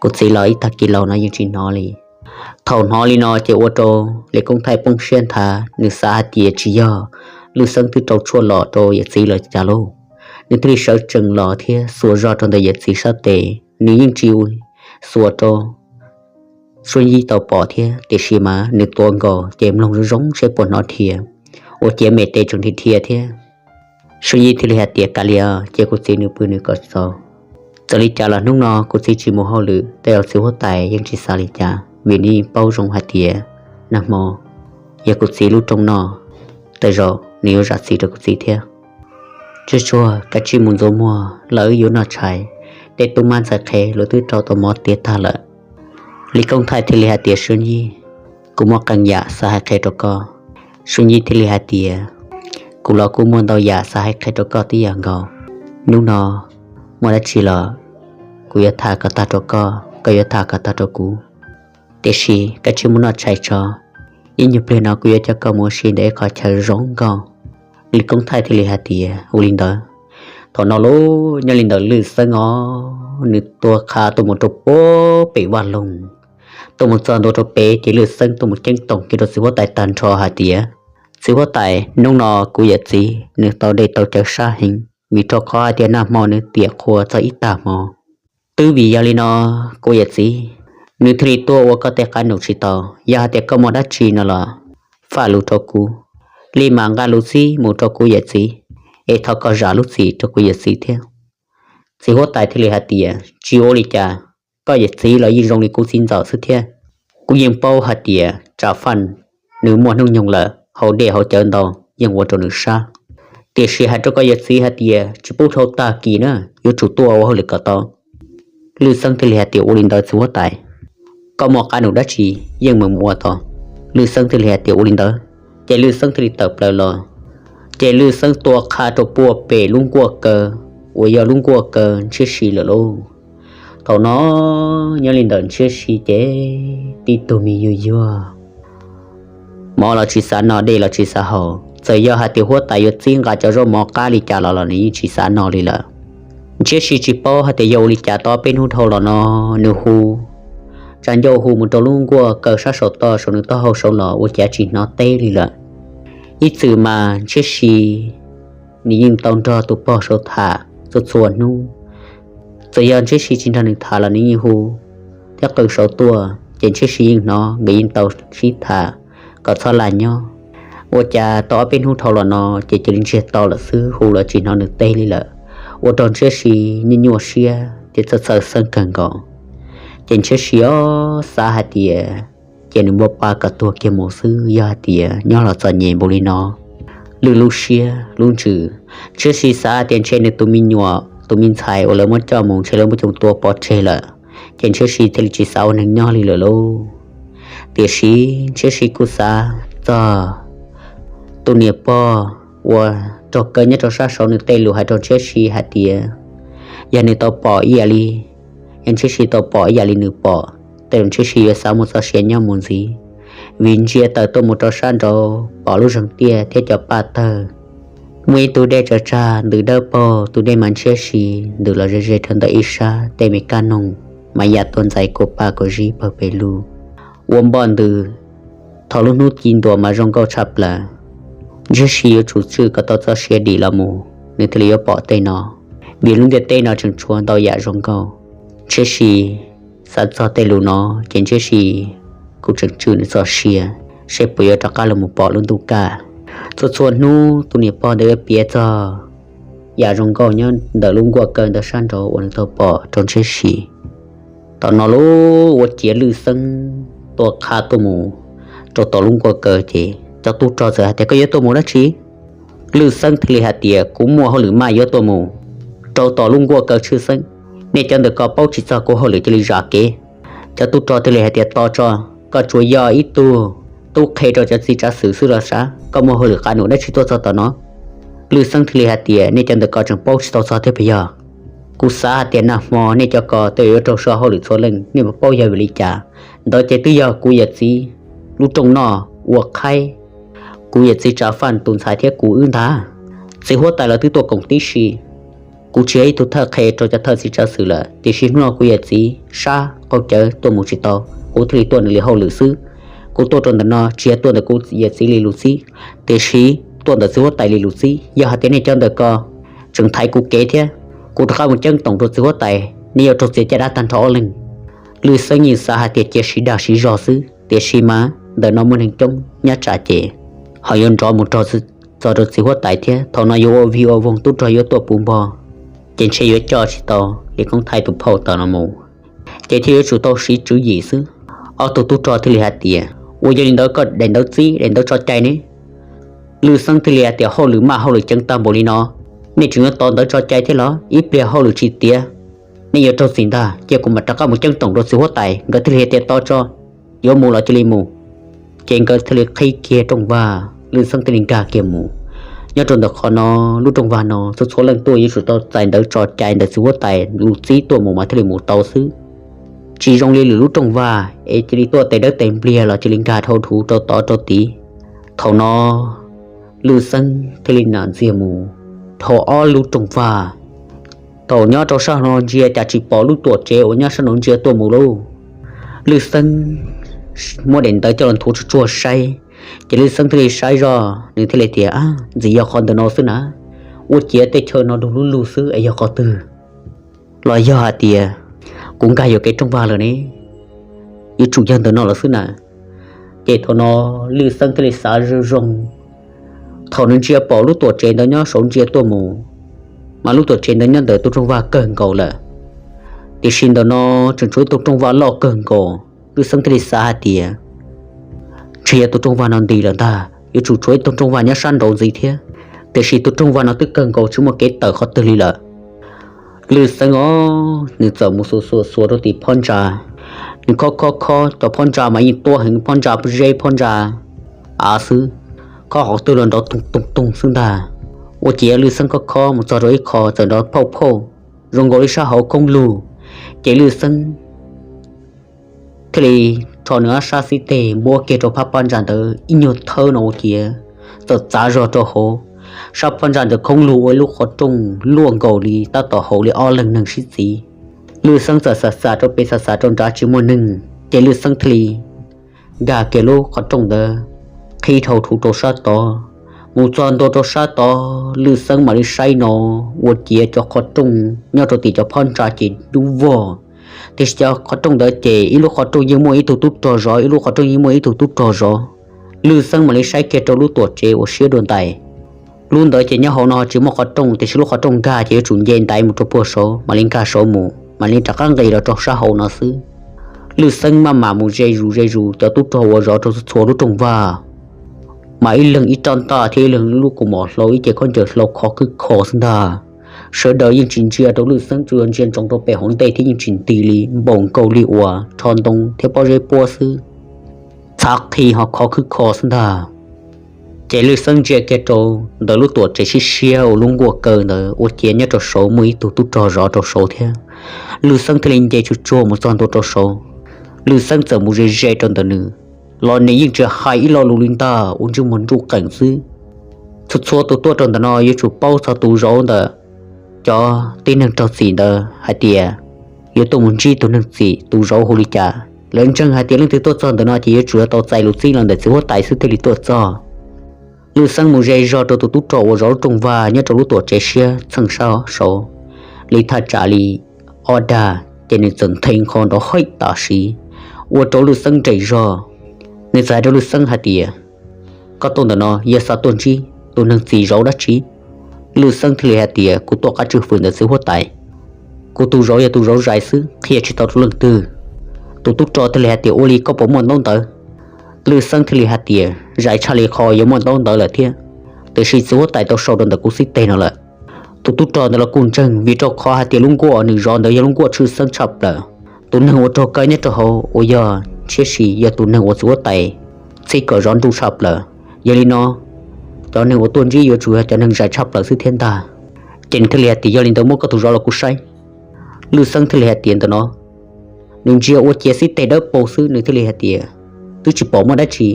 kuv txiv los ib tag kis laus no yeej tsis hnov li. Thaum hnov li no ces ua rau Lis Koob Thaij poob siab nthav, nws xav hais tias tsis yog Lwj Xeeb twb rau tshuaj los rau yawm txiv los cas lauj. Nws thiaj li sawv tsees los thiab xuas zog rau ntawm yawm txiv sab tes, nws yeej tsis xuas rau Suab Yib tau pom thiab, tiam sis mas nws tuav nkaus ces mloog zoo zoo seb puas hnov dhia, ua ciav me tes tseem dhia dhia thiab. Suab Yib thiaj li hais tias, Kav liam, cia kuv txiv nws pw nws kom txaus. Txawm li cas los hnub no kuv txiv tsis mus hauj lwm, tej zaum txiv huab tais yeej tsis xav li cas, vim nws yeej paub zoo hais tias nag hmo yog kuv txiv lub rooj noj, tej zaum nws yuav zam txim rau kuv txiv thiab. Tsuag tsuag, kav tsij mus ntxuav muag, lawv yuav noj tshais, tej tub mab ntxhais qhev luag twb rau tau mov tiav tag lawm. Lis Koob Thaij thiaj li hais tias, Suab Yib, kuv muaj qee yam xav hais qhia rau koj. Suab Yib thiaj li hais tias, Kuv los kuj muaj ntau yam xav hais qhia rau koj tib yam nkaus. Hnub no muaj dab tsi los kuv yuav tham kom tag rau koj, koj yuav tham kom tag rau kuv. Tiam sis kav tsij mus noj tshais tso, ib nyuag pliag no kuv yuav coj koj mus ua si ntawm ib qhov chaw zoo nkauj. Lis Koob Thaij thiaj li hais tias, Ua li ntawd. Thaum no lauj, nyob li ntawm Lwj Xeeb os, nws tua qha tuaj mus rau puag pem vaj loog, tuaj mus txog ntua rau pem ces Lwj Xeeb tuaj mus ceeb toom kiag rau txiv huab tais tag nrho hais tias, Txiv huab tais, hnub no kuv yawm txiv nws tau dej tau cawv sab heev, vim rau qhov hais tias nag hmo nws tiam qhua txog ib tag hmo. Twb vim yog li no kuv yawm txiv nws thiaj li tuaj ua koj tej qab num tsis tau. Yog hais tias koj muaj dab tsi no los faj lus rau kuv, li mam nqa lus txib mus rau kuv yawm txiv, es thov koj zam lub txim rau kuv yawm txiv thiab. Txiv huab tais thiaj li hais tias, Tsis ua li cas, koj yawm txiv los yeej zoo li kuv txiv ntxawm xwb thiab. Kuv yeej paub hais tias Tsav Faj nws muaj hnub nyoog lawm, haus dej haus cawv ntau yeej ua rau nws sab. Tiam sis hais rau koj yawm txiv hais tias tsis pub dhau tag kis na, yuav tsum tuaj ua hauj lwm kom tau. Lwj Xeeb thiaj li hais tias, Ua li ntawd txiv huab tais, koj muaj qab num dab tsi yeej mus mus ua tau. Lwj Xeeb thiaj li hais tias, Ua li ntawd. Ces Lwj Xeeb thiaj li tawm plaws los, ces Lwj Xeeb tua qha rau puag pem lub nkuaj kaw uas yog lub nkuaj kaw Ntshiab Si lawm lauj. Thaum no nyob li ntawm Ntshiab Si ces tib tug me yuag yuag, mov los tsis xav noj, dej los tsis xav haus. Txawm yog hais tias huab tais yuav txib nqa cov zaub mov qab li cas los los nws yeej tsis xav noj li lawm. Ntshiab Si tsis paub hais tias yog ua li cas tau ob peb hnub dhau los no nws hu, tsa ncauj hu mus rau lub nkuaj kaw sab saum toj saum nws taub hau saud los ua cas tsis hnov teb li lawm. Ib txwm mas Ntshiab Si nws yeej tau nrog tus pog saud tham txhua txhua hnub. Txawm yog Ntshiab Si tsis nrog nws tham los nws yeej hu thiab qw saud tuaj, ces Ntshiab Si yeej hnov, nkawd yeej tau sib tham kom txhob laj nyob. Ua cas tau ob peb hnub dhau los no ces cia li ntsiag to lawm xwb, hu los tsis hnov nws teb li lawm, ua rau Ntshiab Si nyuaj nyuaj siab thiab txhawj txhawj xeeb kawg nkaus. Ces Ntshiab Si os xav hais tias ces nws npau pa kom tuag kiag mus xwb, yog hais tias nyob los txom nyem npaum li no, Lwj lub siab lub ntsws, Ntshiab Si xav hais tias ntshe nws tus me nyuam tus me ntxhais uas lawv muab coj mus ntshe lawv muab coj mus tua pov tseg lawm, ces Ntshiab Si thiaj li tsis xav ua neeg nyob li lawm lauj. Tiam sis Ntshiab Si kuj xav txog tus niam pog uas raug kaw nyob rau sab saud nws tej lus hais rau Ntshiab Si hais tias yog nws tau pom ib yam li, yog Ntshiab Si tau pom ib yam li nws pom, tej zaum Ntshiab Si yuav xav muaj txoj sia nyob mus ntxiv, vim ntsia tawm tuaj mus rau sab nraud pom lub zeeg tiaj thiab cov paj tawg. Muaj ib tug dej tsaws tsag ntws dawb paug, tus dej mas Ntshiab Si ntws los ze ze rau ntawm ib sab, tej me kab noog mas ya tuaj ntxais kua paj kua zib pawg pes lug ua npoj ntws. Thaum lub hnub ci ntuas mas zoo nkauj tshaj plaws. Ntshiab Si yuav tsum tswj kom tau txoj sia dim los mus nws thiaj li yuav pom tej no, vim lub ntiaj teb no tseem tshuav ntau yam zoo nkauj. Ntshiab Si xav txog tej lus no ces Ntshiab Si kuj tseem tswj nws txoj sia seb puas yuav rov qab los mus pom lub ntuj kaj. Txhua txhua hnub tus niam pog ntawd yuav piav txog yam zoo nkauj nyob ntawm lub nkuaj kaw ntawd sab nraud uas nws tau pom rau Ntshiab Si. Thaum no lub ua ciav Lwj Xeeb tua qha tuaj mus rau tom lub nkuaj kaw ces cov tub rog txawm hais tias, Koj yuav tuaj mus dab tsi? Lwj Xeeb thiaj li hais tias, Kuv muaj hauj lwm maj yuav tuaj mus rau tom lub nkuaj kaw tshwj xeeb. Nej cov ntawm ko paub tsis txog kuv hauj lwm cia li zam kev. Cov tub rog thiaj li hais tias, Tos tso, koj tsuas yog ib tug tub qhe rau cov txiv tsav xwm xwb los sav, koj muaj hauj lwm qab num dab tsi tuaj txog tom no? Lwj Xeeb thiaj li hais tias, Nej cov ntawm ko tseem paub tsis tau txog thiab puas yog? Kuv xav hais tias nag hmo nej cov ko tej yuav raug so hauj lwm txhua leej, nej puas paub yog vim li cas? Ntawd ces twb yog kuv yawm txiv lub rooj noj ua qhaib, kuv yawm txiv Tsav Faj tus ntxhais thiab kuv wb ntag. Txiv huab tais los twb tuaj koom tib si. Kuv tsis yog ib tug thawj qhe rau cov thawj txiv tsav xwm lawm, tiam sis hnub no kuv yawm txiv sab qaug cawv tuaj mus tsis tau, kuv thiaj li tuaj nws li hauj lwm xwb. Kuv tuaj rau ntawm no tsis yog tuaj ntawm kuv yawm txiv li lus txib, tiam sis tuaj ntawm txiv huab tais li lus txib. Yog hais tias nej cov ntawm ko tseem thaiv kuv kev thiab, kuv rov qab mus ceeb toom rau txiv huab tais, nej yuav raug txiav caj dab tag nrho ob leeg. Lwj Xeeb yeej xav hais tias cia siv dag siv zog xwb, tiam sis mas ntawm no muaj neeg coob nyab tsam ces ho yuav nrov mus raug txog rau txiv huab tais thiab. Thaum no yuav ua vig ua voog, tub rog yuav tuaj puv npog, ces ntshe yuav coj tsis tau li koob thaij tus phauj tawm no mus, ces thiaj yuav tsum tau siv tswv yim xwb. Ob tug tub rog thiaj li hais tias, ua yog li ntawd koj daim ntawv txib daim ntawv tso cai ne? Lwj Xeeb thiaj li hais tias, hauj lwm maj hauj lwm ceev tag npaum li no, nej tseem yuav tos ntawv tso cai thiab los? Ib pliag hauj lwm tsis tiav, nej yuav raug txim ntag. Cia kuv mam rov qab mus ceeb toom rau txiv huab tais, nkawd thiaj li hais tias, tos tso, yuav mus los cia li mus. Ces nkawd thiaj li qhib kiag rooj vag, Lwj Xeeb thiaj li nkag kiag mus. Nyob rau ntawm qhov no, lub rooj vag no txhua txhua leej tuaj yuav tsum tau txais ntawv tso cai ntawm txiv huab tais lus txib tuaj mus mas thiaj li mus tau xwb. Tsis zoo li lwm lub rooj vag es cia li tuaj tes dawb tes npliag los cia li nkag dhau dhuv rau tod rau tid. Thaum no Lwj Xeeb thiaj li nam ntxiag mus dhau ob lub rooj vag. Thaum nyob rau sab hauv no ntsia cas tsis pom lub tuam tsev uas nyob sab nraud ntsia tuaj mus lauj. Lwj Xeeb muab daim ntawv coj los nthuav tsuag tsuag saib, ces Lwj Xeeb thiaj li saib zoj, nws thiaj li tias, ntxim yog qhov ntawm no xwb na. Ua ciav tej chaw no dug lug lug xwb es yog qhov twg? Los yog hais tias kuv nkag yuam kev rooj vag lawm ne? Yuav tsum yog ntawm no lawm xwb na. Ces thaum no Lwj Xeeb thiaj li xav zoo zoo. Thaum nws ntsia pom lub tuam tsev ntawd nyob saud ntsia tuaj mus, mas lub tuam tsev ntawd nyob ntawm tus rooj vag kawg nkaus lawm, tiam sis ntawm no tseem tshuav ib tug rooj vag loj kawg nkaus. Lwj Xeeb thiaj li xav hais tias, ntshe yog tus rooj vag no nti lawm ntag, yuav tsum tshuav ib tug rooj vag nyob sab nraud ntxiv thiab, tiam sis tus rooj vag no twb kawg nkaus tsis muaj kev tawm qhov twg li lawm. Lwj Xeeb os, nws txawm mus xuas xuas xuas rau tim phab ntsa. Nws khob khob khob, cov phab ntsa mas yeej tuab heev, phab ntsa zeb phab ntsa av xwb, khob qhov twg los nrov toog toog toog xwb ntag. Ua ciav Lwj Xeeb khob khob mus txog rau ib qho txawm nrov phauj phauj, zoo nkaus li sab hauv khoob lug. Ces Lwj Xeeb thiaj li rho nws ob sab xib teg npuab kiag rau phab phab ntsa ntawd ib nyuag thawb no ua ciav txawm txav zog rau hauv. Sab phab ntsa ntawd khoob lug ua ib lub qhov rooj luaj nkaus li tab tom haum li ob leeg neeg sib txiv. Lwj Xeeb txawm xav xav rau pem xav xav rau nrad tsis muaj neeg, ces Lwj Xeeb thiaj li nkag kiag lub qhov rooj ntawd, qhib dhau thuv rau sab tod. Mus txog ntua rau sab tod, Lwj Xeeb mam li saib no, ua ciav cov qhov rooj nyob rau tim cov phab ntsa ces dub vog, tiam sis cov qhov rooj ntawd ces ib lub qhov rooj yeej muaj ib tug tub rog zov, ib lub qhov rooj yeej muaj ib tug tub rog zov. Lwj Xeeb mam li saib kiag rau lub tuam tsev uas siab dua ntais. Lub ntawd ces nyob hauv no tsis muaj qhov rooj, tiam sis lub qhov rooj nkag ces yuav tsum nce ntaiv mus rau puag saud, mam li nkag saud mus mam li rov qab nqis los rau sab hauv no xwb. Lwj Xeeb maj mam mus ze zus ze zus cov tub rog uas zov rau txhua lub rooj vag, mas ib leeg ib rab ntaj thiab ib leeg lub kaus mom hlau ib ce khaub ncaws hlau khov khwb kho xwb ntag. Sawv daws yeej tsis ntsia rau Lwj Xeeb, tsuas yog ntsia ntsoov rau pem hauv ntej thiab yeej tsis nti li, npaum nkaus li uas rho ntoo thiab pob zeb puab xwb, txhav qhi ho khov khwb kho xwb ntag. Ces Lwj Xeeb ntsia kiag rau ntawm lub tuam tsev siab siab uas lub nkuaj kaw ntawd ua ciav nyob rau saud muaj ib tug tub rog zov rau saud thiab. Lwj Xeeb thiaj li nce tsuag tsuag mus txog ntua rau saud. Lwj Xeeb txawm mus ze ze rau ntawm nws, los nws yeej tsis hais ib lo lus li ntag, ua ntsej muag nruj qees xwb. Txhua txhua tus tuaj rau ntawm no yuav tsum paub txog tus zov ntawm cov tib neeg raug txim ntawd hais tias yuav tuaj mus ntsib tus neeg txim tus zov hu li cas. Lawv ntseeg hais tias leej twg tuaj txog ntawm no ces yuav tsum tau txais lus txib los ntawm txiv huab tais xwb thiaj li tuaj txog. Lwj Xeeb mus ze zog rau tus tub rog uas zov lub rooj vag nyob rau lub tuam tsev siab txheej sab saud li thaj tsam li ob dag, ces nws txawm nthe nqho nrov heem tam sim, ua rau Lwj Xeeb nres zog. Nws txawm hais rau Lwj Xeeb hais tias, koj tuaj ntawm no yog xav tuaj ntsib tus neeg txim zov dab tsi? Lwj Xeeb thiaj li hais tias, kuv tuaj qab tswj fwm ntawm txiv huab tais. Kuv tus zov yog tus zov zais xwb, qhia tsis tau rau leej twg. Tus tub rog thiaj li hais tias, ua li koj puas muaj ntaub ntawv? Lwj Xeeb thiaj li hais tias, zais tshaj li qhov yuav muaj ntaub ntawv lawm thiab, tiam sis txiv huab tais tau sau rau ntawm kuv xib teg no lawm. Tus tub rog ntawd los kuj ntseeg, vim rau qhov hais tias lub nkuaj uas nws zov ntawd yog lub nkuaj tshwj xeeb tshaj plaws. Tus neeg uas raug kaw nyob rau hauv uas yog Tshiab Sis yog tus neeg uas txiv huab tais txib kom zov nruj tshaj plaws. Yog li no, cov neeg uas tuaj ntsib yuav tsum yog cov neeg zais tshaj plaws xwb thiab ntag. Ces nws thiaj li hais tias, yog li ntawd muab koj tus zov los kuv saib. Lwj Xeeb thiaj li hais tias ntawm no, nws ntsia ua ciav xib teg dawb paug xwb, nws thiaj li hais tias, twb tsis pom muaj dab tsi.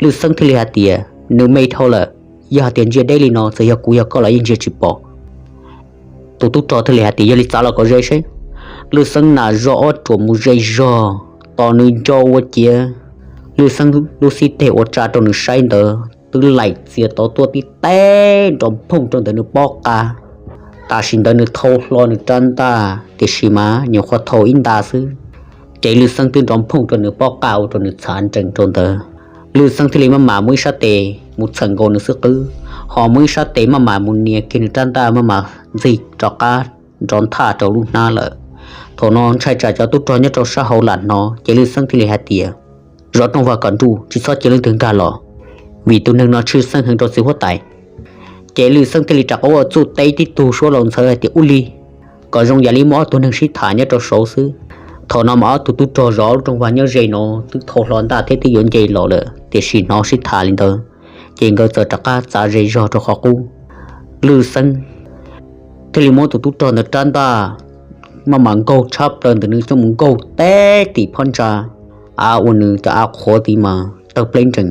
Lwj Xeeb thiaj li hais tias, nws me dhau lawm, Yog hais tias ntsia deb li no txawm yog kuv yog koj los yeej ntsia tsis pom. Tus tub rog thiaj li hais tias yog li txav los kom ze seb. Lwj Xeeb nas zog ob ruam mus ze zog, tos nws nco ua ciav Lwj Xeeb lub xib teg ua tsa rau nws saib ntawd twb laim txias tod tuaj tib teg nrov nphooj rau ntawm nws pob qa. Tam sim ntawd nws thau hlo nws rab ntaj tiam sis mas nyuam qhuav thau ib nta xwb, ces Lwj Xeeb twb nrov nphooj rau nws pob qa ua rau nws txhav nrees rau ntawd. Lwj Xeeb thiaj li maj mam muab ib sab tes mus txhawm nkaus nws xwb qwb, ho muab ib sab tes maj mam mus nias kiag nws rab ntaj maj mam ntxig rov qab nrov nthaj rau lub hnab lawm. Thaum no ntshai tsam cov tub rog nyob rau sab hauv lam hnov ces Lwj Xeeb thiaj li hais tias, zov rooj vag kom nruj, tsis txhob cia leej twg nkag los, vim tus neeg no tshwj xeeb heev rau txiv huab tais. Ces Lwj Xeeb thiaj li rov qab ua txuj teb tib tug suab laus ntxhawv hais tias, ua li, kom zoo yam li muaj ob tug neeg sib tham nyob rau saud xwb. Thaum no mas ob tug tub rog zov lub rooj vag nyob ze no twb thau hlo ntaj thiab twb yuav nce los lawm tiam sis hnov sib tham li ntawd, ces nkawd txawm rov qab txav ze zog rau qhov qub. Lwj Xeeb thiaj li muab tus tub rog ntawd rab ntaj maj mam nkaug tshab plaws ntawm nws coj mus nkaug teb tim phab ntsa av uas nws cov av qhuav tid mas tawg pleb nrees,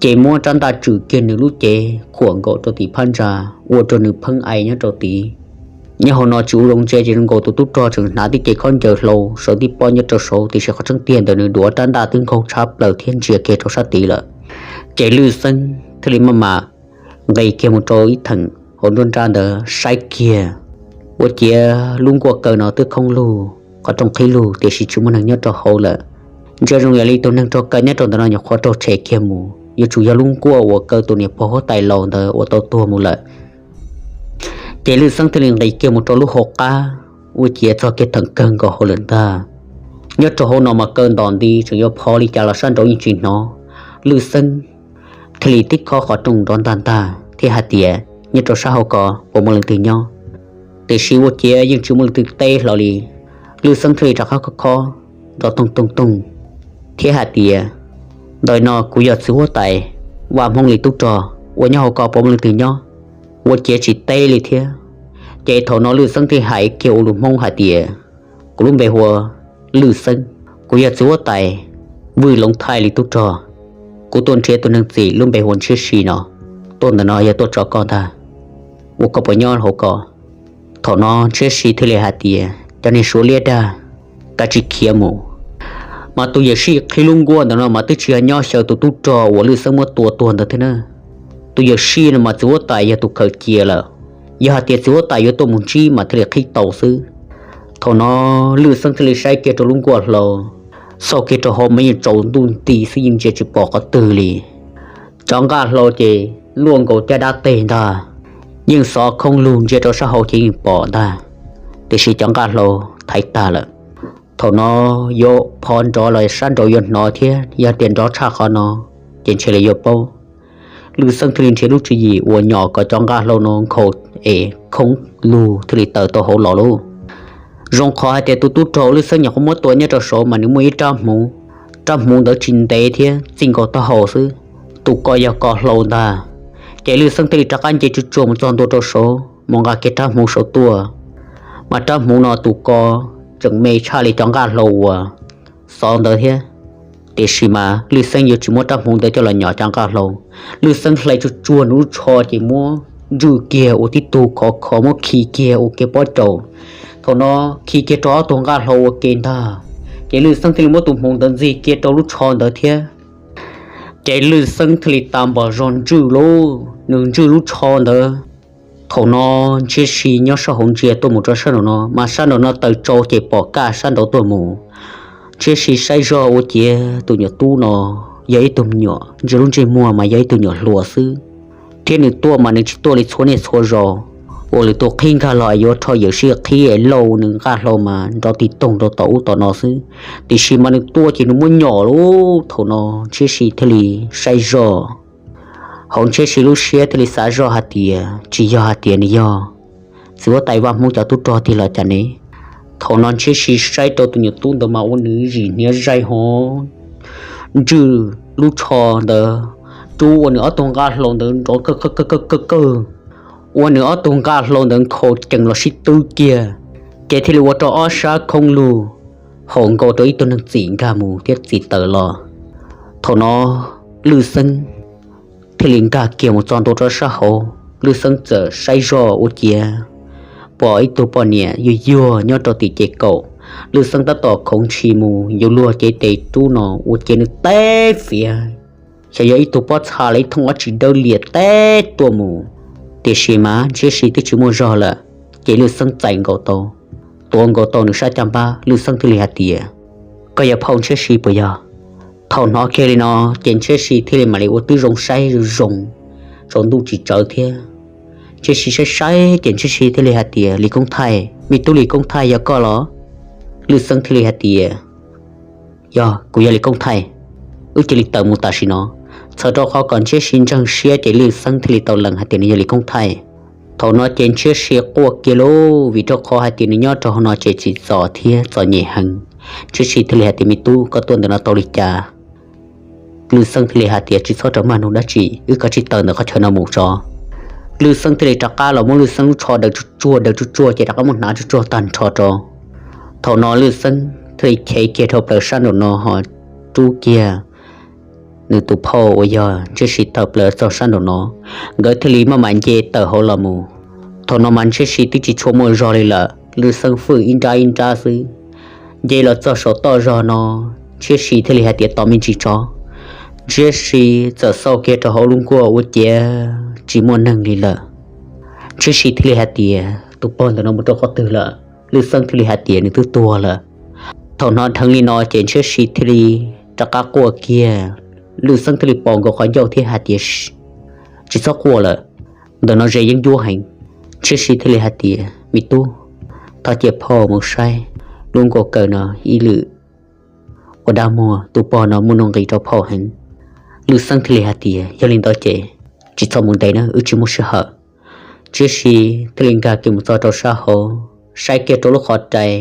ces muab rab ntaj tswm kiag nws lub cev khuam nkaus rau tim phab ntsa ua rau nws pheej ai nyob rau tid. Nyob hauv no tsis ua zoo ntse ces zoo nkaus tus tub rog tseem hnav tib ce khaub ncaws hlau sawv tib pob nyob rau saud tiam sis qhov tseeb tiag ntawm nws duav rab ntaj twb nkaug tshab plaws thiab ntsia kiag rau sab tid lawm. Ces Lwj Xeeb thiaj li maj mam nqis kiag mus rau ib theem hauv nruab nrab ntawd saib kiag, ua ciav lub nkuaj kaw no twb khoob lug, qhov rooj qhib lug tiam sis tsis muaj neeg nyob rau hauv lawm. Ntsia zoo yam li tus neeg raug kaw nyob rau ntawm no nyuam qhuav raug tshem kiag mus, yuav tsum yog lub nkuaj uas kaw tus niam pog huab tais laus ntawd uas tau tuag mus lawm. Ces Lwj Xeeb thiaj li nqis kiag mus rau lub hauv qab, ua ciav txog kiag theem kawg nkaus hauv lawm ntag. Nyob rau hauv no mas kaw ntom nti tseem yuav phov li cas los sab nraud yeej tsis hnov. Lwj Xeeb thiaj li tib khob qhov rooj nrov ntag ntag thiab hais tias, nyob rau sab hauv ko puas muaj leej twg nyob? Tiam sis ua ciav yeej tsis muaj leej twg teb hlo li. Lwj Xeeb thiaj li rov qab khob khob nrov toog toog toog thiab hais tias, ntawm no kuv yog txiv huab tais Vaj Hmoob li tub rog, ua nyob hauv ko puas muaj leej twg nyob? Ua ciav tsis teb li thiab. Ces thaum no Lwj Xeeb thiaj hais kiag ua lus Hmoob hais tias, kuv lub npe hu ua Lwj Xeeb, kuv yog txiv huab tais Vwj Loov Thaij li tub rog. Kuv tuaj nrhiav tus neeg txim lub npe hu ua Ntshiab Si no, tuaj ntawm no yog tuaj tso koj ntag, ua koj puas nyob hauv ko? Thaum no Ntshiab Si thiaj li hais tias, cov niag Suav liab dag, kav tsij khiav mus. Mas tus yawm sij qhib lub nkuaj ntawm no mas twb tsis yog nyob xyaw tus tub rog uas Lwj Xeeb muab tua tuag ntawd thiab na. Tus yawm sij no mas txiv huab tais yog tus khaws cia lawm, yog hais tias txiv huab tais yuav tuaj mus ntsib mas thiaj li qhib tau xwb. Thaum no Lwj Xeeb thiaj li saib kiag rau lub nkuaj hlau, xauj kiag rau hauv mas yeej tsaus ntuj nti xwb yeej ntsia tsis pom qhov twg li. Cov nqaj hlau ces luaj nkaus caj dab teg ntag, yeej xov khoob lug ntsia rau sab hauv ces yeej pom ntag, tiam sis cov nqaj hlau thaiv tag lawm. Thaum no yuav phov nrov los sab nraud yuav hnov thiab yog tias nrov tshaj qhov no ces ntshe li yuav paub. Lwj Xeeb thiaj li nrhiav lub tswv yim uas nyom kom cov nqaj hlau no nkhaus es khoob lug thiaj li tawm tau hauv los lauj. Zoo qhov hais tias tus tub rog Lwj Xeeb nyuam qhuav muab tua nyob rau saud mas nws muaj ib rab hmuv, rab hmuv ntawd tsis ntev thiab txij nkaus taub hau xwb, tus ko yog ko hlau ntag. Ces Lwj Xeeb thiaj li rov qab nce tsuag tsuag mus txog ntua rau saud mus nqa kiag rab hmuv saud tuaj, mas rab hmuv no tus ko tseem me tshaj li cov nqaj hlau uas xov ntawd thiab. Tiam sis mas Lwj Xeeb yuav tsis muab rab hmuv ntawd coj los nyom cov nqaj hlau. Lwj Xeeb hlais tsuag tsuag nws lub tsho ces muab ntswj kiag ua tib tug khov kho muab khi kiag ua kiag pob rau. Thaum no khi kiag rau ob tug nqaj hlau ua ke ntag, ces Lwj Xeeb thiaj li muab tus hmuv ntawd ntxig kiag rau lub tsho ntawd thiab. Ces Lwj Xeeb thiaj li tas npom zog ntswj lauj, nws ntswj lub tsho ntawd. Thaum no Ntshiab Si nyob sab hauv ntsia tuaj mus rau sab nraum no mas sab nraum no taws tsau ces pom kaj sab nraud tuaj mus. Ntshiab Si saib zog ua ciav tus nyuam tub no yog ib tug me nyuam, ntsia lub ntsej muag mas yog ib tug nyuam hluas xwb, thiab nws tuaj mas nws tsis tuaj li txhua niaj txhua zaus uas lwm tus qhib nkag los yuav rho yawm sij qhib es lauj nws nqaj hlau mas nrov tig toog rau tom ub tom no xwb. Tiam sis mas nws tuaj ces nws muab nyom lauj. Thaum no Ntshiab Si thiaj li saib zog, hauv Ntshiab Si lub siab thiaj li xav zog hais tias tsis yog hais tias nws yog txiv huab tais Vaj Hmoob cov tub rog tiag los cas ne. Thaum no Ntshiab Si saib rau tus nyuam tub ntawd mas ua nws zim hniav zaij ho ntswj lub tsho ntawd, rub ua nws ob tug nqaj hlau ntawd nrov kawg kawg kawg kawg kawg, ua nws ob tug nqaj hlau ntawd nkhaus cees los sib twb kiag, ces thiaj li ua rau ob sab khoob lug haum nkaus rau ib tug neeg txim nkag mus thiab txim tawm los. Thaum no Lwj Xeeb thiaj li nkag kiag mus txog ntua rau sab hauv. Lwj Xeeb txawm saib zoj ua ciav pom ib tug poj niam yuag yuag nyob rau tim ces kaum. Lwj Xeeb tab tom khoov ntshis mus yuav luag cev tes rub no ua ciav nws teb fiav, xyov yog ib tug pob txha los ib thooj ob tsi dawb liam teb tuaj mus. Tiam sis mas Ntshiab Si twb tsis muaj zog lawm, ces Lwj Xeeb txais nkaus tau, tuav nkaus tau nws sab caj npab. Lwj Xeeb thiaj li hais tias, koj yog phauj Ntshiab Si puas yog? Thaum hnov kiag li no ces Ntshiab Si thiaj li mam li ua tib zoo saib zoo zoo, tsaus ntuj tsis tsawv thiab. Ntshiab Si saib saib ces Ntshiab Si thiaj li hais tias, Lis Koob Thaij, me tub Lis Koob Thaij yog koj los? Lwj Xeeb thiaj li hais tias, yog, kuv yog Lis Koob Thaij, wb cia li tawm mus tam sim no. Txhawm rau qhov kom Ntshiab Si ntseeg siab ces Lwj Xeeb thiaj li tau lees hais tias nws yog Lis Koob Thaij. Thaum no ces Ntshiab Si quaj kiag lauj, vim rau qhov hais tias nws nyob rau hauv no ces tsim txom thiab txom nyem heev. Ntshiab Si thiaj li hais tias, me tub, koj tuaj ntawm no tau li cas? Lwj Xeeb thiaj li hais tias, tsis txhob rau maj nug dab tsi, wb kav tsij tawm ntawm qhov chaw no mus tso. Lwj Xeeb thiaj li rov qab los muab Lwj Xeeb lub tsho daws tsuj tsuag daws tsuj tsuag ces rov qab muab hnav tsuj tsuag tag nrho rau. Thaum no Lwj Xeeb thiaj li chev kiag dhau plaws sab nraum no ho rub kiag nws tus phauj uas yog Ntshiab Si tawm plaws txog sab nraum no, nkawd thiaj li maj mam nce tawm hauv los mus. Thaum no mas Ntshiab Si twb tsis tshua muaj zog li lawm, Lwj Xeeb fwj ib nrab ib nrab xwb. Nce los txog saum toj zog no, Ntshiab Si thiaj li hais tias, tos me ntsis tso. Ntshiab Si txawm xauj kiag rau hauv lub nkuaj ua ciav tsis muaj neeg li lawm. Ntshiab Si thiaj li hais tias, tus pog ntawm no mus rau qhov twg lawm? Lwj Xeeb thiaj li hais tias, nws twb tuag lawm. Thaum hnov dheev li no ces Ntshiab Si thiaj li rov qab quaj kiag. Lwj Xeeb thiaj li pom nkaus qhov ncauj thiab hais tias, tsis txhob quaj lawm, ntawm no ze yeeb ncuab heev. Ntshiab Si thiaj li hais tias, me tub, thov cia phauj mus saib lub nkuaj kaw no ib lwm. Ua dab muag, tus pog no muaj nuj nqis rau phauj heev. Lwj Xeeb thiaj li hais tias, yog li ntawd ces tsis txhob mus ntev na, wb tsis muaj sij hawm. Ntshiab Si thiaj li nkag kiag mus txog rau sab hauv, saib kiag rau lub qhov rai,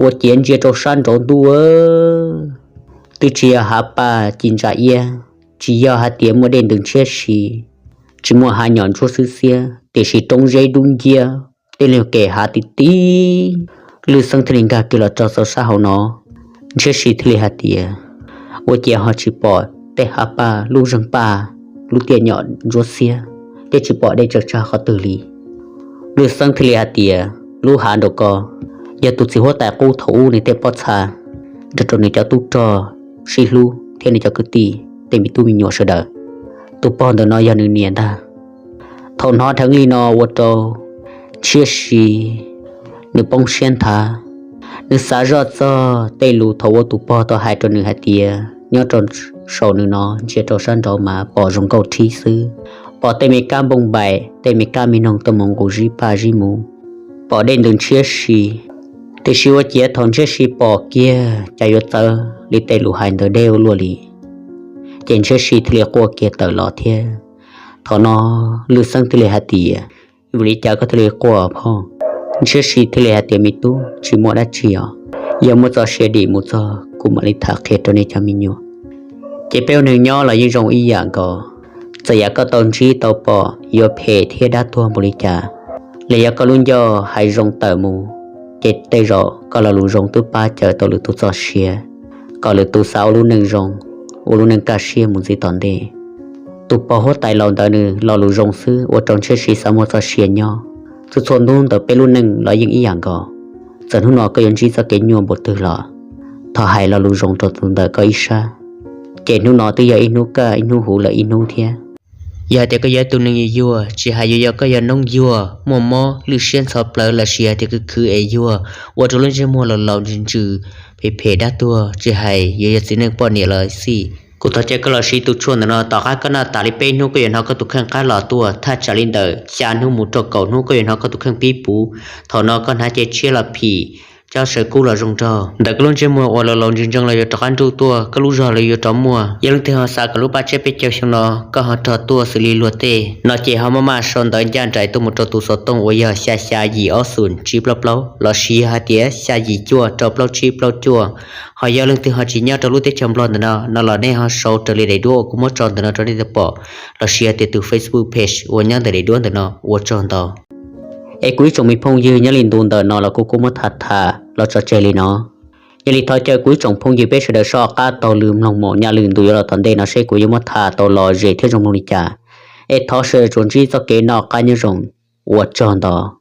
ua ciav ntsia rau sab nraud ntuj, twb tsis yog hav paj ci ntsa iab, tsis yog hais tias muaj dej ntws ntshiab si, tsis muaj hav nyom ntsuab xwb xiab, tiam sis roob zeb dub nciab, tej liag kev hav ti ti. Lwj Xeeb thiaj li nkag kiag los txog sab hauv no, Ntshiab Si thiaj li hais tias, ua ciav ho tsis pom tej hav paj, lub zeeg paj, lub tiaj nyom ntsuab xiab, thiab tsis pom dej tsaws tsag qhov twg li. Lwj Xeeb thiaj li hais tias, lub hav nraum ko yog tus txiv huab tais qub thaum ub nws tej pob txha nrog rau nws cov tub rog sib hlub thiab nws cov kwv tij tej me tub me nyuam sawv daws. Tus pog ntawm no yog nws niam ntag. Thaum hnov dheev li no ua rau Ntshiab Si nws poob siab nthav. Nws xav zoj txog tej lus thaum ub tus pog tau hais rau nws hais tias nyob rau saum nws no ntsia rau sab nraud mas pom zoo nkauj thib xwb, pom tej me kab npoo npaim, tej me kab me noog tuaj mus nqus zib paj zib mus, pom dej ntws ntshiab si. Tiam sis ua ciav thaum Ntshiab Si pom kiag cas yuav txawv li tej lus hais ntawd deb ua luaj li, ces Ntshiab Si thiaj li quaj kiag tawm los thiab. Thaum no Lwj Xeeb thiaj li hais tias, vim li cas koj thiaj li quaj phauj? Ntshiab Si thiaj li hais tias, me tub, tsis muaj dab tsi os, yog muaj txoj sia dim mus txog kuv mam li tham qhia rau nej cov me nyuam. Ces peb ua neeg nyob los yeej zoo ib yam nkaus, txawm yam koj tau ntsib tau pom yuav phem thiab dab tuag npaum li cas, los yog koj lub ncauj hais zoo tawm mus, ces tej zaum koj lo lus zoo twb pab cawm tau lwm tus txoj sia, kom lwm tus xav ua lub neej zoo, ua lub neej kaj siab mus ntxiv tom ntej. Tus pog huab tais laus ntawd nws lo lus zoo xwb ua rau Ntshiab Si xav muaj txoj sia nyob. Txhua txhua hnub ntawm peb lub neej los yeej ib yam nkaus, txawm hnub no koj yuav ntsib txoj kev nyuaj npaum twg los thov hais lo lus zoo rau tus ntawm koj ib sab, ces hnub no twb yog ib hnub kaj ib hnub huv lawm ib hnub thiab. Yog hais tias koj yog ib tug neeg yuag yuag, tsis hais yuav yog koj yog noob yuag muaj mob lwj siab ntxhov plawv lossis hais tias khwv khwv es yuag, ua rau lub ntsej muag laus laus ntsws ntsws, phem phem dab tuag, tsis hais yuav yog txiv neej poj niam los xij, kuv thov caw koj los siv tus tshuaj ntawm no, tom qab koj noj tas li peb hnub koj yuav hnov koj tus kheej qab los tuaj, thaj tsam li ntawm xya hnub mus rau kaum hnub koj yuav hnov koj tus kheej pib puv. Thaum no koj hnav cev tshiab los phim, cob saw kub los zoo nraug, ntawm koj lub ntsej muag uas laus laus ntsws ntsees los yuav rov qab nruj tuaj, koj lub zog los yuav rov muaj. Yog leej twg ho xav kom lub paj tsiab peb caug xyoo no koj ho rog tuaj xws li luag tej no ces ho maj maj sau ntawv ncaj nraim tuaj mus rau tus xov tooj uas yog xya xya yim ob xoom tsib plaub plaub lossis yog hais tias xya yim cuaj rau plaub tsib plaub cuaj. Ho yog leej twg ho tsis nyob rau lub teb chaws Nplog ntawm no no los nej ho sau raws li daim duab uas kuv muab tso ntawm no rau nej tau pom, lossis hais tias tus Facebook page uas nyob ntawm daim duab ntawm no. Ua tsaug ntau. Es kuv ib tsoom me phooj ywg, nyob li ntu ntawm no los kuv kuj muab tham tham los tso tseg li no. Thiaj li thov caw kuv ib tsoom phooj ywg peb sawv daws soj qab taug lw mloog mus, nyob li ntu yuav los tom ntej no seb kuv yuav muab tham tau los ze thiab zoo mloog li cas. Es thov sawv daws tsuas ntsib txoj kev noj qab nyob zoo. Ua tsaug ntau.